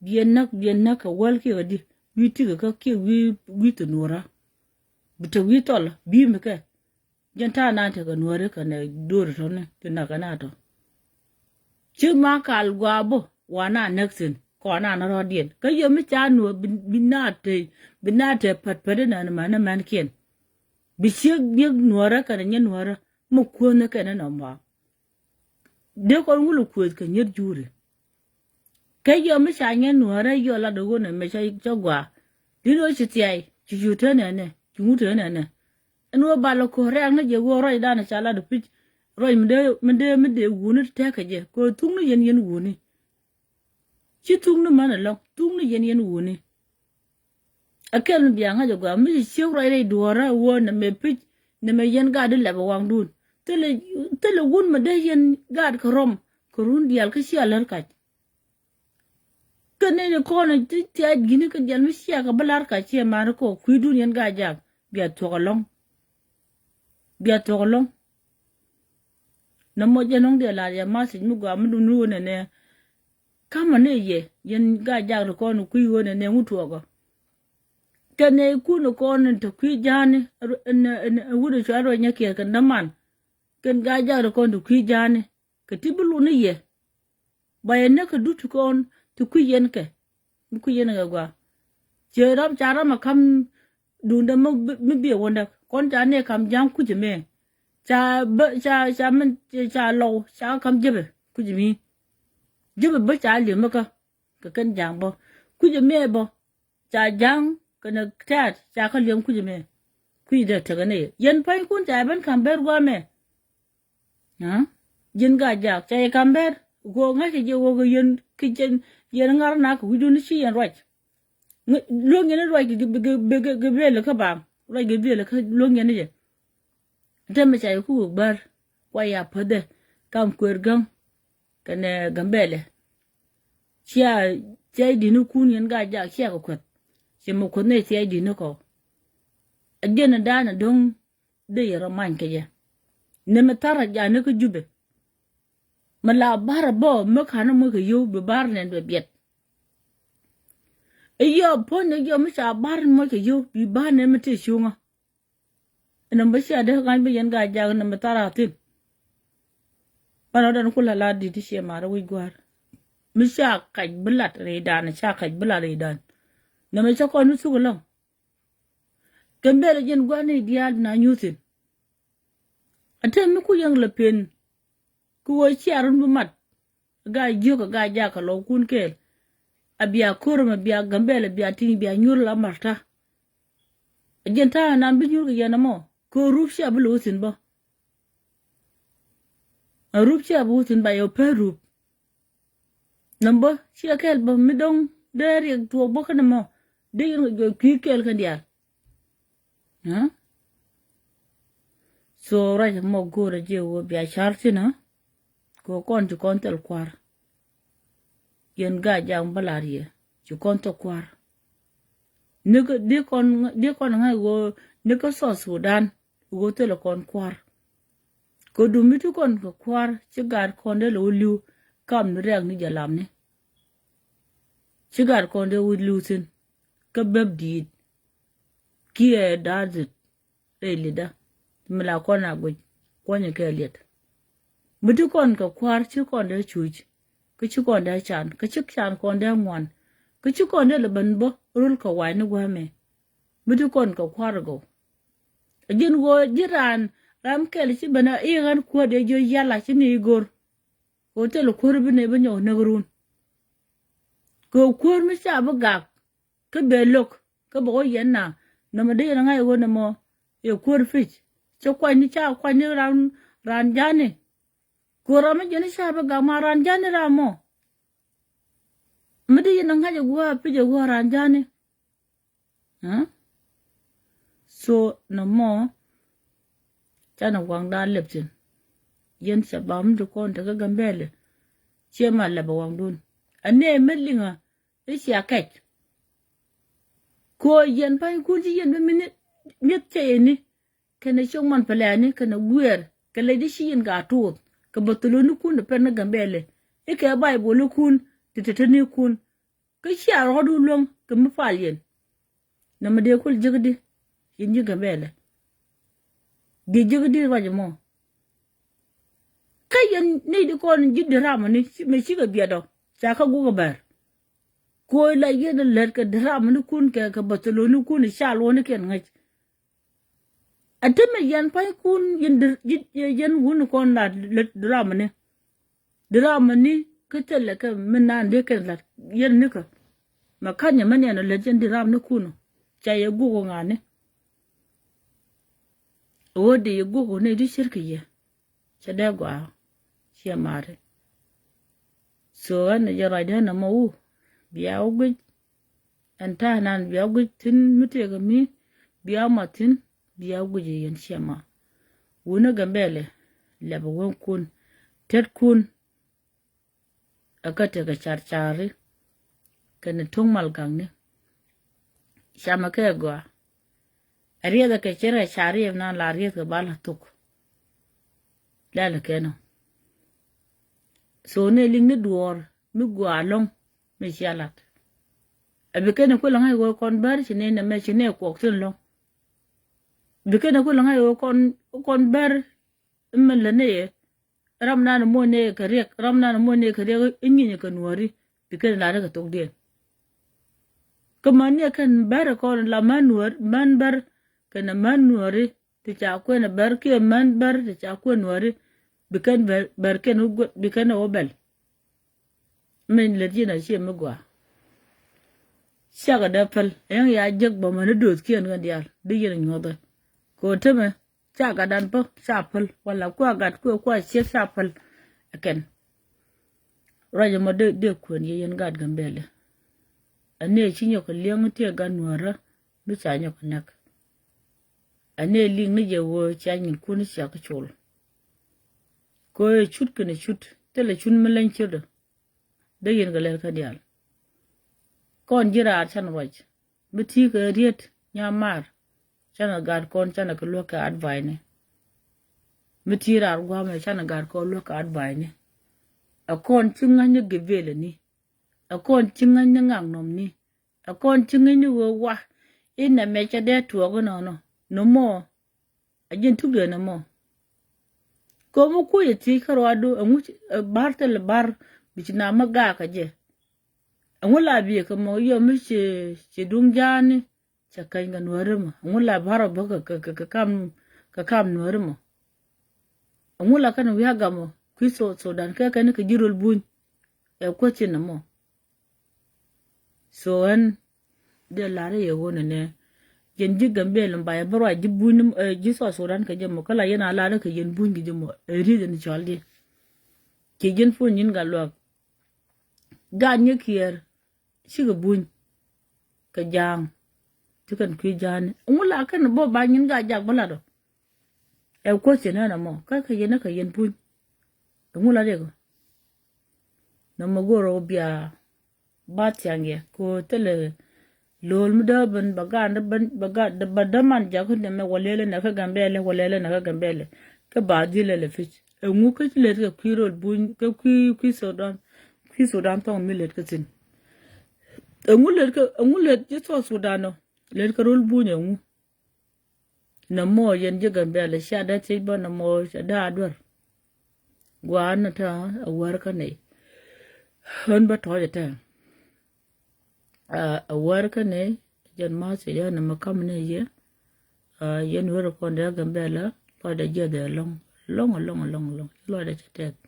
Biɛ näk, biɛ näk kɛ wäl kiɛ kɛ di. Wi̱i̱ tikɛ kä kiɛ wi̱i̱, wi̱i̱ thi nuɔrä. Bi te wi̱i̱ thɔl bi̱i̱ mi kɛ. Jɛn ta̱a̱ nan tekɛ nuääri kɛnɛ do̱ri tɔ̱ni ti nakä na tɔ. Ci ma kal gua̱a̱ bä wa na näk thi̱n kɔn na ni rɔ̱diɛn kä yɛ mi ca nuäär bi, bi na te, bi na te pät pät inɛn män ni mänkiɛn. Bi ciek biek nuäärä kɛnɛ nyɛ nuäärä mi kuänh ni kɛn inɔ ma. Dee kɔn wul kuëth kɛ nyier juuri. Kä yɔ mi ca nyɛ nuäärä yɔ lat ɣöö nɛ mɛ cä, cä gɔaa. Di̱t ɣöö ci thiay, ci cu te nɛnɛ, ci ŋut te nɛnɛ. Ɛn ɣöö bal ɛ ko̱r rɛ̈ɛ̈k ni jɛ ɣöö ruacdan ca lat ɛ pi̱c. Ruac mi dee, mi dee, mi dee wuni tɛ̈kɛ jɛ kɛ ɣöö thuk ni yɛn yɛn wuni. Ci thuk ni män ɛlɔ̱ŋ, thuk ni yɛn yɛn wuni. Ɛ kɛl mi bia ŋa̱c ɛ gɔaa mi ci ciek ruac rɛy duɔ̱ɔ̱rä ɣöö nɛ mɛ pi̱c, nɛ mɛ yɛn gaat di lɛp ɛ waŋdun. Thilɛ, thilɛ wun mi dee yɛn gaat kɛ rɔm kɛ run diaal kä cia lär kac. Kä nɛy ni kɔn ti thiac gi̱ni kä diaal mi cia kɛ bi lar kac ciɛ mari kɔ kui̱dun yɛn Gaa-jaak bia thuɔ̱k ɛlɔ̱ŋ. Bia thuɔ̱k ɛlɔ̱ŋ. Nɛ mɔ jɛ nɔŋ diɛ lar yɛ message mi gɔaa mi dun wi ɣöö nɛnɛ. Kamä ni yɛ yɛn Gaa-jaak ti kɔn kui̱ ɣöö nɛnɛ ŋut tuɔɔkä. Kɛ nɛy kun kɔn ni te kui̱ ja̱a̱ni ɛn, ɛn, ɛn wut ɛ cɔal ruɔ̱c nyɛ kiɛɛr kɛn däman. Kɛn Gaa-jaak ti kɔn te kui̱ ja̱a̱ni. Kɛ ti bi luni yɛ. Ba yɛ näk kɛ dut ti kɔn ti kui̱ yɛn kɛ. Mi kui̱ yɛn kɛ gɔaa. Ciɛ ram ca ram a kam duundä mi, mi biɛ wändä. Kɔn ca nɛ kam ja̱a̱ŋ kui̱c ɛmɛ. Ca bä, ca, ca min, ca lɔw, ca kam jepɛ kui̱c ɛmi. Jepɛ bä ca li̱em mi kä. Kɛ kɛn ja̱a̱ŋ bä. Kui̱c ɛmɛ bä. Ca ja̱a̱ŋ kɛnɛ tɛ̈t ca kä liɛm kui̱c ɛmɛ. Kui̱c dee tekɛ ni yɛ. Yɛn pa̱nykun ca yɛ ben ka̱m ber gua̱a̱mɛ. Aa? Ji̱n Gaa-jaak ca yɛ ka̱m ber. Kɛ ɣöö ŋa̱ckɛ jɛ ɣöö kɛ yɛn, kɛ yɛn, yɛn ŋa̱r na kɛ wi̱cdun ci yɛn ruac. Ŋä-, luäŋ yɛn ruac kɛ, kɛ, kɛ, kɛ, kɛ bel kä baŋ. Ruac kɛ bel kä luäŋ yɛn jɛ. Tɛmɛ ca yɛ ku wek bär. Kua ya pädhɛ. Kam kueer gäŋ. Kɛnɛ Gambɛlɛ. Cia thia̱y di̱t ni kun yɛn Gaa-jaak cia kɛ kuäth. Ci mɛ kuäth ni thia̱y di̱t ni kɔ. A jɛn dan a do̱ŋ dee yɛ rɔ many kɛ jɛ. Ni mɛ thar a jani kä Jubɛ. Mɛ la bar a bä mɛ ka̱n a moc kɛ yio̱w bi bar nɛn bɛ biɛt. I̱ yɔ puɔ̱ny ni yɔ mi ca bar moc kɛ yio̱w bi bar nɛn mi tëë cuŋä. Ɛn ɛmɛ cia dee ŋa̱c mi yɛn Gaa-jaak ɛn ɛmɛ thar a thi̱n. Banɛ ɣän ku la la di̱t ti ciɛ ma̱a̱r wi̱c gua̱a̱r. Mi ca kac bi lat rɛydan, ca kac bi lat rɛydan. Nɛmɛ cä kɔn mi thuk ɛlɔ̱ŋ. Kɛ mbɛl jɛn gua̱a̱r ni diaal bi na nyuuth thi̱n. A te mi ku yɛn lɛ pen. Ku ɣöö cia run bi mat. Gaa jiök a Gaa-jaak kɛ lɔw kun kɛɛl. A bia ko̱r ɛmɛ bia Gambɛl a bia ti̱i̱ bia nyuur la marta. A jɛn ta̱a̱ nan bi nyuur kɛ yɛn ɛmɔ kɛ rup cia bi lo̱o̱ thi̱n bä. A rup cia bi wä thi̱n ba yɛ pɛr rup. Nɔmbä ciɛ kɛl bä mi dɔŋ dee riɛk tuɔɔk bä kä nɔmɔ dee yɛn kɛ juɔc kui̱ kɛl kɛn diaal. Huh? So ruac mɔ go̱o̱rä jiɛ wä bia car thin ɔ. Kɛ kɔn ci kɔn thil kua̱r. Yɛn ga jaŋ bä lar yɛ ci kɔn thil kua̱r. Ni kä di kɔn di kɔn ŋa̱c ɣöö ni kä South Sudan ɣöö thil kɔn kua̱r. Kɛ dum mi ti kɔn kɛ kua̱r ci gaat kɔn dee lɛ wä li̱w kam ni riɛk ni jɛ lamni. Ci gaat kɔn dee wä li̱w thi̱n kä bäp di̱i̱t kiɛ da̱a̱r dhi̱t. Rɛy li̱tdä mi la kɔn a guic kuɔnyɛ kɛ liɛt. Mi ti kɔn kɛ kua̱r ci kɔn dee cuc kä ci kɔn dee can kä ci can kɔn dee ŋuan kä ci kɔn dee lɛ ben bä rul kɛ wa̱i̱ ni gua̱a̱mɛ. Mi ti kɔn kɛ kua̱r gɔw. A ji̱n ɣöö ji̱ raan ram kɛl ci ben a i̱ ɣän kuäär dee jiö yala ci ni i̱ go̱r. Kɛ ɣöö thilɛ kuäär bi ni bi nyɔk näk run. Kɛ ɣöö kuäär mi ca bi gak kä bɛ lo̱k kä bɛ wä yɛn na nɔmɔ dee yɛn ŋa̱c ɣöö nɔmɔ yɛ kuäär pi̱c. Cɛ kuany ni ca kuany ni raan raan ja̱a̱ni. Kɛ ɣöö ram mi jɛn ni ca bi gak ma raan ja̱a̱ni ram mɔ. Mi dee yɛn ŋa̱c ɛ gua̱a̱ pi̱c ɛ gua̱a̱ raan ja̱a̱ni. Huh? So nɔmɔ canɛ waŋda lɛp thi̱n. Yɛn cɛ bam ti kɔn te kä Gambɛlɛ. Ciɛ ma lɛp ɛ waŋdun. Ɛ nɛɛ mi liŋä i̱ cia kɛc. Kɛ ɣöö yɛn pa̱nykun ci yɛn bi mi̱th cɛ yɛn ni kɛnɛ cio̱k man pɛlɛɛni kɛnɛ guiɛɛr kɛ lɛcdi ci yɛn ka tuuth kɛ bä tholonikun ɛ pɛn ni Gambɛlɛ. I̱ kɛ Baibolikun ti te te nikun. Kä cia rɔɔdu luäŋ kɛ mi pal yɛn. Nɔmɔ dee kul jiäkdi yɛn ji̱ Gambɛlɛ. Dee jiäkdi ruac ɛmɔ. Kä yɛn ni di kɔn ji̱ di ramɔ ni mëë cikɛ biɛt ɔ ca kä guk ɛ bɛr. Koc la yɛn lät kɛ di ramɔ ni kun kɛ kɛ bä tholonikun ca luɔ̱nikɛn ŋäc. A temɛ yɛn pa̱nykun yɛn di yɛn wun kɔn la lät di ramɔ ni. Di ram ni kä thilɛ kɛ mi naan dee kɛn lat yɛn nikä. Mɛ ka̱n nyɛ mɛn yɛn lät yɛn di ram ni kun. Ca yɛ guk ŋa̱ni. Ɣöö di yɛ guk ni di cir kɛ yɛ. Cɛ dee gɔaa ciɛ ma̱a̱ri. So ɛn jɛ ruacdä ɛn ɛmɔ wu bia wä guic. Ɛn ta̱a̱ nan bia guic thi̱n mi tëëkä mi bia ma thi̱n bia guic yɛn ciɛ ma. Wunä Gambɛlɛ lɛpɛ wäŋkun tetkun. Ɛ kä tekɛ car cari kɛnɛ tuŋ mal gaŋni. Camɛ kɛ gɔaa. Ɛ riɛth ɛ kɛ cir ɛ cari ɛm nan la riɛth kɛ bal ɛ thuk. Lɛl ɛ kɛn ɔ. So ni liŋ ni duɔɔr mi gɔaa lɔŋ mi cia lat. Ɛ bi kɛn ɛ kuil ɛ ŋa̱c ɣöö kɔn bär ci ni nɛmɛ ci ni ɛ kuɔk thi̱n lɔŋ. Bi kɛn ɛ kuil ɛ ŋa̱c ɣöö kɔn kɔn bär mi lät ni yɛ. Ram nan muɔ̱c ni kɛ riɛk ram nan muɔ̱c ni kɛ riɛk i̱ nyinyɛ kɛ nuɔ̱ɔ̱ri. Bi kɛn ɛ lat ni kɛ thokdiɛn. Kä män ni ɛ kɛn bär ɛ kɔn la män nuɔ̱ɔ̱r män bär kɛnɛ män nuɔ̱ɔ̱ri. Ti ca kuɛn ɛ bär kiɛ män bär ti ca kuɛn nuɔ̱ɔ̱ri. Bi kɛn bär bär kɛn wä guäth bi kɛn ɛ wä bɛl. Min lät yɛn a ciɛ mi gɔaa. Cakɛ dee päl ɛn ya jek bä män ni dööthkiɛn kɛn diaal di yɛn a nyuɔ̱thɛ. Kɛ ɣöö temɛ ca gatdan pä ca päl wala kua gat kuɛ kua ciek ca päl. Ɛ kɛn ruac ɛmɔ dee dee kuɛn yɛ yɛn gat Gambɛlɛ. Ɛ ni ɛ ci nyɔk kɛ liɛŋ tiɛ gat nuäärä mi ca nyɔk kɛ näk. Ɛ ni ɛ liŋ ni jɛ ɣöö cia nyinkun cia kä col. Kɛ ɣöö ɛ cut kɛnɛ cut thilɛ cut mi leny ciötdä. Dee yɛn kɛ lɛl kä diaal. Kɔn ji̱ raar can ruac mi ti̱i̱ kɛ riet nyamar. Canɛ gat kɔn canɛ kɛ luäk kɛ advice ni. Mi ti̱i̱ raar gua̱a̱mɛ canɛ gat kɔn luäk kɛ advice ni. Ɛ kɔn ci ŋäcni gɛ belɛ ni. Ɛ kɔn ci ŋäcni ŋaknɔm ni. Ɛ kɔn ci ŋäcni ɣöö wa inɛ mɛ cɛ dee tuɔɔk inɔnɔ. Nɔmɔ a ji̱n tuk dee nɔmɔ. Komi kuc ɛ thiec kä ruaadu ɛŋu bar thil bar bi ci nam mi gaak kä jɛ. Ɛŋu la biɛ kɛ mɔ yɔ mi ci ci duŋ ja̱a̱ni. Cɛ käny kɛ nuääri mɔ ɛŋu la bar ɔ bä kɛ kɛ kɛ kam kɛ kam nuääri mɔ. Ɛŋu la kɛn wi̱i̱ a gamɔ kui̱ South Sudan kɛ kɛn kɛ ji̱ rol buny. Ɛ kuäth ci nɔmɔ. So ɛn dee lar i̱ yɛ ɣöö nɛnɛ yɛn ji̱ Gambɛl in ba yɛ bä ruac ji̱ buny ji̱ South Sudan kɛ jɛ mɔ kä la yɛn a lar kɛ yɛn buny kɛ jɛ mɔ ɛ ri̱th in cɔl di. Ci ji̱n puny nyin gat luak. Gaat nyɛ kiɛɛr cikɛ buny kɛ ja̱a̱ŋ. Ti kɛn kui̱ ja̱a̱ni ɛŋu la kɛn bä ba nyin gaat jak bä lat ɔ. Ɛ kuɔth ci nɛn ɛmɔ kä kɛ yɛn ɛ kɛ yɛn buny. Ɛŋu la riɛk ɔ. Nɔmɔ go̱o̱r ɔ bia ba thiaŋ yɛ kɛ ɣöö thilɛ lo̱o̱l mi dee ben bɛ gaan bɛ däman jakä nɛmɛ wä lɛlɛ nɛ kä Gambɛlɛ wä lɛlɛ nɛ kä Gambɛlɛ. Kä ba dhilɛ lɛ pi̱c ɛŋu kä ci lät kɛ kui̱ rol buny kä kui̱ kui̱ Sudan. Kui̱ Sudan thɔŋ mi lät kä thi̱n. Ɛŋu lät kä ɛŋu lät ji̱ South Sudan ɔ lät kä rol buny ɛŋu. Nɔmɔ yɛn ji̱ Gambɛlɛ cia dee thiec bä nɔmɔ ca dee a duer. Gua̱a̱n ni tɛ a wäär kä nɛy. Ɣän bä tɔ̱ɔ̱c ɛ tɛ a wäär kä nɛy. Jɛn ma̱a̱th cɛ jɛn nɔmɔ ka̱m ni yɛ. Yɛn wër kɔn dee Gambɛlɛ lɔcdɛ jiɛth ɛ lɔ̱ŋ lɔ̱ŋ lɔ̱ŋ lɔ̱ŋ lɔ̱ŋ lɔcdɛ cɛ tɛth.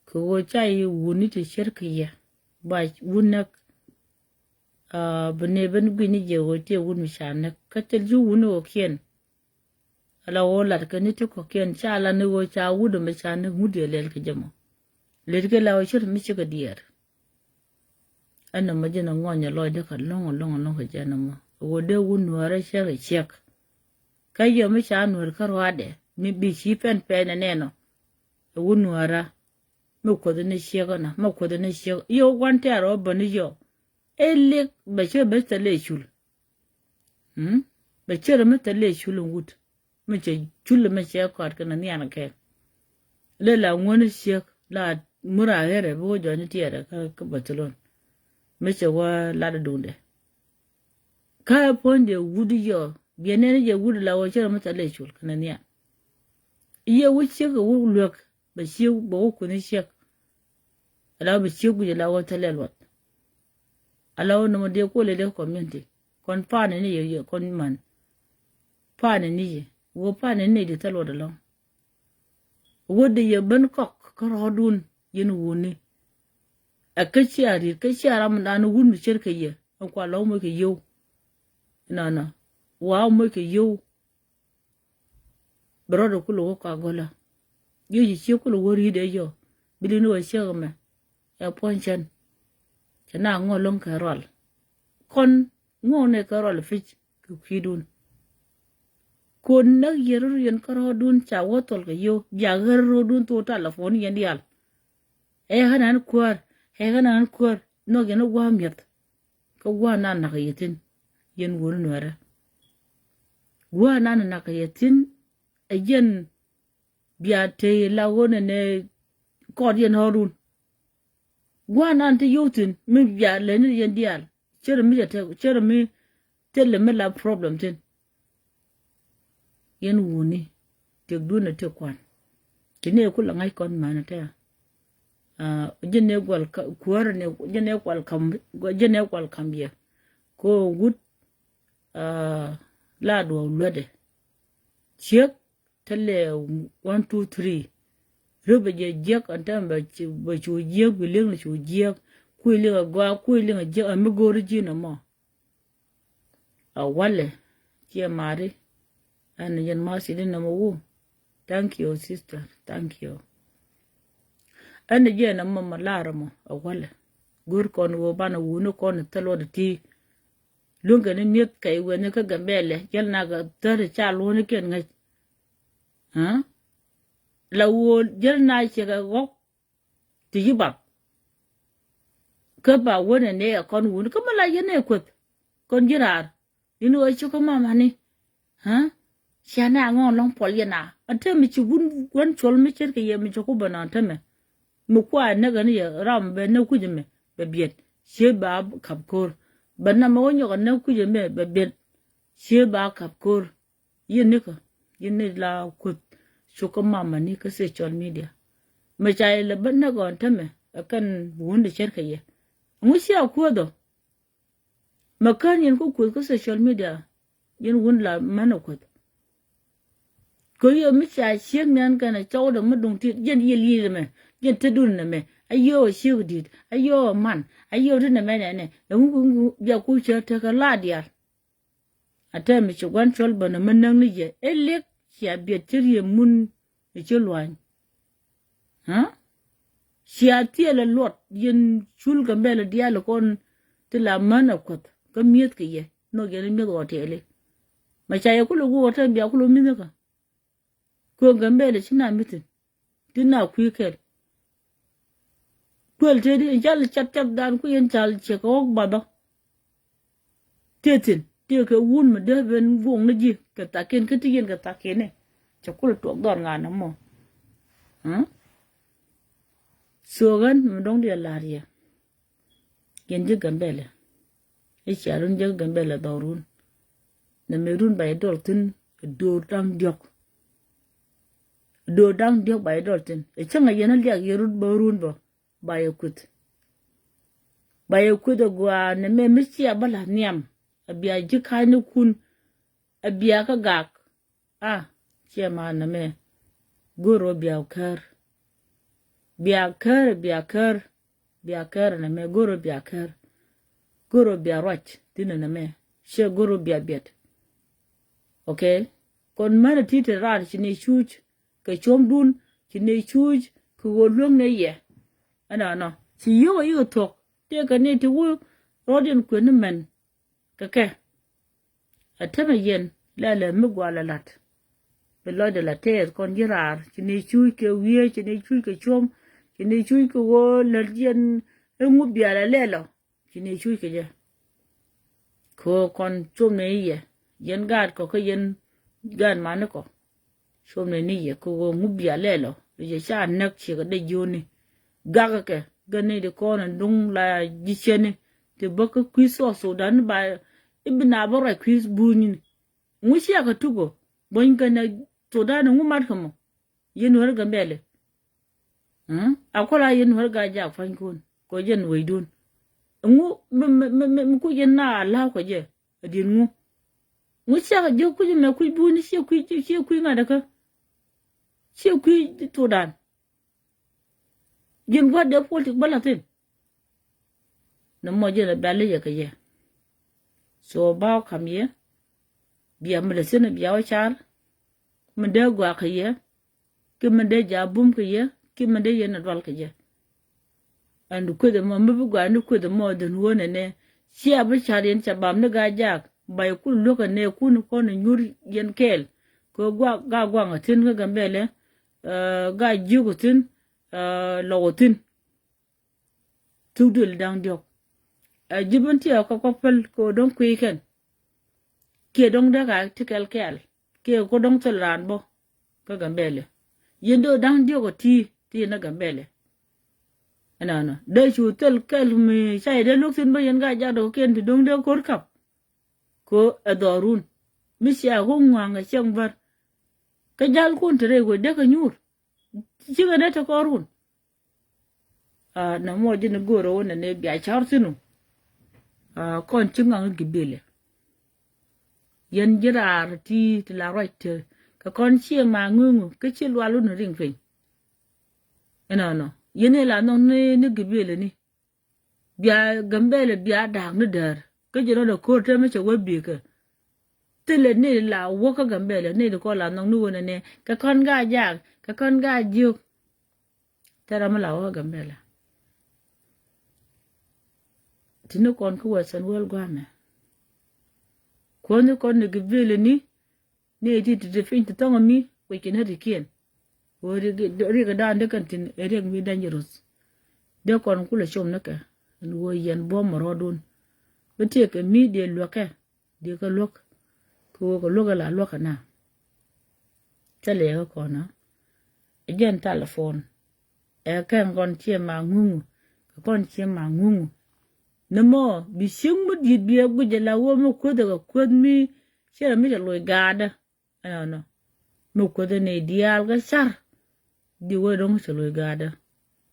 Kɛ ɣöö ca yi wuni ti ce̱tkɛ yɛ ba wun näk. Bi nɛy ben gui̱ni jɛ ɣöö tiɛ wun mi ca näk kä thil ji̱ wuni ɣöö kiɛn. Ala ɣöö lat kɛ ni ti kɔ̱kiɛn ca la ni ɣöö ca wut ɛmɛ ca ni ŋut yɛ lɛl kɛ jɛ mɔ. Lɛt kɛ la ɣöö ce̱t mi cikɛ diɛɛr. Ɛn nɔmɔ jɛn ɛ ŋɔny ɛ lɔcdɛ kɛ lɔ̱ŋ ɛ lɔ̱ŋ ɛ lɔ̱ŋ kɛ jɛ nɔmɔ ɛ ɣöö dee wut nuäärä ciɛk ɛ ciɛk. Kä yɛ mi ca nuäär kä ruaadɛ mi bi ci pɛn pɛn ɛ nɛn ɔ. Ɛ wut nuäärä mi kuoth ni ciɛk ɔnɔ mi kuoth ni ciɛk yɛ wut gua̱n tɛɛr ɔ bäni yɔ. Ɛ liɛk bɛ cɛ bɛ thilɛ cul. Bɛ cɛ rɛ mi thilɛ cul in wut mi cɛ cul mi cɛ kɔt kɛn nhian kɛ. Lɛ la ŋuäni ciek la mur a ɣɛrɛ bi wä jɔny tiɛɛrɛ kä Barcelona. Mi cɛ wä lat dundɛ. Kä puɔ̱nydɛ wut yɔ biɛ nɛn jɛ wut la wä cɛ rɛ mi thilɛ cul kɛn nhian. Yɛ wä ciek kɛ wä luäk. Bɛ ciek bɛ wä kunh ciek. Ala bɛ ciek guic ala wä thilɛ luɔt. Ala wä nɔmɔ dee kuɔlɛ dee community kɔn paani ni yɛ yɛ kɔn man. Paani ni yɛ wä paani ni di thil luɔt alɔŋ. Wä di yɛ ben kɔk kä rɔɔdun yɛn wuni. Ɛ kä cia riet kä cia ram dan wun mi ce̱tkɛ yɛ. Ɛ kua lɔw moc kɛ yio̱w. Nɔnɔ wa moc kɛ yio̱w. Bɛ rɔɔdɛ kulɛ wä kua gɔlä. Jiö ci ciek kulɛ wä ri̱i̱dɛ yɔ bi li̱n wä ciek ɛmɛ. Ɛ puɔ̱ny cɛn cɛ na ŋɔl lɔ̱ŋ kɛ rual. Kɔn ŋuɔ̱knɛ kɛ rual pi̱c kɛ kui̱dun. Kon näk yɛ rur yɛn kärɔɔdun ca wä thɔl kɛ yio̱w bia ɣär rɔɔdun thok talɛ puɔ̱n yɛn diaal. Ɛ ɣän an kuäär ɛ ɣän an kuäär nhɔk yɛn i̱ gua̱a̱ mi̱eth. Kä gua̱a̱r nan nakä yɛ thi̱n yɛn wuni nuɛrä. Gua̱a̱r nan nakä yɛ thi̱n ɛ yɛn bia tëë la ɣöö nɛnɛ kɔɔt yɛn ɣɔ̱run. Gua̱a̱r nan ti yio̱w thi̱n mi bia lɛni yɛn diaal. Cärɛ mi cɛ tɛk cärɛ mi thilɛ mi la problem thi̱n. Yɛn wuni tëkdun ɛ tëk kuan. Ti ni ku la ŋa̱c kɔn mänä tɛ̈. Ji̱n ni gual kuäärä ni ji̱n ni kual kam ji̱n ni kual kam yɛ. Ko wut la duɔ̱ɔ̱k luätdɛ. Ciek thilɛ one two three. Röpɛ jɛ jiäk ɛn tɛmɛ bɛ cu jiäk bi li̱eŋ ni cu jiäk. Kui̱ li̱eŋ ɛ gɔaa kui̱ li̱eŋ ɛ jiäk ɛ mi go̱o̱ri ji̱n ɛmɔ. A walɛ ciɛ mari. Ɛn yɛn ma sidi nɔmɔ wu. Thank you sister, thank you. Ɛn jɛ nɔmɔ ma lar mɔ a walɛ. Go̱r kɔn wu banɛ wuni kɔn thil wä ti. Luŋ kɛn mi̱eth kɛ iwɛni kä Gambɛlɛ jɛl na kɛ thäri ca luɔni kɛn ŋäc. La wuɔ jɛl na ciɛ kɛ ɣɔk. Ti yi bap. Kä ba wänɛ nɛ ɛ kɔn wun kä mi la yɛn ɛ kueth. Kɔn ji̱ raar in ɣöö ci kä mamani. Cia nɛ aŋɔɔn lɔ̱ŋ puɔl yɛn a ɛ tɛmɛ ci wun wän cuɔl mi ce̱tkɛ yɛ mi ci ku bä nɔn tɛmɛ. Mi kua ɛ näk ɛn yɛ ram bɛ näk kui̱c ɛmɛ bɛ biɛt. Cië ba kap ko̱r bɛ nam ɛ wä nyɔk ɛ näk kui̱c ɛmɛ bɛ biɛt. Cië ba kap ko̱r. Yɛn nikä yɛn ni la kuth. Cukä mamani kä social media. Mɛ ca ilɛ bä näk ɣɔn tämɛ ɛ kɛn wundɛ cärkɛ yɛ. Ŋu cia kuäth ɔ? Mɛ kän yɛn kä kuth kä social media. Yɛn wundɛ la män ɔ kuth. Kɛ yɛ mi ca ciek nɛn kɛn ɛ cɔwdɛ mi duŋ tit yɛn yɛl yɛl mɛ. Yɛn te dun nɛ mɛ a yɛ ɔ ciek dit a yɛ ɔ man a yɛ ɔ ti nɛ mɛ nɛnɛ. Ɛ ŋu ŋu bia ku cɛ tekɛ la diaal. A tɛm mi ci gua̱n cuɔl bänä mi näk ni jɛ i̱ li̱k cia biɛt ci riee mun i̱ ci luany. Aa? Cia thilɛ luɔt yɛn cul Gambɛla diaal kɔn ti la män a kuɔth kä mi̱eth kɛ yɛ nhɔk yɛn mi̱eth ɣɔtɛli. Ma ca yɛ kulɛ guɔ tɛn bia kulɛ mi̱th kä. Kuɛ Gambɛla ci na mi̱thin ti na kui̱ kɛl. Kuɛl tëëdi in cal cat cat dan ku yɛn cal ciɛ kɛ ɣɔk bathɔ. Tëë thi̱n tëë kɛ wun mi dee ben guɔ̱ŋ ni ji̱ kɛ thakin kä ti yɛn kɛ thakin ni. Cɛ kulɛ tuɔk dhɔr ŋa̱n ni mɔ. Thuɔk ɣän mi dɔ̱ŋ diɛ la̱r yɛ. Yɛn ji̱ Gambɛla i̱ cia run ji̱ Gambɛla dhɔrun. Nɛ mëë run ba yɛ dɔl thi̱n do̱r da̱ŋ diɔ̱k. Do̱r da̱ŋ diɔ̱k ba yɛ dɔl thi̱n ɛ cäŋ a yɛn a liak yɛ run bä run bä. Ba yɛ kueth. Ba yɛ kueth a gua̱a̱ nɛ mɛ mi cia bä la̱th nhiam. A bia ji̱ ka̱ny ni kun. A bia kä gak. A ciɛ ma nɛ mɛ. Go̱r ɔ bia kär. Bia kär, bia kär. Bia kär nɛ mɛ go̱r ɔ bia kär. Go̱r ɔ bia ruac thi̱n nɛ mɛ. Ciɛ go̱r ɔ bia biɛt. Ok. Kɔn mänɛ ti te raar ci ni cuuc. Kɛ cuɔ̱mdun ci ni cuuc kɛ ɣöö luäŋ ni yɛ. Ɛnɔnɔ ci yio̱k a yikɛ thuɔ̱k tëëkɛ ni ti wä rɔ̱diɛn kuën ni mɛn. Kɛ kɛ a tämɛ yɛn lɛlɛ mi gua̱a̱ la la̱t. Bi lɔcdɛ la tɛɛth kɔn ji̱ raar ci ni cuuc kɛ wiee ci ni cuuc kɛ cuɔ̱m ci ni cuuc kɛ ɣöö lät yɛn. Iŋu bial a lɛlɔ. Ci ni cuc kɛ jɛ. Kɛ ɣöö kɔn com ni yɛ yɛn gaat kɔ kä yɛn gaat mani kɔ. Com ni ni yɛ kɛ ɣöö ŋu bia lɛlɔ yɛ ca näk ciɛ kɛ dee jiöni. Gakɛ kɛ gɛ ni di kɔn in duŋ la ji̱ cɛni ti bä kä kui̱ South Sudan ba i̱ bi na bä ruac kui̱ bunyni. Ŋu ciɛ kɛ tuk ɔ buny kɛ nɛ Sudan ŋu mat kɛ mɔ. Yɛn wär Gambɛlɛ. A kɔla yɛn wär Gaa-jaak pa̱nykun kɔ yɛn wecdun. Ŋu mi kuc yɛn na la̱w kɔ jɛ a diɛn ŋu. Ŋu ciak a jiök kuc mɛ kuc buni ciɛ kui̱ ciɛ kui̱ ŋa̱t akä. Ciɛ kui̱ Sudan. Ji̱n gua̱t dee politik bä la̱thin. Nɛ mɔ jɛn a bia lec yɛ kɛ yɛ. So ba wä ka̱m yɛ. Bia mi lɛ thi̱n bia wä car. Mi dee gɔaa kɛ yɛ. Ki mi dee ja̱ bum kɛ yɛ ki mi dee yɛn a dual kɛ yɛ. Ɛn kueth ɛmɔ mi bi gɔaa ni kueth ɛmɔ dhän wä nɛnɛ. Cia bi car yɛn ca bam ni Gaa-jaak ba yɛ kul luäk ɛnɛ kun kɔn nyur yɛn kɛɛl. Kɛ gua̱a̱k Gaa-gua̱a̱ŋ a thi̱n kä Gambɛlɛ. Gaa-jiök a thi̱n. Lɔk a thi̱n. Thuk duël da̱ŋ diɔ̱k. Ɛ ji̱ ben tiɛɛk kɛ kɔ päl kɛ ɣöö dɔ̱ŋ kui̱ kɛn. Kiɛ dɔ̱ŋ dee ka ti kɛl kɛɛl kiɛ kɔ dɔ̱ŋ thil raan bä. Kä Gambɛlɛ yɛn dee da̱ŋ diɔ̱k ɔ ti ti yɛn ɛ Gambɛlɛ. Ɛnɔnɔ dee cu thil kɛl mi ca yɛ dee luäk thi̱n bä yɛn Gaa-jaak dɔ̱k kiɛn ti dɔ̱ŋ dee ko̱r kap. Kɛ ɣöö ɛ dhɔrun mi cia ɣöö ŋua̱a̱ŋ ɛ cieŋ bär. Kä ja̱lkun te rɛy wec dee kɛ nyuur. Cikɛ dee te kɔrun. Nɛ mɔ ji̱n go̱o̱rä wä nɛ ni bia ca̱r thi̱n ɔ. Kɔn ci ŋa̱ŋ Gambɛlɛ. Yɛn ji̱ raar ti ti la ruac te kɛ kɔn ciɛ ma ŋuŋu kä ci lual wun riŋ piny. Ɛnɔnɔ yɛn ila nhɔk ni Gambɛlɛ ni. Bia Gambɛlɛ bia da̱a̱k ni däär kä jɛ nɔn ɛ ko̱r te mi cɛ wä bi̱i̱kä. Thilɛ ni la wä kä Gambɛlɛ ni di kɔn la nhɔk ni wä nɛ ni kɛ kɔn Gaa-jaak kɛ kɔn Gaa-jiök. Thil ram mi la wä kä Gambɛlɛ. Ti ni kɔn kä Western world guamɛ. Kuɔn ni kɔn ni Gambɛlɛ ni. Ni ti ti ti piny ti thɔŋ mi wec kɛ nä ti kiɛn. Wä riek dan dee kɛn tin riek mi dangerous. Dee kɔn kulɛ com ni kɛ. Ɛn wä yɛn buɔm mɛ rɔɔdun. Bi tiek kɛ mi dee luäkɛ. Dee kɛ luäk. Kɛ wä kɛ luäk ɛ la luäk kɛ na. Thilɛ yɛ kä kɔn a. Ɛ jɛn telephone. Ɛ kɛn kɔn ciɛ ma ŋuŋu kɛ kɔn ciɛ ma ŋuŋu. Ni mɔ bi cieŋ mi di̱i̱t bi ɛ guic ɛ la wä mi kueth ɛ kɛ kueth mi ciɛ mi cɛ loc gaatdä. Ɛnɔnɔ mi kueth ɛ nɛy diaal kä car. Di wä dɔ̱ŋ cɛ loc gaatdä.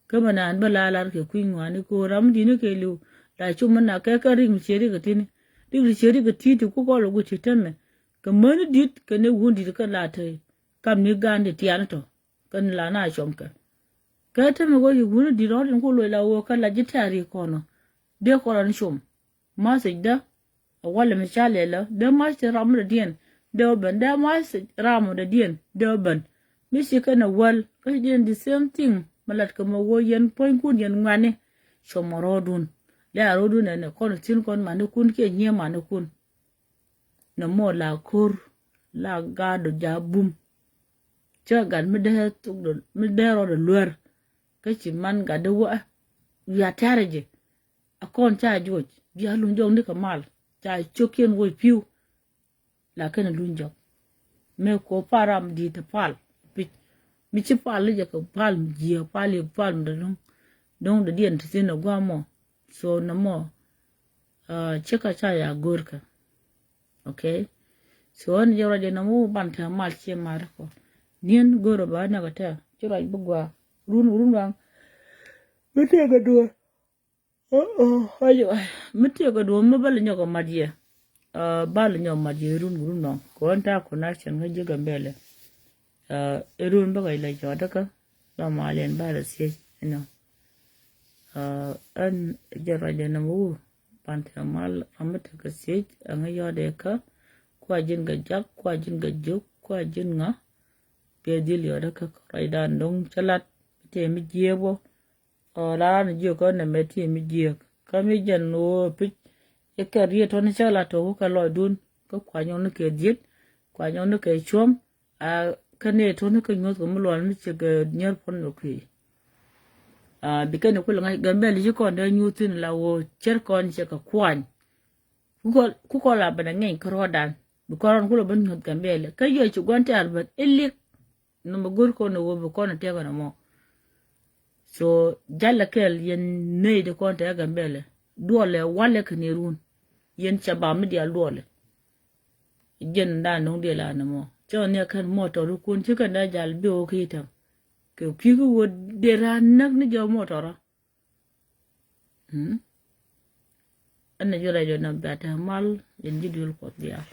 Kä mi naan bä la lar kɛ kui̱ ŋuani ko̱o̱r ram mi di̱t ni kɛ li̱w la cum mi nak kɛ kä rik mi ciɛ rik ɛ ti̱ni. Rik mi ciɛ rik ɛ ti̱i̱t ti ku kɔl ɛ guic ti tämɛ. Kɛ mäni di̱t kɛ ni wun di̱t kä la te. Kam ni gaan di tian tɔ. Kɛn la na cuɔm kɛ. Kɛ te mi wä yi wuni di rɔɔd in ku loc la wä kä la ji̱ tɛ̈ri kɔnɔ. Dee kɔn rɔn cuɔm. Message dä. A walɛ mi ca lɛlä dee message ram dädiɛn. Dee wä ben dee message ram dädiɛn dee wä ben. Mi ci kɛn a wäl kä ci diɛn the same thing. Mi lat kɛ mɔ wä yɛn puɔ̱nykun yɛn ŋuani. Cuɔmɔ rɔɔdun. Lɛ a rɔɔdun ɛn ɛ kɔn thi̱n kɔn manikun kiɛ nyiee manikun. Nɛ mɔ la ko̱r la gaat dɔ ja bum. Cä gat mi dee thok dɔ mi dee rɔɔdɔ luer. Kä ci man gat dee wä ɛ wiaa tɛ̈rɛ jɛ. A kɔn ca juɔc bia luny jɔk nikɛ mal ca ciokiɛn wec pi̱w. Lakin a luny jɔk mëë ko pal ram di̱i̱t te pal pic. Mi ci pal ni jɛ kɛ pal mi jiɛ pal yɛ pal mi dee luŋ. Duŋ dee diɛn te thin a guamɔ. So nɛ mɔ cikɛ ca ya go̱o̱rkɛ. Okay. So ɣän jɛ ruac jɛ nɛ mɔ ban te mal ciɛ mar kɔ. Niɛn go̱o̱rɛ ba nɛ kɛ tɛ ci ruac bi gua run run waŋ. Bi tëëk a duɔ̱ɔ̱r. Mi tiɛk kɛ duɔ̱ɔ̱m mi bä lɛ nyɔk ɛ mat yɛ. Bä lɛ nyɔk mat yɛ run run nɔŋ kɛ ɣän ta̱a̱ connection kä ji̱ Gambɛlɛ. Ɛ run bä kɛ lɛ jɔt kä ba mal yɛn bä lɛ thiec ɛnɔ. Ɛn jɛ ruac dɛ nɔmɔ wu ban tɛ mal ram mi tekɛ thiec ɛŋä yɔt ɛ kä kua ji̱n kɛ jak kua ji̱n kɛ jiök kua ji̱n ŋa. Bɛ dhil yɔt kä ruacdan do̱ŋ cä lat mi tëë mi jiëëk bä. Ɔ la ran jiök kä nɛmɛ ti mi jiök kä mi jɛn ɣöö pic. I̱ kɛ riet tɔni cä la to̱k kä lɔcdun kä kuany ɣɔni kɛ dhiet kuany ɣɔni kɛ cuɔ̱m. A kä ni tɔni kä nyuɔ̱th kɛ mi luɔl mi cɛ kɛ nyier puɔ̱n nɔ kui̱. A bi kɛn kulɛ ŋa̱c Gambɛl ci kɔn dee nyuuth thin la ɣöö cär kɔn cɛ kɛ kuany. Ku kɔn la ben a ŋeny kä rɔɔdan bi kɔn rɔn kulɛ ben nyuɔ̱th Gambɛl kä yɔc ci gua̱n tɛ̈r ben ilik. Nɔmɔ go̱r kɔn ɛ wä bi kɔn ɛ tɛk ɔn ɛmɔ. So jalɛ kɛl yɛn nɛy ti kɔn tɛk Gambɛlɛ duɔlɛ walɛ kɛ ni run. Yɛn ca ba mi dial duɔlɛ. Jɛn dan no̱ŋ diɛl an ɛmɔ cɛ ɣän ni a kɛn mɔtɔr kun ci kɛn da jal bi wä ki itäŋ. Kɛ kui̱ ki wä dee raan näk ni jɛ mɔtɔrä. Ɛn na jɔ rɛc ɔ na bia te mal yɛn ji̱ duel Kuɔth diaal.